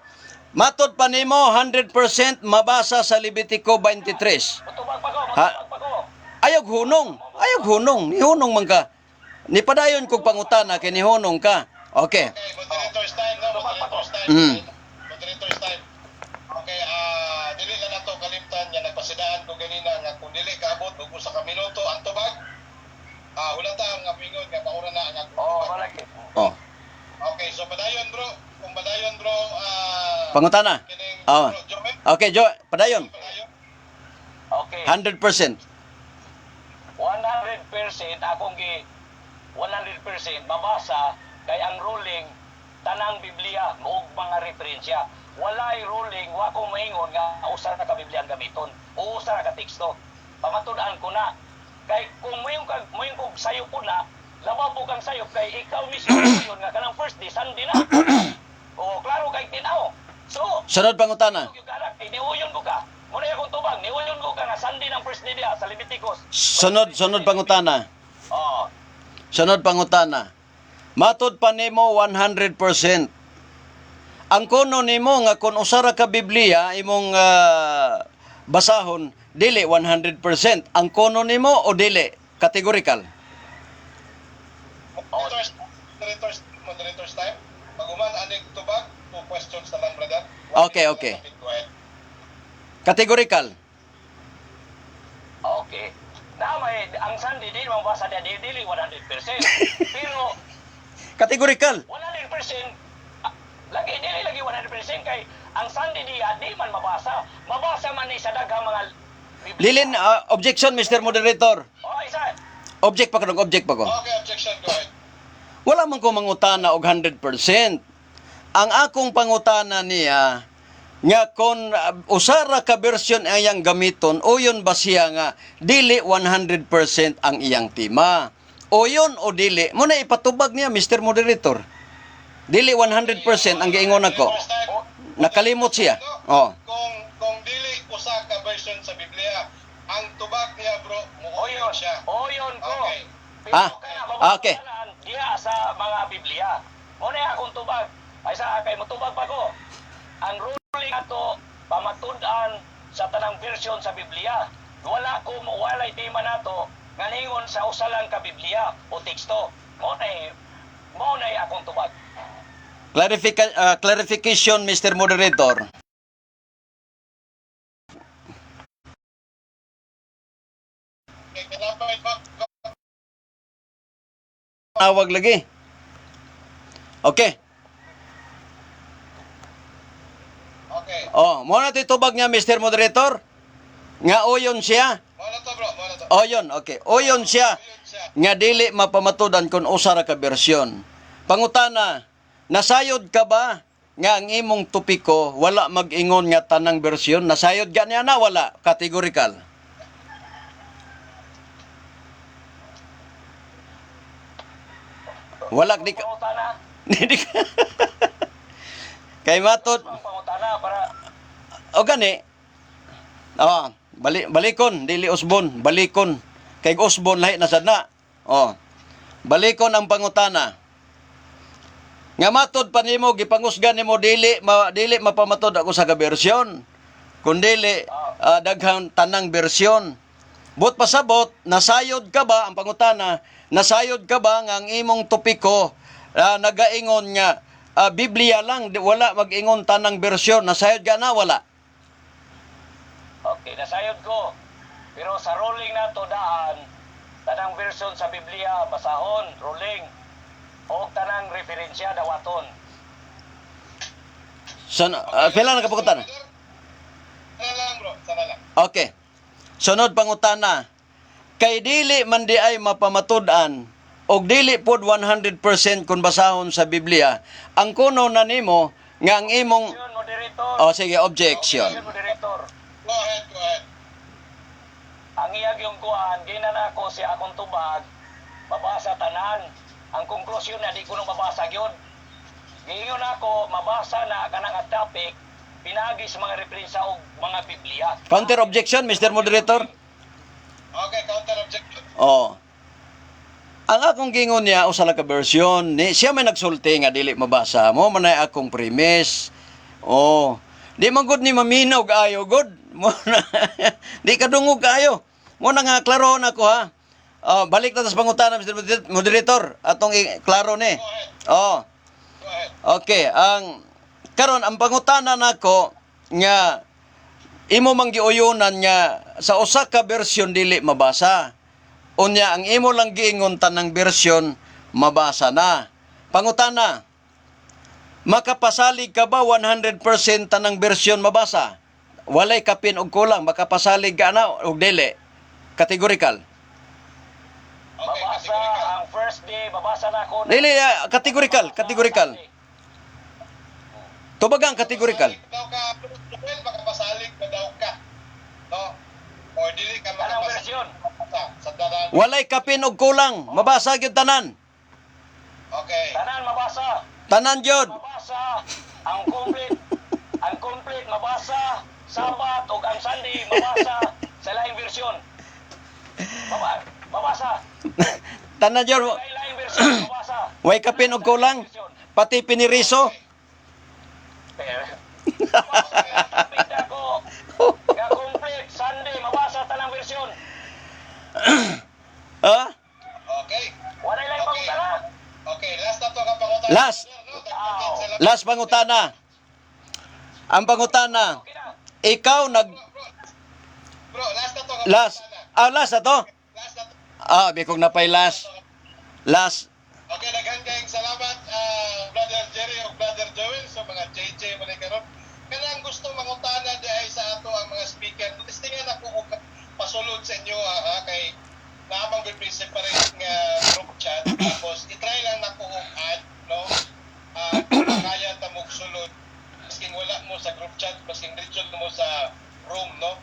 Matod pa nimo 100% mabasa sa Levitico 23. Mutubag pa ko, Ha? mutubag pa ko. Ayog hunong, ayog hunong, nihunong man ka. Nipadayon kog pangutana kay nihunong ka. Okay. Okay, moderator's time, no? Moderator's time. Moderator's time. Okay, dili na nato kalimtan nga nagpasidaan ko ganina nga kung dili kaabot og usa ka minuto ang tubag. Hulata ang mingon nga maura na ang akong Oo, tubag. wala lagi. Oh, Okay, so padayon, bro. Kung padayon, bro, pangutana. kining Oh. bro, Joel, Okay, Jo, padayon. padayon. Okay. 100%. 100% akong gi 100% mabasa kay ang ruling tanang Biblia ug mga referensya. Walay ruling wa ko maingon nga usa ra ka Biblia ang gamiton o usa ra ka teksto. Pamatud-an ko na kay kung moingon kag moingon kog sayop po na, labaw po kang sayop kay ikaw mismo yun nga kanang first day Sunday na. O klaro kay tin-aw. So, Sunod pangutana. yung kanak, eh, niuyon ko ka. Muna akong tubag, niuyon ko ka nga Sunday ng first day diha sa Leviticus. Sunod, sunod pangutana. Oo. Sunod pangutana. Matod pa nimo 100%. Ang kuno nimo nga kung usa ra ka Biblia imong basahon dili 100%. Ang kuno nimo o dili categorical. Moderators time. Pag-uman anig tubag, two questions na lang, brother. Okay, okay. Go ahead. Categorical. Okay. Na may ang Sunday di mabasa diha di dili 100%. Pero Categorical. 100% lagi dili lagi 100% kay ang Sunday diha di man mabasa. Mabasa man ni sa daghang mga Biblia. Lilin, objection, Mr. Moderator. Oh, isa. Object pa ko, object pa ko. Okay, objection, go ahead. Wala man ko mangutana og 100%. Ang akong pangutana niya nga kon usara ka version ang iyang gamiton uyon ba siya nga dili 100% ang iyang tema? Uyon o dili? Muna ipatubag niya, Mr. Moderator. Dili 100% ang giingon nako. Moderators time. Nakalimot siya. Oh. Kung dili usa ka version sa Biblia, ang tubag niya, bro, O muuyod yun. siya. O yun ko. Okay. Pero kana, mabasa Okay. tanan diha sa mga Biblia. Muna akong tubag. Ay sa kay motubag pa ko. Ang ruling ato pamatud-an sa tanang version sa Biblia. Wala ko mo walay tema nato nga ningon sa usa lang ka Biblia o teksto. Mo na akong tubag. Clarification, Mr. Moderator. Okay, kinapay ba? Tawag lagi. Okay. Okay. Oh, mo na titubag niya, Mr. Moderator. Nga uyon siya. Mao na to, bro, mao na to. Oyon, okay. Uyon siya Uyon siya. nga dili mapamatudan kung usa ra ka bersyon. Pangutana, nasayod ka ba nga ang imong topiko wala mag-ingon nga tanang bersyon? Nasayod ka niya na wala? Categorical. Wala di ka. Pangutana, Di ka. Kay matod ang pangutana para o gani. Oh, balikon dili usbon, balikon. Kay usbon lahi na sad na. Oh. Balikon ang pangutana. Nga matod pa nimo gipangusgan nimo dili mapamatod ako sa bersyon. Kun dili daghang tanang bersyon. But pasabot, nasayod ka ba ang pangutana? Nasayod ka ba nga ang imong topiko nagaingon nga Biblia lang di, wala mag-ingon tanang bersyon? Nasayod ka na wala? Okay, nasayod ko. Pero sa ruling nato daan, tanang version sa Biblia basahon, ruling. O tanang referensya dawaton. San, pila na ka pangutana? Sana lang, bro, sana lang. Okay. Sunod pangutana. Kay dili man di ay mapamatud-an og dili pod 100% kung basahon sa Biblia, ang kuno na nimo nga ang imong Objection, moderator. Oh, sige, objection. Objection, moderator. Go ahead, go ahead. Ang iyag yung kuan, ginana ko si akong tubag, mabasa tanan. Ang konklusyon na di ko nung mabasa gyud. Giingon ako, mabasa na kanang ang topic, pinagi sa mga referensya og mga Biblia. Counter objection, Mr. Moderator. Okay, counter objection. Oh. Ang akong gingon niya usa lang ka version ni siya may nagsulti nga dili mabasa mo man ay akong premise. Oh. Di man gud ni maminaw kaayo gud. Mo na, di ka dungog kaayo. Mo na nga klaro na ko ha. Oh, balik na ta sa pangutana, Mr. Moderator. Atong klaro ni. Go ahead. Oh. Go ahead. Okay, ang karon ang pangutana nako nga imo mang giuyonan nga sa usa ka bersyon dili mabasa. Unya ang imo lang giingon tanang bersyon mabasa na. Pangutana, makapasalig ka ba 100% tanang bersyon mabasa? Walay kapin og kulang, makapasalig ka na og dili? Categorical. Okay, Mabasa categorical. ang first day, mabasa na ako. Dili, categorical, categorical. Tubagang categorical. Makapasalig daw ka, bro, Joel, makapasalig na daw ka. No? Or dili ka Tanang makapasalig version. sa daran. Walay kapin og kulang, mabasa gyud tanan. Okay. Tanan mabasa. Tanan gyud. Mabasa ang complete. Ang complete mabasa Sabat ug ang Sunday mabasa sa laing version. Mabasa. Tanan gyud. Laing laing version mabasa. Way kapin og kulang, pati piniriso. Pero mabasa ako. Nga complete Sunday mabasa tanang version. Ha? Okay. Walay laing pangutana. Okay, last na to ka pangutana. Last. No? Daghan salamat. Last pangutana. Ang pangutana, Okay na. ikaw nag Bro, bro, last na to ka last pangutana. last na to. Last na to. Bikog na pay last. Last. Okay, daghan kayong salamat, Brother Jerry o Brother Joel, so mga JJ man karon. Kanang gusto mangutana di ay sa ato ang mga speaker. Testingan ako og pasulod sa inyo ha, kay naamang good separate nga group chat, tapos i-try lang nako og add, no? Kaya ta mo sulod masking wala mo sa group chat, masking diretso mo sa room, no?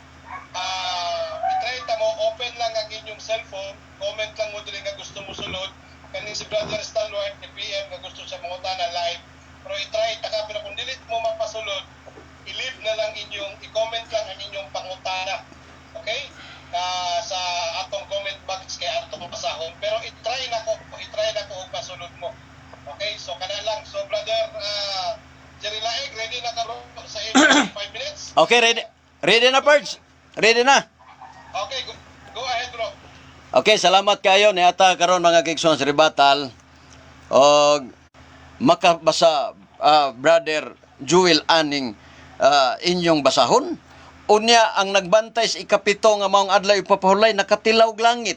I-try ta mo, open lang ang inyong cellphone, comment lang mo diri nga gusto mo sulod. Kaning si Brother Stalwart ni PM nga gusto siya mangutana live. Pero i-try ta ka, pero kung dili mo mapasulod, i-leave na lang inyong, i-comment lang ang inyong pangutana. Okay? Sa atong comment box kay atong basahon. Pero i-try na ko og pasulod mo. Okay? So kana lang. So Brother Jerry Laeg, ready na ka bro sa 5 minutes? Okay, ready. Ready na, Pards? Ready na. Okay, go, go ahead, bro. Okay, salamat kayo ni ata karon mga kigsoon sa Ribatal. Og makabasa Brother Jewel aning inyong basahon. Unya ang nagbantay sa ikapito nga maong adlaw ipapahulay nakatilawg langit.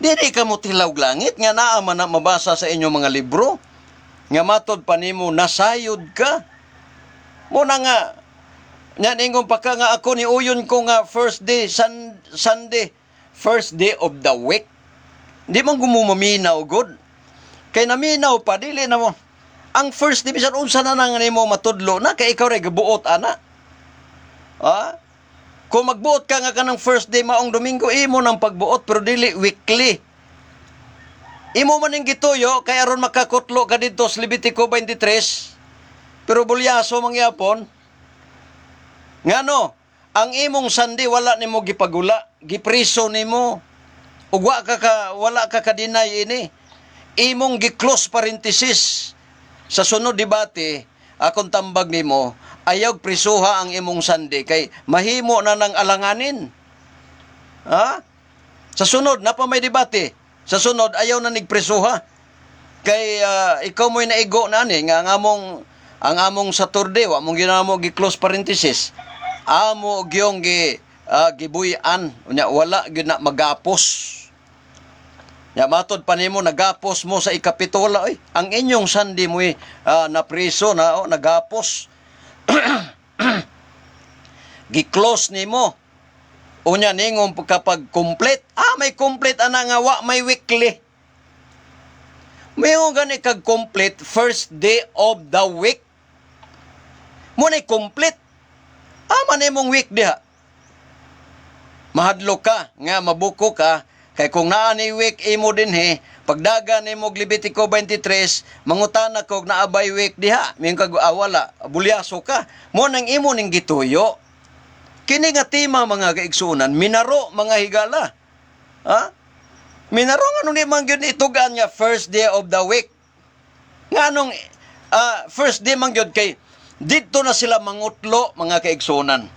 Dili ka mo tilawg langit nga naa man na mabasa sa inyong mga libro. Nga matod pa nimo nasayod ka. Muna nga Nya ningon pa ka nga ako ni uyon ko nga first day Sunday, first day of the week. Di man gumumaminaw gud. Kay naminaw pa dili na mo. Ang first day bisan unsa na nang nimo matudlo na kay ikaw ray gibuot ana. Ha? Kung magbuot ka nga kanang first day maong Domingo, imo nang pagbuot pero dili weekly. Imo man ning gituyo kay aron makakutlo ka didto sa Levitico 23. Pero bulyaso mangyapon. Ngano, ang imong Sunday wala nimo gipagula, gipriso nimo. Ug wa ka, ka wala ka kadinay ini. Imong gi-close parenthesis. Sa sunod debate, akong tambag nimo, ayaw prisuha ang imong Sunday kay mahimo na ng alanganin. Ha? Sa sunod, napa may debate. Sa sunod, ayaw na nigprisuha. Kay ikaw mo'y naigo na ani nga ang among Saturday wa mong ginamo gi-close parenthesis. Amo gyong gibuy-an unya wala gyud na magapos. Ya matod pa nimo nagapos mo sa ikapitola oy. Ang inyong Sunday mo'y napriso na, oh, nagapos. Gi-close nimo. Unya ningong kapag complete, may complete ana nga wa may weekly. May gani kag complete first day of the week. Mo na complete. Man imong week diha. Mahadlok ka nga mabuko ka kay kung naa ni week imo dinhi, pagdaga nimo og Levitico 23, mangutana kog naabay week diha, mingon kag wala, bulyaso ka. Mo nang imo ning gituyo. Kini nga tema, mga kaigsuonan, minaro mga higala. Ha? Minaro nga ni man gyud itugan nga first day of the week. Nga anong first day man gyud kay didto na sila mangutlo, mga kaigsuonan.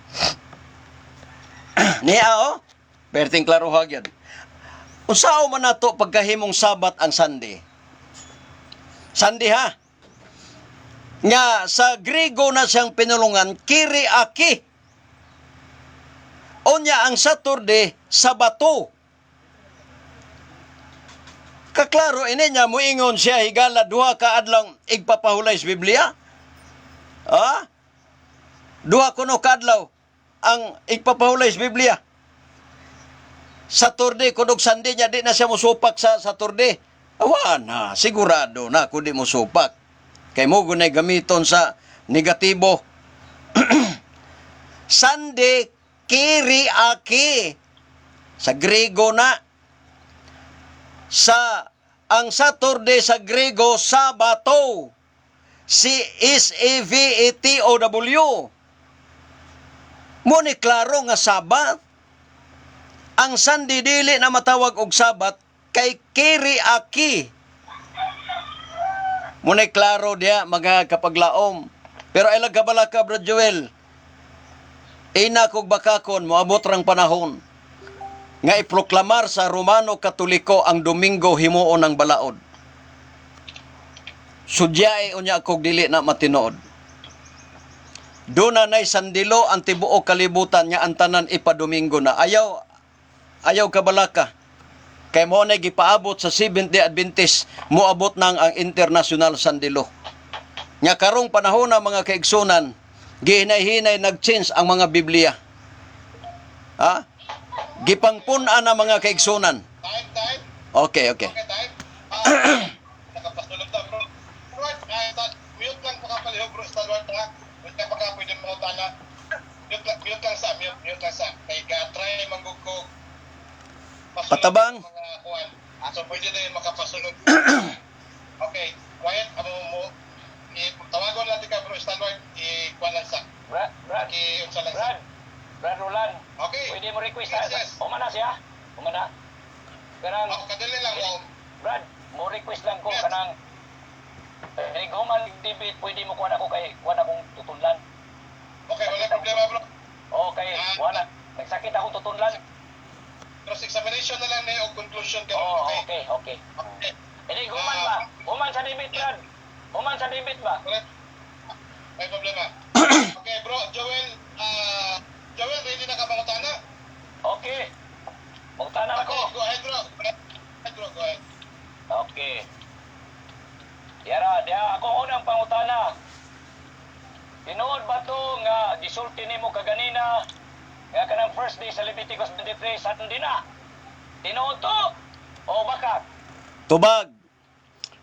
Niya oh, perting klaro ha gyud. Unsao man nato pagkahimong Sabat ang Sunday? Sunday ha. Nga sa Griego na siyang pinulungan, Kiriaki. Unya ang Saturday, Sabato. Kaklaro ini niya muingon siya, higala, duha ka adlaw igpapahulay sa Biblia. Ha? Duha kuno ka adlaw ang igpapahulay sa Biblia. Saturday kunog Sunday niya di na siya musupak sa Saturday. Awa na, sigurado na kundi musupak. Kay mo gunay gamiton sa negatibo. Sunday, Kiriaki. Sa Grego na. Sa ang Saturday sa Grego, Sabato. C S A V A T O W. Mo ni klaro nga Sabat. Ang Sunday dili na matawag og Sabat kay Kiriaki. Mo ni klaro diya, mga kapaglaom. Pero ay kabala ka, Brad Joel. Ina kog bakakon moabot rang panahon nga iproklamar sa Romano Katoliko ang Domingo himuon ng balaod. Sudyae unya kog dili na matinood. Doon na nay sandilo ang tibuok kalibutan nga ang tanan ipadomingo na. Ayaw ayaw kabalaka. Kay mo na gipaabot sa Seventh Day Adventist, moabot nang ang international sandilo. Nya karong panahon na, mga kaigsunan, gihinay-hinay nag-change ang mga Biblia. Ha? Gipangpun-an na, mga kaigsunan. Time, time. Okay. Okay, time. Nakapasulod na, bro. Right, mute lang pa ka palihog, bro. Stalwart ha. Mute lang pa ka, pwede mo tana. Mute lang sa, mute, mute lang sa. Kay ga-try manggugkog. Pasulod Patabang. sa mga kuwan. So, pwede na yun makapasulod. Okay, quiet. Amo mo. Tawagon natin ka, bro. Stalwart. I-kuwan lang sa. Brad, Brad, I-unsa lang sa. Brad, Brad Roland, Okay. pwede mo request Yes. Umana siya? Umana? Kanang, Ako, kadali lang mo. Brad, mo request lang ko Yes. kanang eh, human debate, pwede mo kuha ako kay kuha akong tutunlan. Okay, wala problema, bro. Okay, Ah. wala. Nagsakit akong tutunlan. Cross examination na lang ni o conclusion ka. Oh, Okay. okay. Okay. Ini human ba? Human sa debate, Brad. Human sa debate ba? Correct. May problema. Okay, bro, Joel, Joel, ready na ka pangutana? Okay. Mangutana Okay, ako. go ahead, bro. Go ahead, bro, go ahead. Okay. Yara, diha ako unang pangutana. Tinuod ba to nga gisulti nimo kaganina nga kanang first day sa Leviticus 23, Sunday na? Tinuod to o baka? Tubag.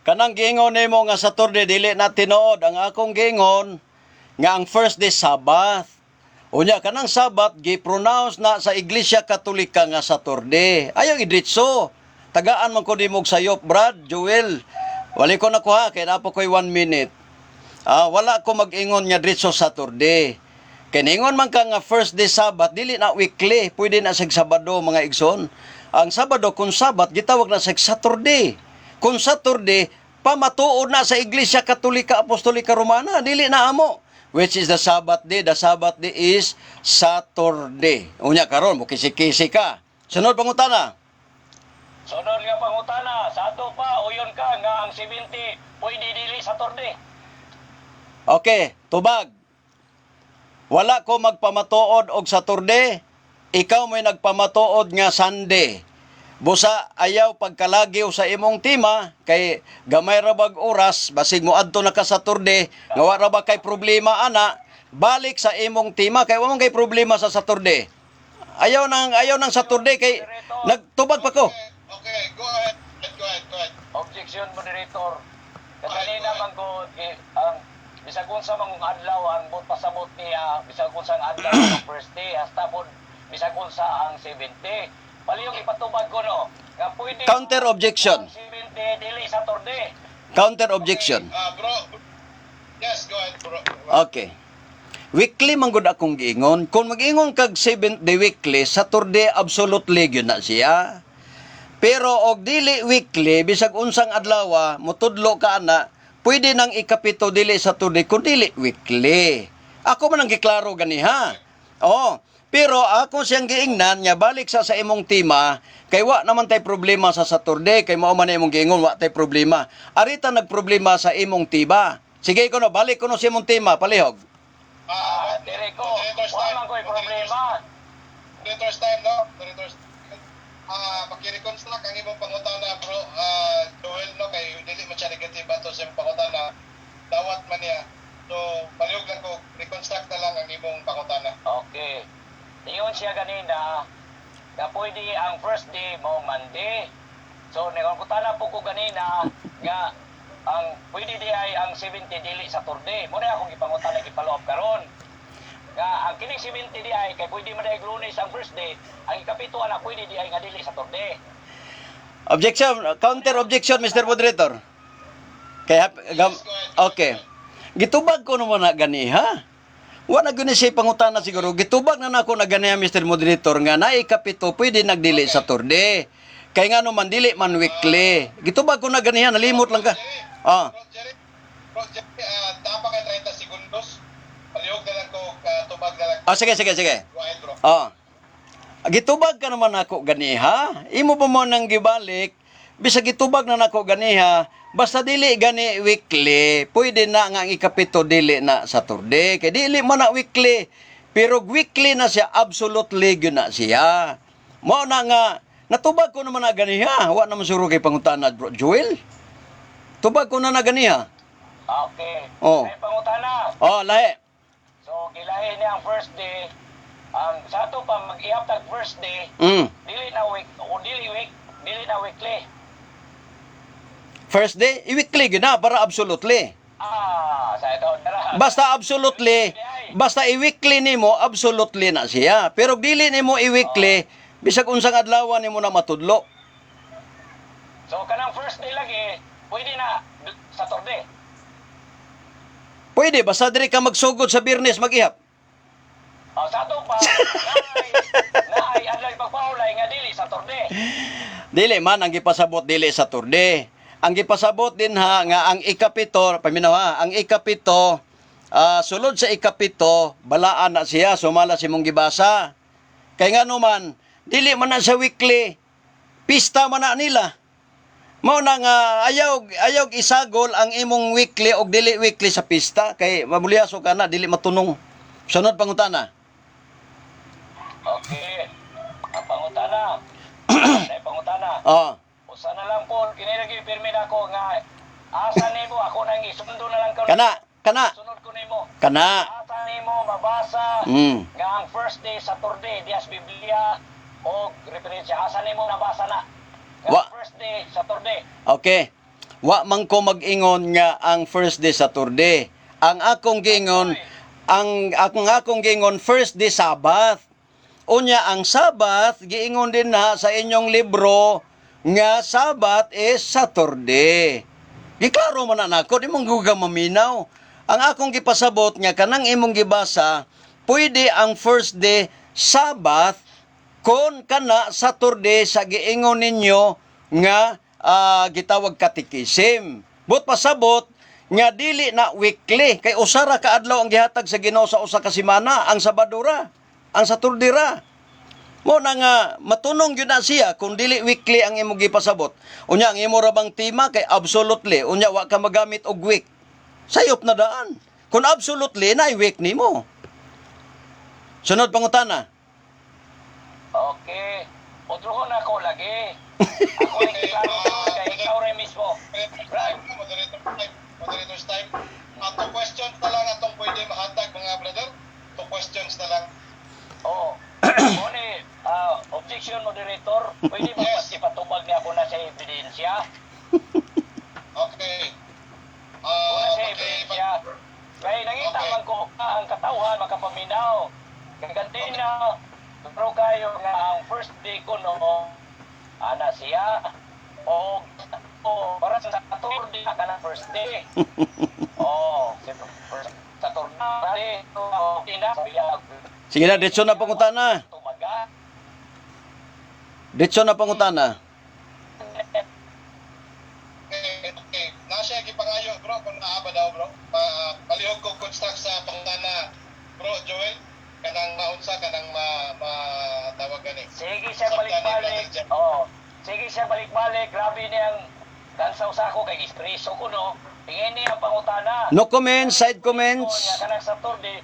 Kanang giingon nimo nga Saturday, dili na tinuod. Ang akong giingon nga ang first day, Sabbath. Unya kanang Sabbath gi-pronounce na sa Iglesia Katolika nga Saturday. Ayaw idritso. Tagaan man ko nimog sayop, Brad Joel. Wali ko nakuha kay naa pa ko'y 1 minute. Wala ko mag-ingon nga dritso Saturday. Kay ningon man ka nga first day Sabbath, dili na weekly, pwede na sa Sabado, mga igsoon. Ang Sabado, kung Sabbath, gitawag na sa Saturday. Kung Saturday, pamatuod na sa Iglesia Katolika Apostolika Romana, dili na amo. Which is the Sabbath day? The Sabbath day is Saturday. Unya karon mo kisi-kisi ka. Sunod pangutana. Sunod nga pangutana, sa ato pa uyon ka nga ang 70 pwede dili Saturday? Okay, tubag. Wala ko magpamatuod og Saturday. Ikaw may nagpamatuod nga Sunday. Busa ayaw pagkalagiw sa imong tema kay gamay ra bag oras, basig mo adto na ka Saturday nga wa ra ba kay problema ana, balik sa imong tema kay wa man kay problema sa Saturday. Ayaw nang Saturday kay nagtubag pa ko. Okay, go ahead. Go ahead, go ahead. Objection, moderator. Kaganina man ko ang bisag unsa mang adlaw ang buot pasabot niya, bisag unsa ang adlaw ang first day hasta pod bisag unsa ang 70. Palihog ipatubag ko no nga pwede Counter objection. ang 70 dili Saturday. Counter objection. Bro. Yes, go ahead, bro. Okay. Weekly man gud akong giingon. Kung mag-ingon kag 7th day weekly, Saturday absolutely gyud na siya. Pero og dili weekly, bisag unsang adlaw, mutudlo ka ana, pwede nang ikapito dili Saturday kung dili weekly. Ako man ang giklaro gani ha. Oo. Pero ako siyang giingnan nga balik sa imong tema kay wa naman tay problema sa Saturday kay mao man na imong giingon wa tay problema. Arita nagproblema sa imong tiba. Sige ko no, balik ko no sa imong tema, palihog. Dire ko, Moderator's wa time. man ko'y problema. Moderator's time, no? Moderator's time. Maki-reconstruct ang imong pangutana, bro. Joel, no? Kay dili man siya negative ato sa imong pangutana. Dawat man niya. So, palihog lang ko, reconstruct na lang ang imong pangutana. Okay. Ingon siya ganina nga pwede ang first day mo Monday. So nangutana po ko ganina nga ang pwede di ay ang 70 dili Saturday. Mao na akong gipangutana, gipaloob karon. Nga ang kining 70 di ay kay pwede man ay Lunes ang first day, ang ikapito ana pwede di ay nga dili Saturday. Objection, counter objection, Mr. Moderator. Kaya okay. Gitubag ko naman na gani ha. Wa na guni siya pangutana siguro. Gitubag na nako na gani ha, Mr. Moderator, nga naay kapito pwede nagdili Saturday. Kay nga man dili man weekly. Gitubag ko na gani ha, nalimot lang ka. Bro Jerry, Bro Jerry, tama kay 30 segundos. Palihog na lang ko, tubag na lang. Sige, sige, sige. Go ahead, bro. Gitubag ka naman ako ganiha. Imo pa mo nang gibalik. Bisag gitubag na nako ganiha, basta dili gani weekly, pwede na nga ang ikapito dili na Saturday. Kay dili man na weekly. Pero weekly na siya, absolutely gyud na siya. Mao na nga natubag ko naman na ganiha. Wa naman siguro kay pangutana, Bro Joel. Tubag ko na ganiha. Okay. Oh. May pangutana. Oh, lahi. So gilahi niya ang first day, ang sa ato pa mag-ihap tag first day, dili na week o dili week, dili na weekly. First day, i-weekly gyud na para absolutely. Sa ito, dara. Basta absolutely, basta i-weekly nimo, absolutely na siya. Pero dili nimo i-weekly, bisag unsang adlaw nimo na matudlo. So kanang first day lagi, pwede na Saturday? Pwede basta diri ka magsugod sa Biyernes mag-ihap. Oh, sa ato pa naay adlaw pagpaulay nga dili Saturday. Dili man ang gipasabot dili Saturday. Ang gipasabot din ha nga ang ikapito, paminaw ha, ang ikapito, sulod sa ikapito, balaan na siya sumala si mong gibasa. Kay nga man, dili man na sa weekly, pista man na nila. Mao na nga ayaw ayaw isagol ang imong weekly og dili weekly sa pista kay mabuliyaso ka na, dili matunong. Sunod pangutana. Okay. Ang pangutana. Ay pangutana. Usa na lang po, kini lagi pirmi na ako nga asa nimo, ako nang isundo na lang ka. Kana kana Sunod ko nimo. Kana. Asa nimo mabasa nga ang first day Saturday diya sa Biblia o referensya? Asa nimo nabasa na nga first day Saturday? Okay. Wa man ko mag-ingon nga ang first day Saturday. Ang akong giingon, ang akong giingon, first day Sabbath. Unya ang Sabbath giingon din na sa inyong libro nga Sabbath is Saturday. Giklaro man na nako, di mong guga maminaw. Ang akong gipasabot nga kanang imong gibasa, pwede ang first day Sabbath kon kana Saturday sa giingon ninyo nga gitawag katikisim. But pasabot nga dili na weekly kay usa ra ka adlaw ang gihatag sa Ginoo sa usa ka semana, ang Sabado ra, ang Saturday ra. Mo na nga matunong gyud na siya kung dili weekly ang imong gipasabot. Unya ang imo ra bang tema kay absolutely, unya wa ka magamit og week. Sayop na daan. Kung absolutely na week nimo. Sunod pangutana. Okay. Otro na ako lagi. Ako rin klaro kay ikaw rin mismo. Moderator time, moderator time, moderator's time. Two questions na lang atong pwede mahatag, mga brother. Two questions na lang. Oo. Muni, objection, moderator. Pwede ba Yes. ipatubag niya ako na sa ebidensya? Okay. Una sa ebidensya. Kay nangita man ko nga ang katawhan makapaminaw. Kay gantina, pero kayo nga ang first day ko no, ana siya, o o para sa Saturday ka na first day. Oh, first Saturday, oh, ina, Sige na, diretso na pangutana. tumaga. Diretso na pangutana. Okay. Na siya gipangayo, bro, kung naa ba daw, bro. Pa, palihog ko construct sa pangutana, bro Joel. Kanang maunsa, kanang ma matawag gani. Sige siya balik-balik. Oh, sige siya balik-balik. Grabe niyang kansaw sa ako kay ispreso ko no. Tingin niya ang pangutana. No comments, side Ko comments. niya kanang Saturday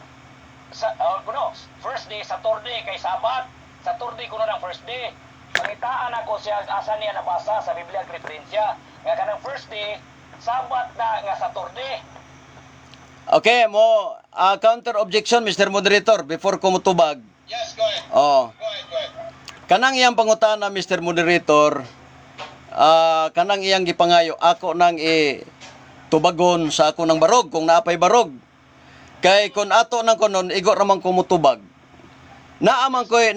sa oh, kuno, first day Saturday kay Sabat. Saturday kuno ng first day. Pangitaan ako siya asa niya nabasa sa Biblia ang referensya nga kanang first day Sabat na nga Saturday. Okay, mo counter objection, Mr. Moderator, before ko mutubag. Yes, go ahead. Oh. Go ahead, go ahead. Kanang iyang pangutana, Mr. Moderator, kanang iyang gipangayo, ako nang i tubagon sa ako ng barog kung naapay barog. Kay kung ato nang kunon, igo ramang ko mutubag. Naaman ko'y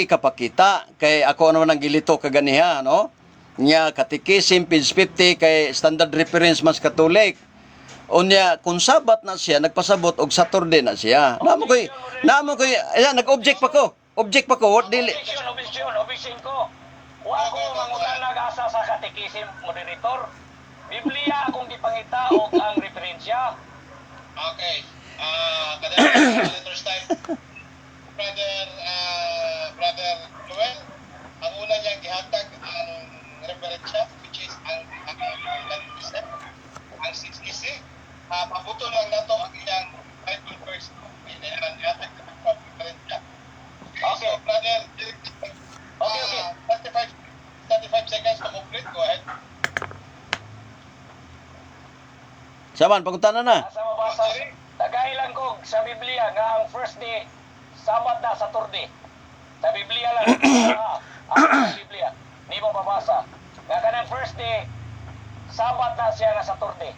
ikapakita kay ako naman ang gilito kaganiha, no? Nya Catechism page 50 kay standard reference mas Catholic. Unya kung Sabat na siya nagpasabot og Saturday na siya. Naamo ko'y ayan, nag-object pa ko. Object pa ko, what dili. Objection, objection, objection ko. Wa ko mangutana asa sa katekisim, moderator. Biblia akong gipangita og ang referensya. Okay. Kadang moderator's time. Brother Joel, ang una niyang gihatag ang referensya, which is ang Catechism, ang 6EC. Pabuto lang nato ang iyang Bible verse. Kaya gihatag ang referensya. Okay, Okay. so brother, Okay. 35 seconds to complete. Go ahead. Saman pangutana na. Asa mabasa? Tagay lang ko sa Biblia nga ang first day Sabat na Saturday. Sa Biblia lang. Ang Biblia. Di mo mabasa. Nga kanang first day Sabat na siya nga Saturday.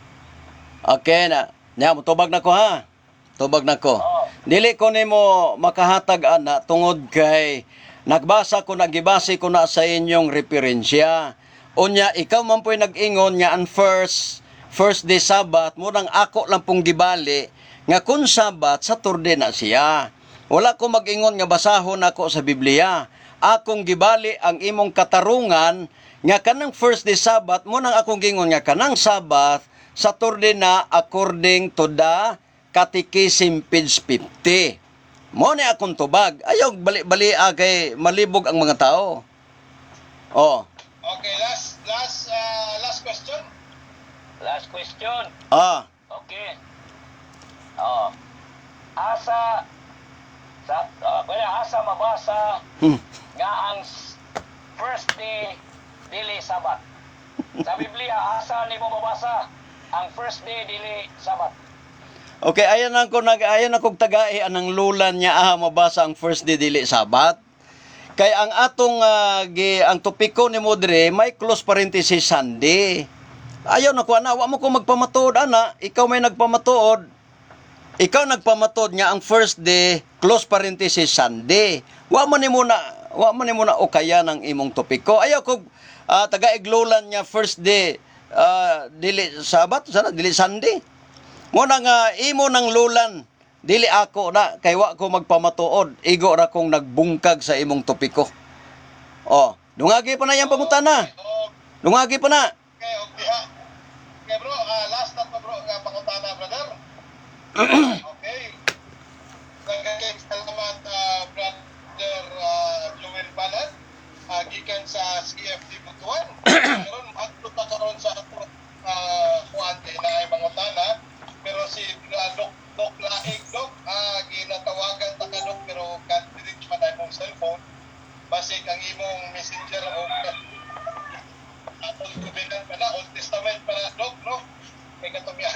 Okay na. Nya mutubag na ko ha. Tubag na ko. Oo. Dili ko nimo makahatag ana tungod kay nagbasa ko, nagibase ko na sa inyong referensya. Unya ikaw man po'y nag-ingon nga ang first first day Sabat mo nang ako lang pong gibali nga kung Sabat Saturday na siya. Wala ko mag-ingon nga basahon ako sa Biblia. Akong gibali ang imong katarungan nga kanang first day Sabat mo nang akong gingon nga kanang Sabat Saturday na according to the Catechism page 50. Mo ni akong tubag. Ayaw bali-bali kay malibog ang mga tao. Oh. Okay, last question. Last question. Okay. Oh. Asa sa wala asa mabasa nga ang first day dili Sabat? Sa Biblia asa nimo mabasa ang first day dili Sabat? Okay, ayan ang ko nag ayan akong tagai anang lulan niya ah mabasa ang first day dili Sabat. Kay ang atong ang topiko ni mo dire may close parenthesis Sunday. Ayaw na ko ana, wa mo ko magpamatuod ana, ikaw may nagpamatuod. Ikaw nagpamatuod nga ang first day close parenthesis Sunday. Wa man nimo na o kaya ng imong topiko. Ayaw ko taga-iglulan niya first day dili Sabat sana dili Sunday. Mo na nga imo nang lulan dili ako na kay wa ko magpamatuod. Igo ra kong nagbungkag sa imong topiko. Oh, dungagi pa na yang pangutana. Oh, Dungagi pa na. okay, okay ha. Okay bro, last na to bro nga pangutana, brother. Okay. Daghang salamat, brother Joel Balan. Gikan sa CFD Butuan. Karon adto ta karon sa atong kuan kay naay mangutana. Pero si Doc Doc Laig Doc, ginatawagan ta ka Doc pero can't reach man imong cellphone. Basig ang imong messenger o atong Covenant pa na, Old Testament pa na, Doc, no? Kay katong yan.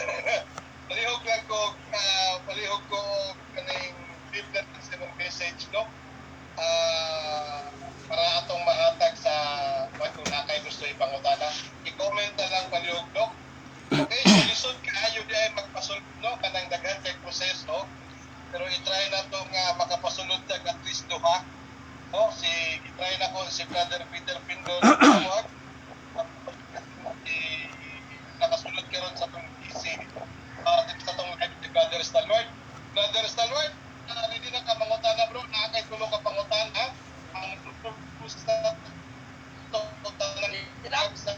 Palihog lang ko, palihog ko kaning difference imong message, Doc. Para atong mahatag sa kung na kay gusto ipangutana. I-comment na lang palihog, Doc. Okay, so lisod kaayo di ay magpasulod, no? Kanang daghan kay proseso. Pero i-try na to nga makapasulod tag at least duha. No, si i-try na ko si Brother Peter Pindon tawag. Si nakasulod karon sa tong PC sa tong live ni Brother Stalwart. Brother Stalwart, ready na ka mangutana bro, naa kay tulo ka pangutana. Ang sa ng sa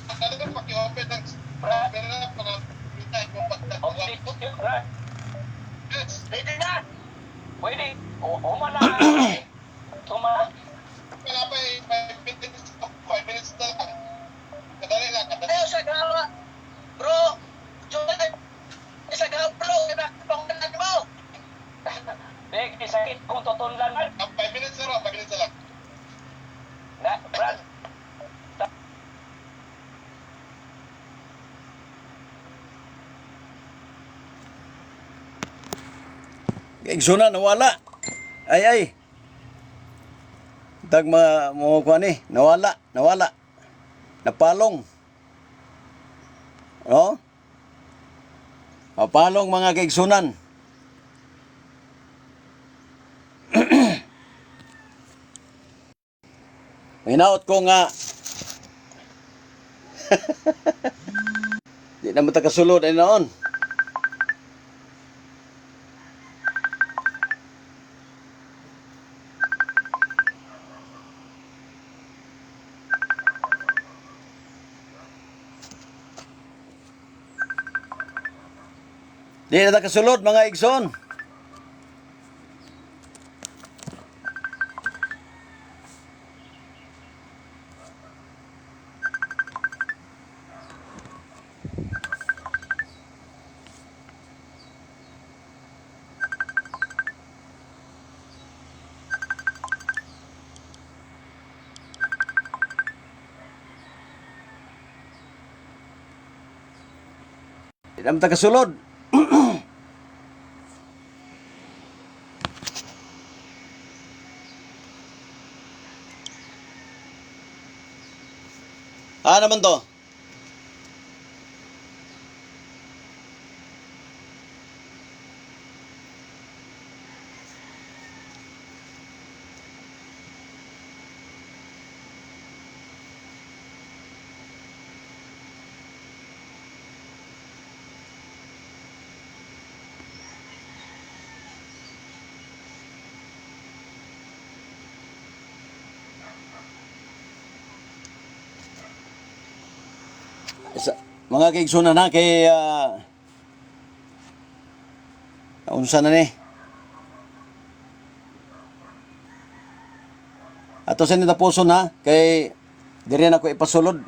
ano paki-open ng camera para kita imong pagtagwa. Objection, Brad. Yes. Ready na. Pwede. Humana. Humana. Wala pa eh, 5 minutes, 5 minutes na lang. Kadali lang, kadali. Ayaw sa gawa. Bro, Joel, sa gawa bro, kaya mo. Di, sakit kung tutunlan. Brad. 5 minutes na lang, 5 minutes na lang. Na, Brad. Igsuna nawala. Ay ay. Tag ma mo kuan ni, nawala, nawala. Napalong. Oh? Napalong mga kaigsunan. Hinaot ko nga di na mo ta kasulod ay noon. Di na ta kasulod mga igsoon. Di na mo ta kasulod. Ah, naman to? Sa, mga kaigsunan na kay unsa na ni? Ato sa nitapuson ha kay diri na ko ipasulod.